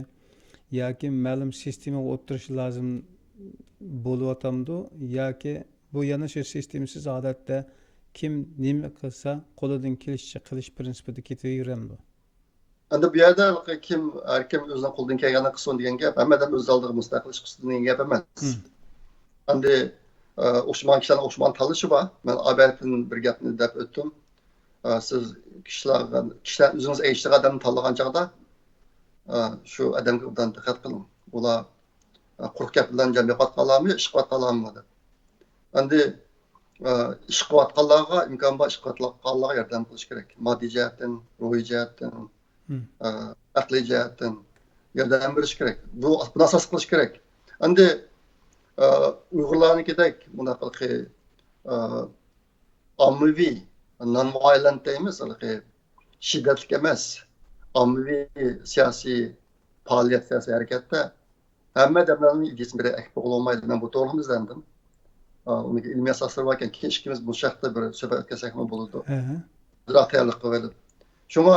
ياكى مەلۇم سىستېمىغا ئولتۇرۇشى لازىم بولۇۋاتامدۇ؟ ياكى بۇ يەنە شۇ سىستېمىسىز ھالەتتە كىم نېمە قىلسا، قولىدىن كېلىشىچە قىلىش پىرىنسىپىدا كېتىۋېرەمدۇ؟ ئەمدى بۇ يەردە كىم، ھەر كىم ئۆزىنىڭ قولىدىن كەلگەننى قىلسۇن دېگەن گەپ، ھەممە ئادەم ئۆز ئالدىغا مۇستەقىل ئىش قىلسۇن دېگەن گەپ ئەمەس. مم. ئەمدى، ئە، ئوخشىمىغان كىشىلەرنىڭ ئوخشىمىغان تاللىشى بار. مەن ئابەتتىن بىر گەپنى دەپ ئۆتتۈم. ئە، سىز كىشىلەرگە، كىشىلەر ئۆزىڭىز ئەگىشىدىغان ئادەمنى تاللىغان چاغدا، ئە، شۇ ئادەمگە ئوبدان دىققەت قىلىڭ. ئۇلار، ئە، قۇرۇق گەپ بىلەن جان بېقىۋاتقانلارمۇ، ئىش قىلىۋاتقانلارمۇ دەپ. ئەمدى، ئە، ئىش قىلىۋاتقانلارغا، ئىمكان بار ئىش قىلىۋاتقانلارغا ياردەم قىلىش كېرەك. ماددىي جەھەتتىن، روھىي جەھەتتىن، ئە، ئەقلىي جەھەتتىن ياردەم بېرىش كېرەك. بۇ، بۇنى ئاساس قىلىش كېرەك. ئەمدى، ئە، ئۇيغۇرلارنىڭكىدەك بۇنداق ھېلىقى، ئە، ئاممىۋى، نان ۋايلەنت دەيمىز، ھېلىقى شىددەتلىك ئەمەس، ئاممىۋى سىياسىي پائالىيەت، سىياسىي ھەرىكەتتە ھەممە ئادەملەرنىڭ ئىدىيىسىنى بىر ئەكىپ بولغىلى بولمايدۇ. مەن بۇ توغرىمۇ ئىزدەندىم. ئا، ئۇنىڭ ئىلمىي ئاساسلىرى باركەن، كېيىن ئىككىمىز بۇ ھەقتە بىر سۆھبەت ئۆتكۈزسەكمۇ بولىدۇ. ئەھە. ئازراق تەييارلىق قىلىۋېلىپ. شۇڭا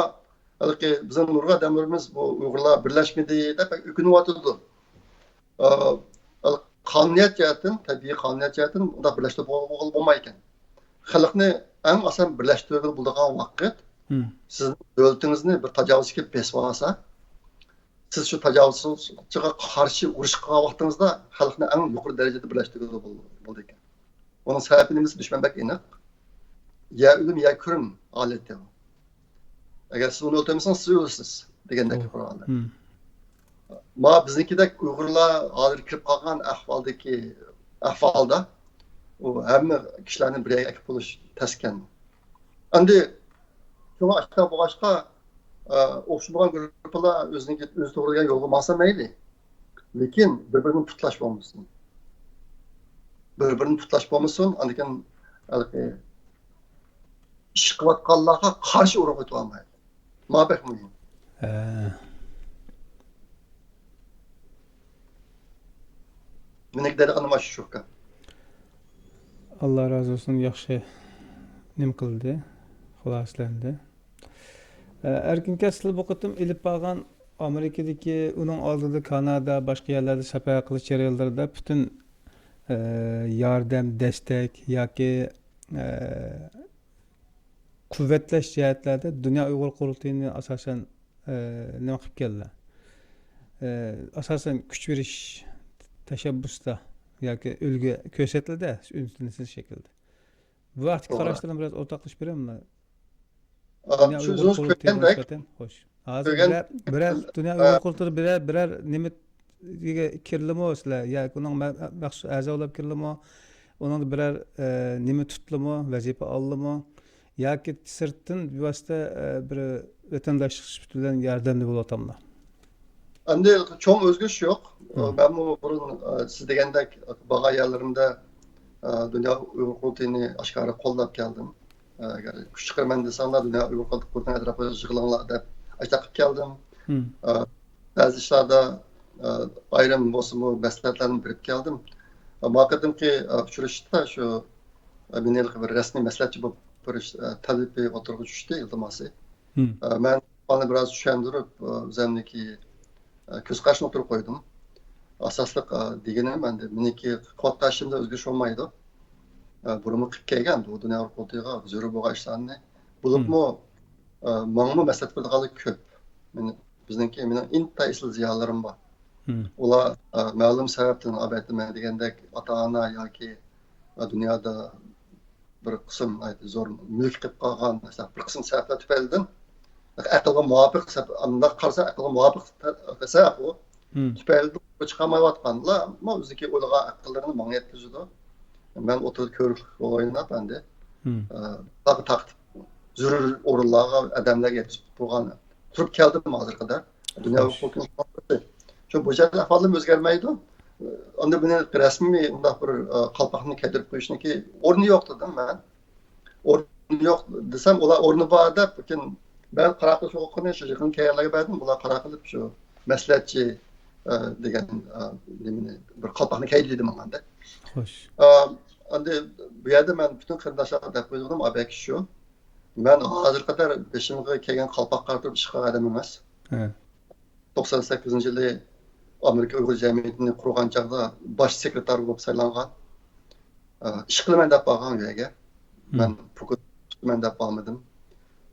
ھېلىقى بىزنىڭ نۇرغۇن ئادەملىرىمىز بۇ ئۇيغۇرلار بىرلەشمىدى دەپ بەك ئۆكۈنۈۋاتىدۇ. ئا، قانۇنىيەت جەھەتتىن، تەبىئىي قانۇنىيەت جەھەتتىن ئۇنداق بىرلەشتۈرۈپ بولغىلى بولمايدىكەن. خەلقنى ئەڭ ئاسان بىرلەشتۈرگىلى بولىدىغان ۋاقىت، مم. سىزنىڭ دۆلىتىڭىزنى بىر تاجاۋۇزچى كېلىپ بېسىۋالسا، سىز شۇ تاجاۋۇزچىغا قارشى ئۇرۇش قىلغان ۋاقتىڭىزدا خەلقنى ئەڭ يۇقىرى دەرىجىدە بىرلەشتۈرگىلى بول-، بولىدىكەن. ئۇنىڭ سەۋەبى نېمىسى؟ دۈشمەن بەك ئېنىق. يا ئۆلۈم، يا كۈرۈم ھالىتى. ئەگەر سىز ئۇنى ئۆلتۈرمىسىڭىز، سىز ئۆلىسىز دېگەندەك توغرا. گەپلەر. مم. ما بىزنىڭكىدەك ئۇيغۇرلار ھازىر كىرىپ قالغان ئەھۋالدىكى، ئەھۋالدا ئۇ ھەممە كىشىلەرنى بىر يەرگە ئەكىپ بولۇش تەسكەن. ئەمدى شۇڭا ئاشۇنداق بولغاچقا، ئە، ئوخشىمىغان گۇرۇپپىلار ئۆزىنىڭكى، ئۆزى توغرا دېگەن يولغا ماڭسا مەيلى. لېكىن بىر-بىرىنى پۇتلاش بولمىسۇن. بىر-بىرىنى پۇتلاش بولمىسۇن. ئاندىن كېيىن ھېلىقى ئىش قىلىۋاتقانلارغا قارشى ئۇرۇق ئېتىۋالمايلى. ما بەك مۇھىم. ھە. مېنىڭكى دەيدىغىنىم ئاشۇ، شۇ ئۇكا. ئاللا رازى بولسۇن، ياخشى نېمە قىلدى، خۇلاسىلەندى. ئە، ئەركىن ئاكا، سىلەر بۇ قېتىم ئېلىپ بارغان ئامېرىكىدىكى، ئۇنىڭ ئالدىدا كانادا، باشقا يەرلەردە سەپەر قىلىش جەريانلىرىدا پۈتۈن، ئە، ياردەم، دەستەك ياكى، ئە، قۇۋۋەتلەش جەھەتلەردە دۇنيا ئۇيغۇر قۇرۇلتىيىنى ئاساسەن، ئە، نېمە قىلىپ كەلدى؟ ئە، ئاساسەن كۈچ بېرىش تەشەببۇستا ياكى ئۈلگە كۆرسەتىلدى، ئۈنسىز شەكىلدە. بۇ ھەقتىكى توغرا. قاراشلىرىنى بىراز ئورتاقلىشىپ بېرەممۇ؟ ئا، دۇنيا شۇ ئۇيغۇر ئۆزىڭىز قۇرۇلتىيىغا كۆرگەندەك، نىسبەتەن. خوش. ھازىر كۆرگەن-، بىرەر، بىرەر دۇنيا ئا. ئۇيغۇر قۇرۇلتىيىغا بىرەر، بىرەر نېمە كىرىلىمۇ سىلەر؟ ياكى ئۇنىڭ مە-، مەخسۇس ئەزا بولۇپ كىرىلىمۇ؟ ئۇنىڭدا بىرەر، ئە، نېمە تۇتۇلىمۇ؟ ۋەزىپە ئالىلىمۇ؟ ياكى سىرتتىن بىۋاسىتە، ئە، بىر ۋەتەنداشلىق سۈپىتى بىلەن ياردەمدە بولۇۋاتامدۇ؟ ئەمدى چوڭ ئۆزگىرىش يوق. مم. مەنمۇ بۇرۇن، ئە، سىز دېگەندەك بارغان يەرلىرىمدە، ئە، دۇنيا ئۇيغۇر قۇرۇلتىيىنى ئاشكارا قوللاپ كەلدىم. ئە، ئەگەر كۈچ چىقىرىمەن دېسەڭلار، دۇنيا ئۇيغۇر قۇرۇلتىيىنىڭ ئەتراپىغا يىغىلىڭلار دەپ ئاشۇنداق قىلىپ كەلدىم. مم. ئە، بەزى ئىشلاردا، ئە، ئايرىم بولسىمۇ مەسلىھەتلەرنى بېرىپ كەلدىم. ئە، ما قېتىمقى، ئە، ئۇچرىشىشتا شۇ، ئە، مېنى بىر رەسمىي مەسلىھەتچى بولۇپ بېرىش، ئە، تەلىپى ئوتتۇرىغا چۈشتى، ئىلتىماسى. مم. ئە، مەن ئۇنى بىراز چۈشەندۈرۈپ، ئە، ئۆزۈمنىڭكى، ئە، كۆز قارىشىنى ئوتتۇرىغا قويدۇم. ئاساسلىق، ئە، دېگىنىم، ئەمدى مېنىڭكى قىلىۋاتقان ئىشىمدا ئۆزگىرىش بولمايدۇ. ئە، بۇرۇنمۇ قىلىپ كەلگەن بۇ دۇنيا ئۇيغۇر قۇرۇلتىيىغا زۆرۈر بولغان ئىشلارنى. بولۇپمۇ، ئە، ماڭىمۇ مەسلىھەت بېرىدىغانلار كۆپ. مېنى، بىزنىڭكى، مېنىڭ ئىنتايىن ئېسىل زىيالىيلىرىم بار. مم. ئۇلار، ئە، مەلۇم سەۋەبتىن، ئەلۋەتتە، مەن دېگەندەك ئاتا-ئانا ياكى، ئە، دۇنيادا بىر قىسىم، ئە، زور مۈلۈك قېلىپ قالغان، مەسىلەن، بىر قىسىم سەۋەبلەر تۈپەيلىدىن ئەقىلگە مۇۋاپىق سەپ-، ئۇنداق قارىسا، ئەقىلگە مۇۋاپىق تە-، سەۋەب ئۇ. مم. تۈپەيلىدىن چىقالمايۋاتقانلار، ئەمما ئۆزىنىڭكى ئويلىغان ئەقىللىرىنى ماڭا يەتكۈزىدۇ. مەن ئوتتۇرىدا كۆۋرۈكلۈك رول ئويناپ ئەمدى، مم. ئە، تاغ تارقىتىپ، زۆرۈر ئورۇنلارغا، ئادەملەرگە يەتكۈزۈپ تۇرغان، تۇرۇپ كەلدىم ھازىرغا قەدەر. دۇنيا خوش. ھوقۇقىنىڭ شۇ بۇ جەھەتتە ئەھۋالىم ئۆزگەرمەيدۇ. ئەمدى بۇنى رەسمىي ئۇنداق بىر، ئە، قالپاقنى كىيدۈرۈپ قويۇشنىڭكى ئورنى يوق دېدىم مەن. ئورنى يوق دېسەم، ئۇلار ئورنى بار دەپ، لېكىن مەن قارار قىلىش ھوقۇقىنى شۇ يېقىنقى يىللارغا بەردىم. ئۇلار قارار قىلىپ، شۇ مەسلىھەتچى، ئە، دېگەن، ئە، نېمىنى، بىر قالپاقنى كىيدى دېدى ماڭا ئەمدى. خوش. ئە، ئەمدى بۇ يەردە مەن پۈتۈن قېرىنداشلارغا دەپ قويىدىغىنىم، ئا، بەك شۇ. مەن ھازىرغا قەدەر بېشىمغا كىيگەن قالپاق قارىتىپ ئىش قىلغان ئادەم ئەمەس. ھە. توقسان سەككىزىنچى يىلى ئامېرىكا ئۇيغۇر جەمئىيىتىنى قۇرغان چاغدا باش سېكرېتار بولۇپ سايلانغان. ئە، ئىش قىلىمەن دەپ بارغان ئۇ يەرگە. مم. مەن پروكۇرور تۇتىمەن دەپ بارمىدىم.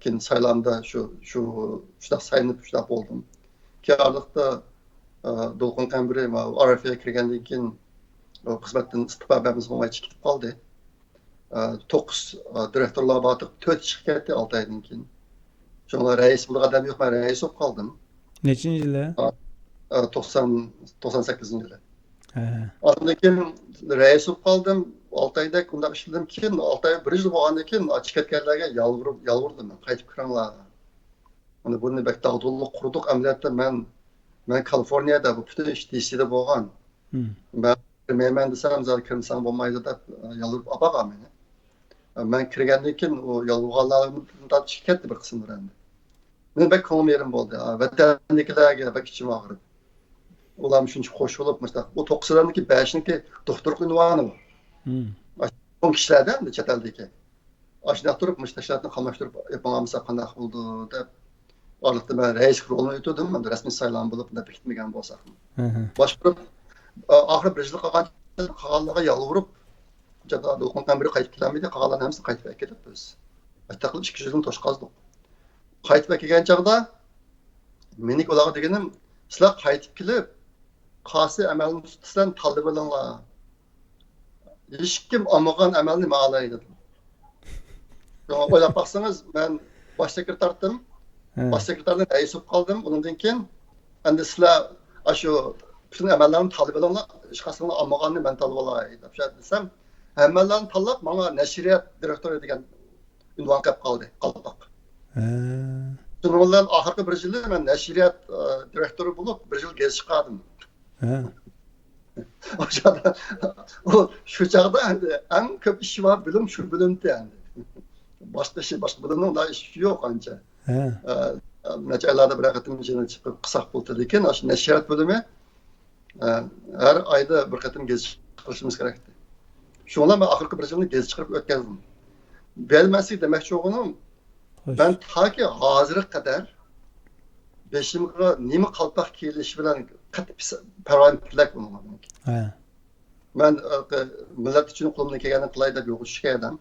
كېيىن سايلامدا شۇ، شۇ، شۇنداق سايلىنىپ شۇنداق بولدۇم. كېيىن ئارىلىقتا، ئە، دولقۇن قەمبىرى ماۋۇ ئار ئېف ئېيغا كىرگەندىن كېيىن، ئۇ خىزمەتتىن ئىستېپا بەرمىسە بولمايدۇ، كېتىپ قالدى. ئە، توققۇز، ئە، دىرېكتورلار بار، تۆت چىقىپ كەتتى ئالتە ئايدىن كېيىن. شۇڭا رەئىس بولىدىغان ئادەم يوق، مەن رەئىس بولۇپ قالدىم. نەچچىنچى يىلى؟ ئە، ئە، توقسان، توقسان سەككىزىنچى يىلى. ھە. ئاندىن كېيىن رەئىس بولۇپ قالدىم. ئالتە ئايدەك ئۇنداق ئىشلىدىم. كېيىن ئالتە ئاي، بىر يىل بولغاندىن كېيىن چىقىپ كەتكەنلەرگە يالۋۇرۇپ، يالۋۇردۇم مەن، قايتىپ كىرىڭلار. ئەمدى بۇنى بەك داغدۇغىلىق قۇردۇق. ئەمەلىيەتتە مەن، مەن كالىفورنىيەدە بۇ پۈتۈن ئىش دى سىدا بولغان. مەن كىرمەيمەن دېسەم، زادى كىرمىسەڭ بولمايدۇ دەپ، ئە، يالۋۇرۇپ ئاپارغان مېنى. ئە، مەن كىرگەندىن كېيىن ئۇ يالۋۇرغانلار چىقىپ كەتتى بىر قىسىملىرى ئەمدى. مېنىڭ بەك كۆڭلۈم يېرىم بولدى. ئە، ۋەتەندىكىلەرگە بەك ئىچىم ئاغرىدى. ئۇلارمۇ شۇنچە خوش بولۇپ، مۇشۇنداق، ئۇ توققۇز ئادەمنىڭكى بەشىنىڭكى دوختۇرلۇق ئۇنۋانى بار. چوڭ كىشىلەردە ئەمدى چەت ئەلدىكى. ئاشۇنداق تۇرۇپ، مۇشۇ تەشكىلاتنى قاملاشتۇرۇپ ئېلىپ ماڭالمىساق قانداق بولىدۇ دەپ، ئارىلىقتا مەن رەئىسلىك رولىنى ئۆتىدىم. ئەمدى رەسمىي سايلام بولۇپ، بۇنداق بېكىتمىگەن بولساقمۇ. باشقۇرۇپ، ئا-، ئاخىرى بىر يىل قالغان، قالغانلارغا يالۋۇرۇپ، جادا دولقۇن قەمبىرى قايتىپ كېلەلمىدى، قالغانلارنى ھەممىسىنى قايتىپ ئەكېلىپ بىز. ئاتاقلىق ئىككى يۈز يىلنى توشقازدۇق. قايتىپ ئەكەلگەن چاغدا، مېنىڭكى ئۇلارغا دېگىنىم، سىلەر قايتىپ كېلىپ، قايسى ئەمەلنى تۇتىسىلەر، تاللىۋېلىڭلار. ھېچكىم ئالمىغان ئەمەلنى مەن ئالاي دېدىم. شۇڭا ئويلاپ باقسىڭىز، مەن باش سېكرېتارتىم. باش سېكرېتاردىن رەئىس بولۇپ قالدىم. ئۇنىڭدىن كېيىن، ئەمدى سىلەر ئاشۇ پۈتۈن ئەمەللەرنى تاللىۋېلىڭلار، ھېچقايسىڭلار ئالمىغاننى مەن تاللىۋالاي دەپ شۇ دېسەم، ھەممىلەرنى تاللاپ، ماڭا نەشرىيات دىرېكتورى دېگەن ئۇنۋان قېلىپ قالدى، قالپاق. شۇنىڭ بىلەن ئاخىرقى بىر يىلى مەن نەشرىيات، ئە، دىرېكتورى بولۇپ، بىر يىل گېزىت چىقاردىم. ئاشۇ، ئۇ شۇ چاغدا ئەمدى ئەڭ كۆپ ئىشى بار بۆلۈم شۇ بۆلۈمتى ئەمدى. باشقا ئىشى، باشقا بۆلۈمنىڭ ئۇنداق ئىشى يوق ئانچە. ئە، نەچچە ئايلاردا بىرەر قېتىم يىغىن چىقىپ قىلساق بولدى. لېكىن ئاشۇ نەشرىيات بۆلۈمى، ئە، ھەر ئايدا بىر قېتىم گېزىت چىقىرىشىمىز كېرەكتى. شۇڭا مەن ئاخىرقى بىر يىلنى گېزىت چىقىرىپ ئۆتكەزدىم. بەلمەسلىك دېمەكچى بولغىنىم، مەن تاكى ھازىرغا قەدەر بېشىمغا نېمە قالپاق كىيىلىشى بىلەن قەتئىي پىس-، پەرۋايىم پىلەك بولمىغان. مەن، ئە، مىللەت ئۈچۈن قولۇمدىن كەلگەننى قىلاي دەپ يولغا چۈشكەن ئادەم.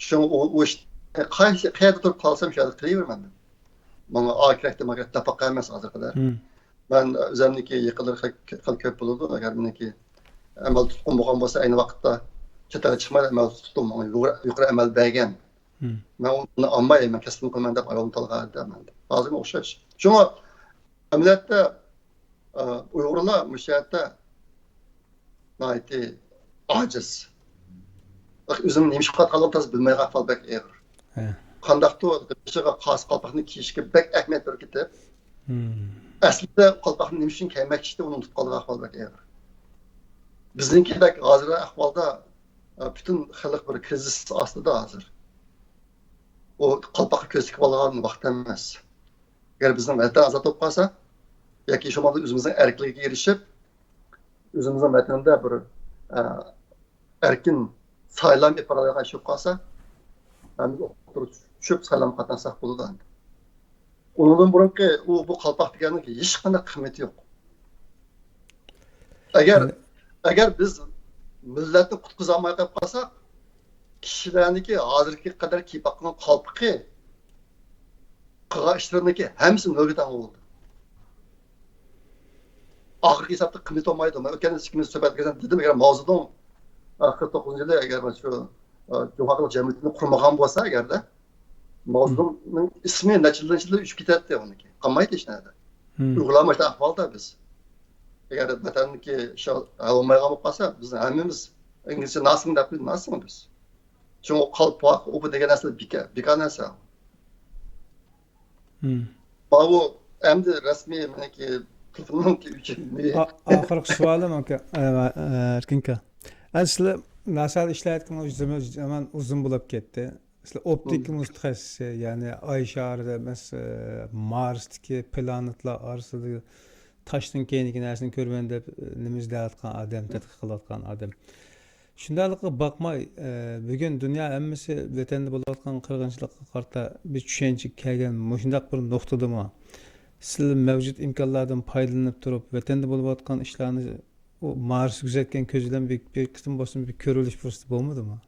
شۇڭا ئۇ، ئۇ ئىشنى قايسى، قەيەردە تۇرۇپ قىلالىسام، شۇ يەردە قىلىۋېرىمەن. ماڭا ئا كېرەك، دېمە كېرەك، دەپەقە ئەمەس ھازىرغا قەدەر. مەن ئۆزۈمنىڭكى يېقىنلىرى خېلى، خېلى كۆپ بولىدۇ. ئەگەر مېنىڭكى ئەمەل تۇتقۇم بولغان بولسا، ئەينى ۋاقىتتا چەت ئەلگە چىقماي ئەمەل تۇتتۇم. ماڭا يۇقىرى، يۇقىرى ئەمەل بەرگەن. مەن ئۇنى ئالماي، مەن كەسپىمنى قىلىمەن دەپ ئايرىلىپ قالغان ئادەم مەن. ھازىرمۇ ئوخشاش. شۇڭا ئەمەلىيەتتە، ئە، ئۇيغۇرلار مۇشۇ يەردە ناھايىتى ئاجىز. ئۆزىنىڭ نېمە ئىش قىلىۋاتقانلىقىنى تازا بىلمەيدىغان ئەھۋال بەك ئېغىر. قانداقتۇر بېشىغا قاسا قالپاقنى كىيىشكە بەك ئەھمىيەت بېرىپ كېتىپ، ئەسلىدە قالپاقنى نېمە ئۈچۈن كىيمەكچى ئىكەن، ئۇنى ئۇنتۇپ قالىدىغان ئەھۋال بەك ئېغىر. بىزنىڭكىدەك ھازىرقى ئەھۋالدا، ئە، پۈتۈن خەلق بىر كرىزىس ئاستىدا ھازىر. ئۇ قالپاققا كۆز تىكىپ ئالغان ۋاقىت ئەمەس. ئەگەر بىزنىڭ ۋەتەن ئازاد بولۇپ قالسا، ياكى شۇ ئۆزىمىزنىڭ ئەركىنلىكىگە ئېرىشىپ، ئۆزىمىزنىڭ ۋەتىنىدە بىر، ئە، ئەركىن سايلام ئېلىپ بارالايدىغان ئىش بولۇپ قالسا، ھەممىمىز ئوتتۇرىغا چۈشۈپ سايلامغا قاتناشساق بولىدۇ ئەمدى. ئۇنىڭدىن بۇرۇنقى ئۇ، بۇ قالپاق دېگەننىڭ ھېچقانداق قىممىتى يوق. ئەگەر، ئەگەر بىز مىللەتنى قۇتقۇزالماي قېلىپ قالساق، كىشىلەرنىڭكى ھازىرغا قەدەر كىيىپ باققان قالپىقى، قىلغان ئىشلىرىنىڭكى ھەممىسى نۆلگە تەڭ بولىدۇ. ئاخىرقى ھېسابتا قىممىتى بولمايدۇ. مەن ئۆتكەندە ئىككىمىز سۆھبەت قىلغان دېدىم، ئەگەر ماۋزېدۇڭ، ئە، قىرىق توققۇزىنچى يىلى ئەگەر مانا شۇ، ئە، جۇڭخۇا خەلق جەمئىيىتىنى قۇرمىغان بولسا، ئەگەردە ماۋزېدۇڭنىڭ ئىسمى نەچچە يىلدىن يىلغا ئۆچۈپ كېتەتتى ئۇنىڭكى. قالمايتتى ھېچ نەدە. ئۇيغۇرلار مۇشۇنداق ئەھۋالدا بىز. ئەگەر ۋەتەننىڭكى ئىشى ھەل بولمايدىغان بولۇپ قالسا، بىز ھەممىمىز ئىنگلىزچە nothing دەپ، nothing بىز. شۇڭا قالپاق، ئۇ بۇ دېگەن نەرسىلەر بىكار، بىكار نەرسە. ماۋۇ ئەمدى رەسمىي مېنىڭكى تېلېفوننىڭكى ئۆچۈرۈلدى. ئا-، ئاخىرقى سوئالىم، ئاكا، ئە، ئە، ئەركىنكا. ئەمدى سىلەر ناسادا ئىشلەيۋاتقىنىڭىز زامان ئۇزۇن بولۇپ كەتتى. سىلەر ئوپتىكا مۇتەخەسسىسى، يەنى ئاي شارىدا ئەمەس، ئە، مارستىكى پلانېتلار ئارىسىدا تاشتىن كەينىدىكى نەرسىنى كۆرىمەن دەپ، ئە، نېمە ئىزدەۋاتقان ئادەم، تەتقىق قىلىۋاتقان ئادەم. شۇنداقلىقىغا باقماي، ئە، بۈگۈن دۇنيا ھەممىسى ۋەتەندە بولۇۋاتقان قىرغىنچىلىققا قارىتا بىر چۈشەنچىگە كەلگەن مۇشۇنداق بىر نۇقتىدىمۇ، سىلەر مەۋجۇت ئىمكانلاردىن پايدىلىنىپ تۇرۇپ، ۋەتەندە بولۇۋاتقان ئىشلارنى ئۇ مارس كۆزەتكەن كۆز بىلەن بىر، بىر قېتىم بولسىمۇ بىر كۆرۈۋېلىش پۇرسىتى بولمىدىمۇ؟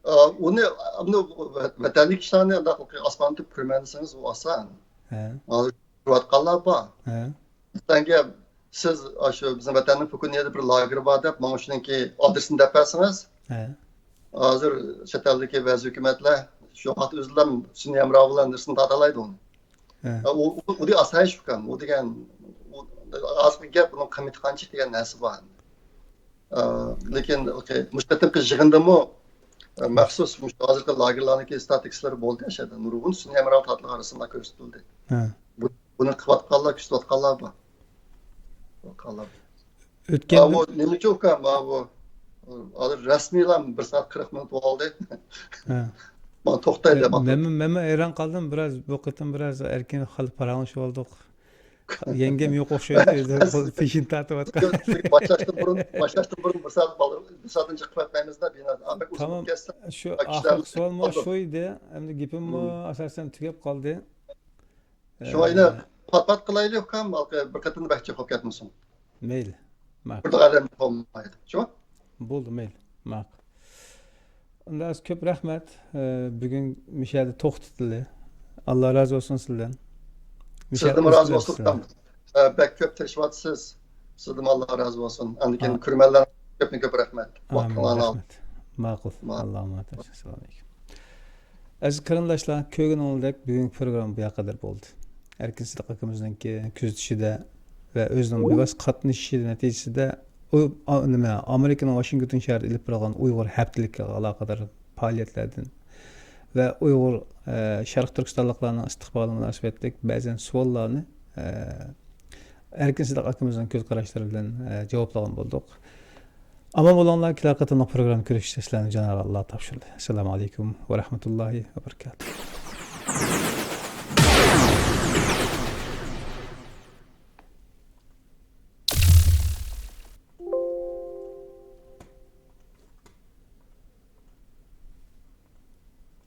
ئا، ئۇنى، ئۇنى ۋەتەندىكى ئىشلارنى ئانداق ئاسماندا كۆرىمەن دېسىڭىز، ئۇ ئاسان. ھە. ھازىر كۆرۈۋاتقانلار بار. ھە. مەسىلەن، سىز ئاشۇ بىزنىڭ ۋەتەننىڭ پۇكۇنيەدە بىر لاگېرى بار دەپ، ماڭا شۇنىڭكى ئادرېسىنى دەپ بەرسىڭىز، ھە. ھازىر چەت ئەلدىكى بەزى ھۆكۈمەتلەر شۇ ۋاقىت ئۆزىلا سۈنئىي ھەمراھ بىلەن نەرسىنى تارتالايدۇ ئۇنى. ئۇ، ئۇ، ئۇ ئاسايىش ئۇكام. ئۇ دېگەن، ئۇ ھازىرقى گەپ، ئۇنىڭ قىممىتى قانچە دېگەن نەرسە بار. ئە، لېكىن، ئوكەي، مۇشۇ قېتىمقى يىغىندىمۇ، ئە، مەخسۇس مۇشۇ ھازىرقى لاگېرلارنىڭكى ستاتىكىسلىرى بولدى ئەشەدە. نۇرغۇن سۈنئىي ھەمراھ تارتىلغان رەسىملەر كۆرسىتىلدى. بۇ، بۇنى قىلىۋاتقانلار، كۆرسىتىۋاتقانلار بار. قىلىۋاتقانلار بار. ئۆتكەندە ئاۋۇ نېمىچۇ ئۇكام، ئاۋۇ ھازىر رەسمىيلا بىر سائەت قىرىق مىنۇت بولدى. مانا توختايلى، مانا. مەنمۇ، مەنمۇ ھەيران قالدىم، بىراز بۇ قېتىم بىراز ئەركىن خېلى پاراڭلىشىۋالدۇق. يەڭگەم يوق ئوخشايدۇ، پېشىنى تارتىۋاتقان. باشلاشتىن بۇرۇن، باشلاشتىن بۇرۇن بىر سائەت، بىر سائەتتىن جىق قىلىۋەتمەيمىز-دە، بىنا. بەك ئۇزۇن تامام. كەتسە، شۇ ئاخىرقى سوئالمۇ شۇ ئىدى. ئەمدى گېپىممۇ ئاساسەن تۈگەپ قالدى. شۇڭا يەنە پات-پات قىلايلى، ئۇكام، بىر قېتىمدا بەك جىق بولۇپ كەتمىسۇن. مەيلى، ماقۇل. بىر ئادەم بولمايدۇ، شۇ؟ بولدى، مەيلى، ماقۇل. ئەمدى ئاز كۆپ رەھمەت. ئە، بۈگۈن مۇشۇ يەردە توختىتىلدى. ئاللا رازى بولسۇن سىزدىن. مۇشۇ يەردە سىزدىن رازى بولسۇن، ئۇكام. ئە، بەك كۆپ تىرىشىۋاتىسىز. سىزدىن ئاللا رازى بولسۇن. ئاندىن كېيىن كۆرۈرمەنلەر كۆپتىن كۆپ رەھمەت. ئامىن، رەھمەت. ماقۇل. ئاللا ئامانەت. ئەسسالامۇ ئەلەيكۇم. ئەزىز قېرىنداشلار، كۆرگىنىڭىزدەك بۈگۈنكى پروگرامما بۇ يەرگە قەدەر بولدى. ئەركىن سىدىق ئاكىمىزنىڭكى كۆزىتىشىدە ۋە ئۆزىنىڭ بىۋاسىتە قاتنىشىشى نەتىجىسىدە ئۇ، ئا-، نېمە، ئامېرىكىنىڭ ۋاشىنگتون شەھىرىدە ئېلىپ بېرىلغان ئۇيغۇر ھەپتىلىكىگە ئالاقىدار پائالىيەتلەردىن ۋە ئۇيغۇر، ئە، شەرقىي تۈركىستانلىقلارنىڭ ئىستىقبالى مۇناسىۋەتلىك بەزەن سوئاللارنى، ئە، ئەركىن سىدىق ئاكىمىزنىڭ كۆز قاراشلىرى بىلەن، ئە، جاۋابلىغان بولدۇق. ئامان بولۇڭلار، كېلەر قېتىملىق پروگرامما كۆرۈشكىچە سىلەرنى جانابى ئاللا تاپشۇردى. ئەسسالامۇ ئەلەيكۇم ۋە رەھمەتۇللاھى ۋە بەرىكاتۇھ.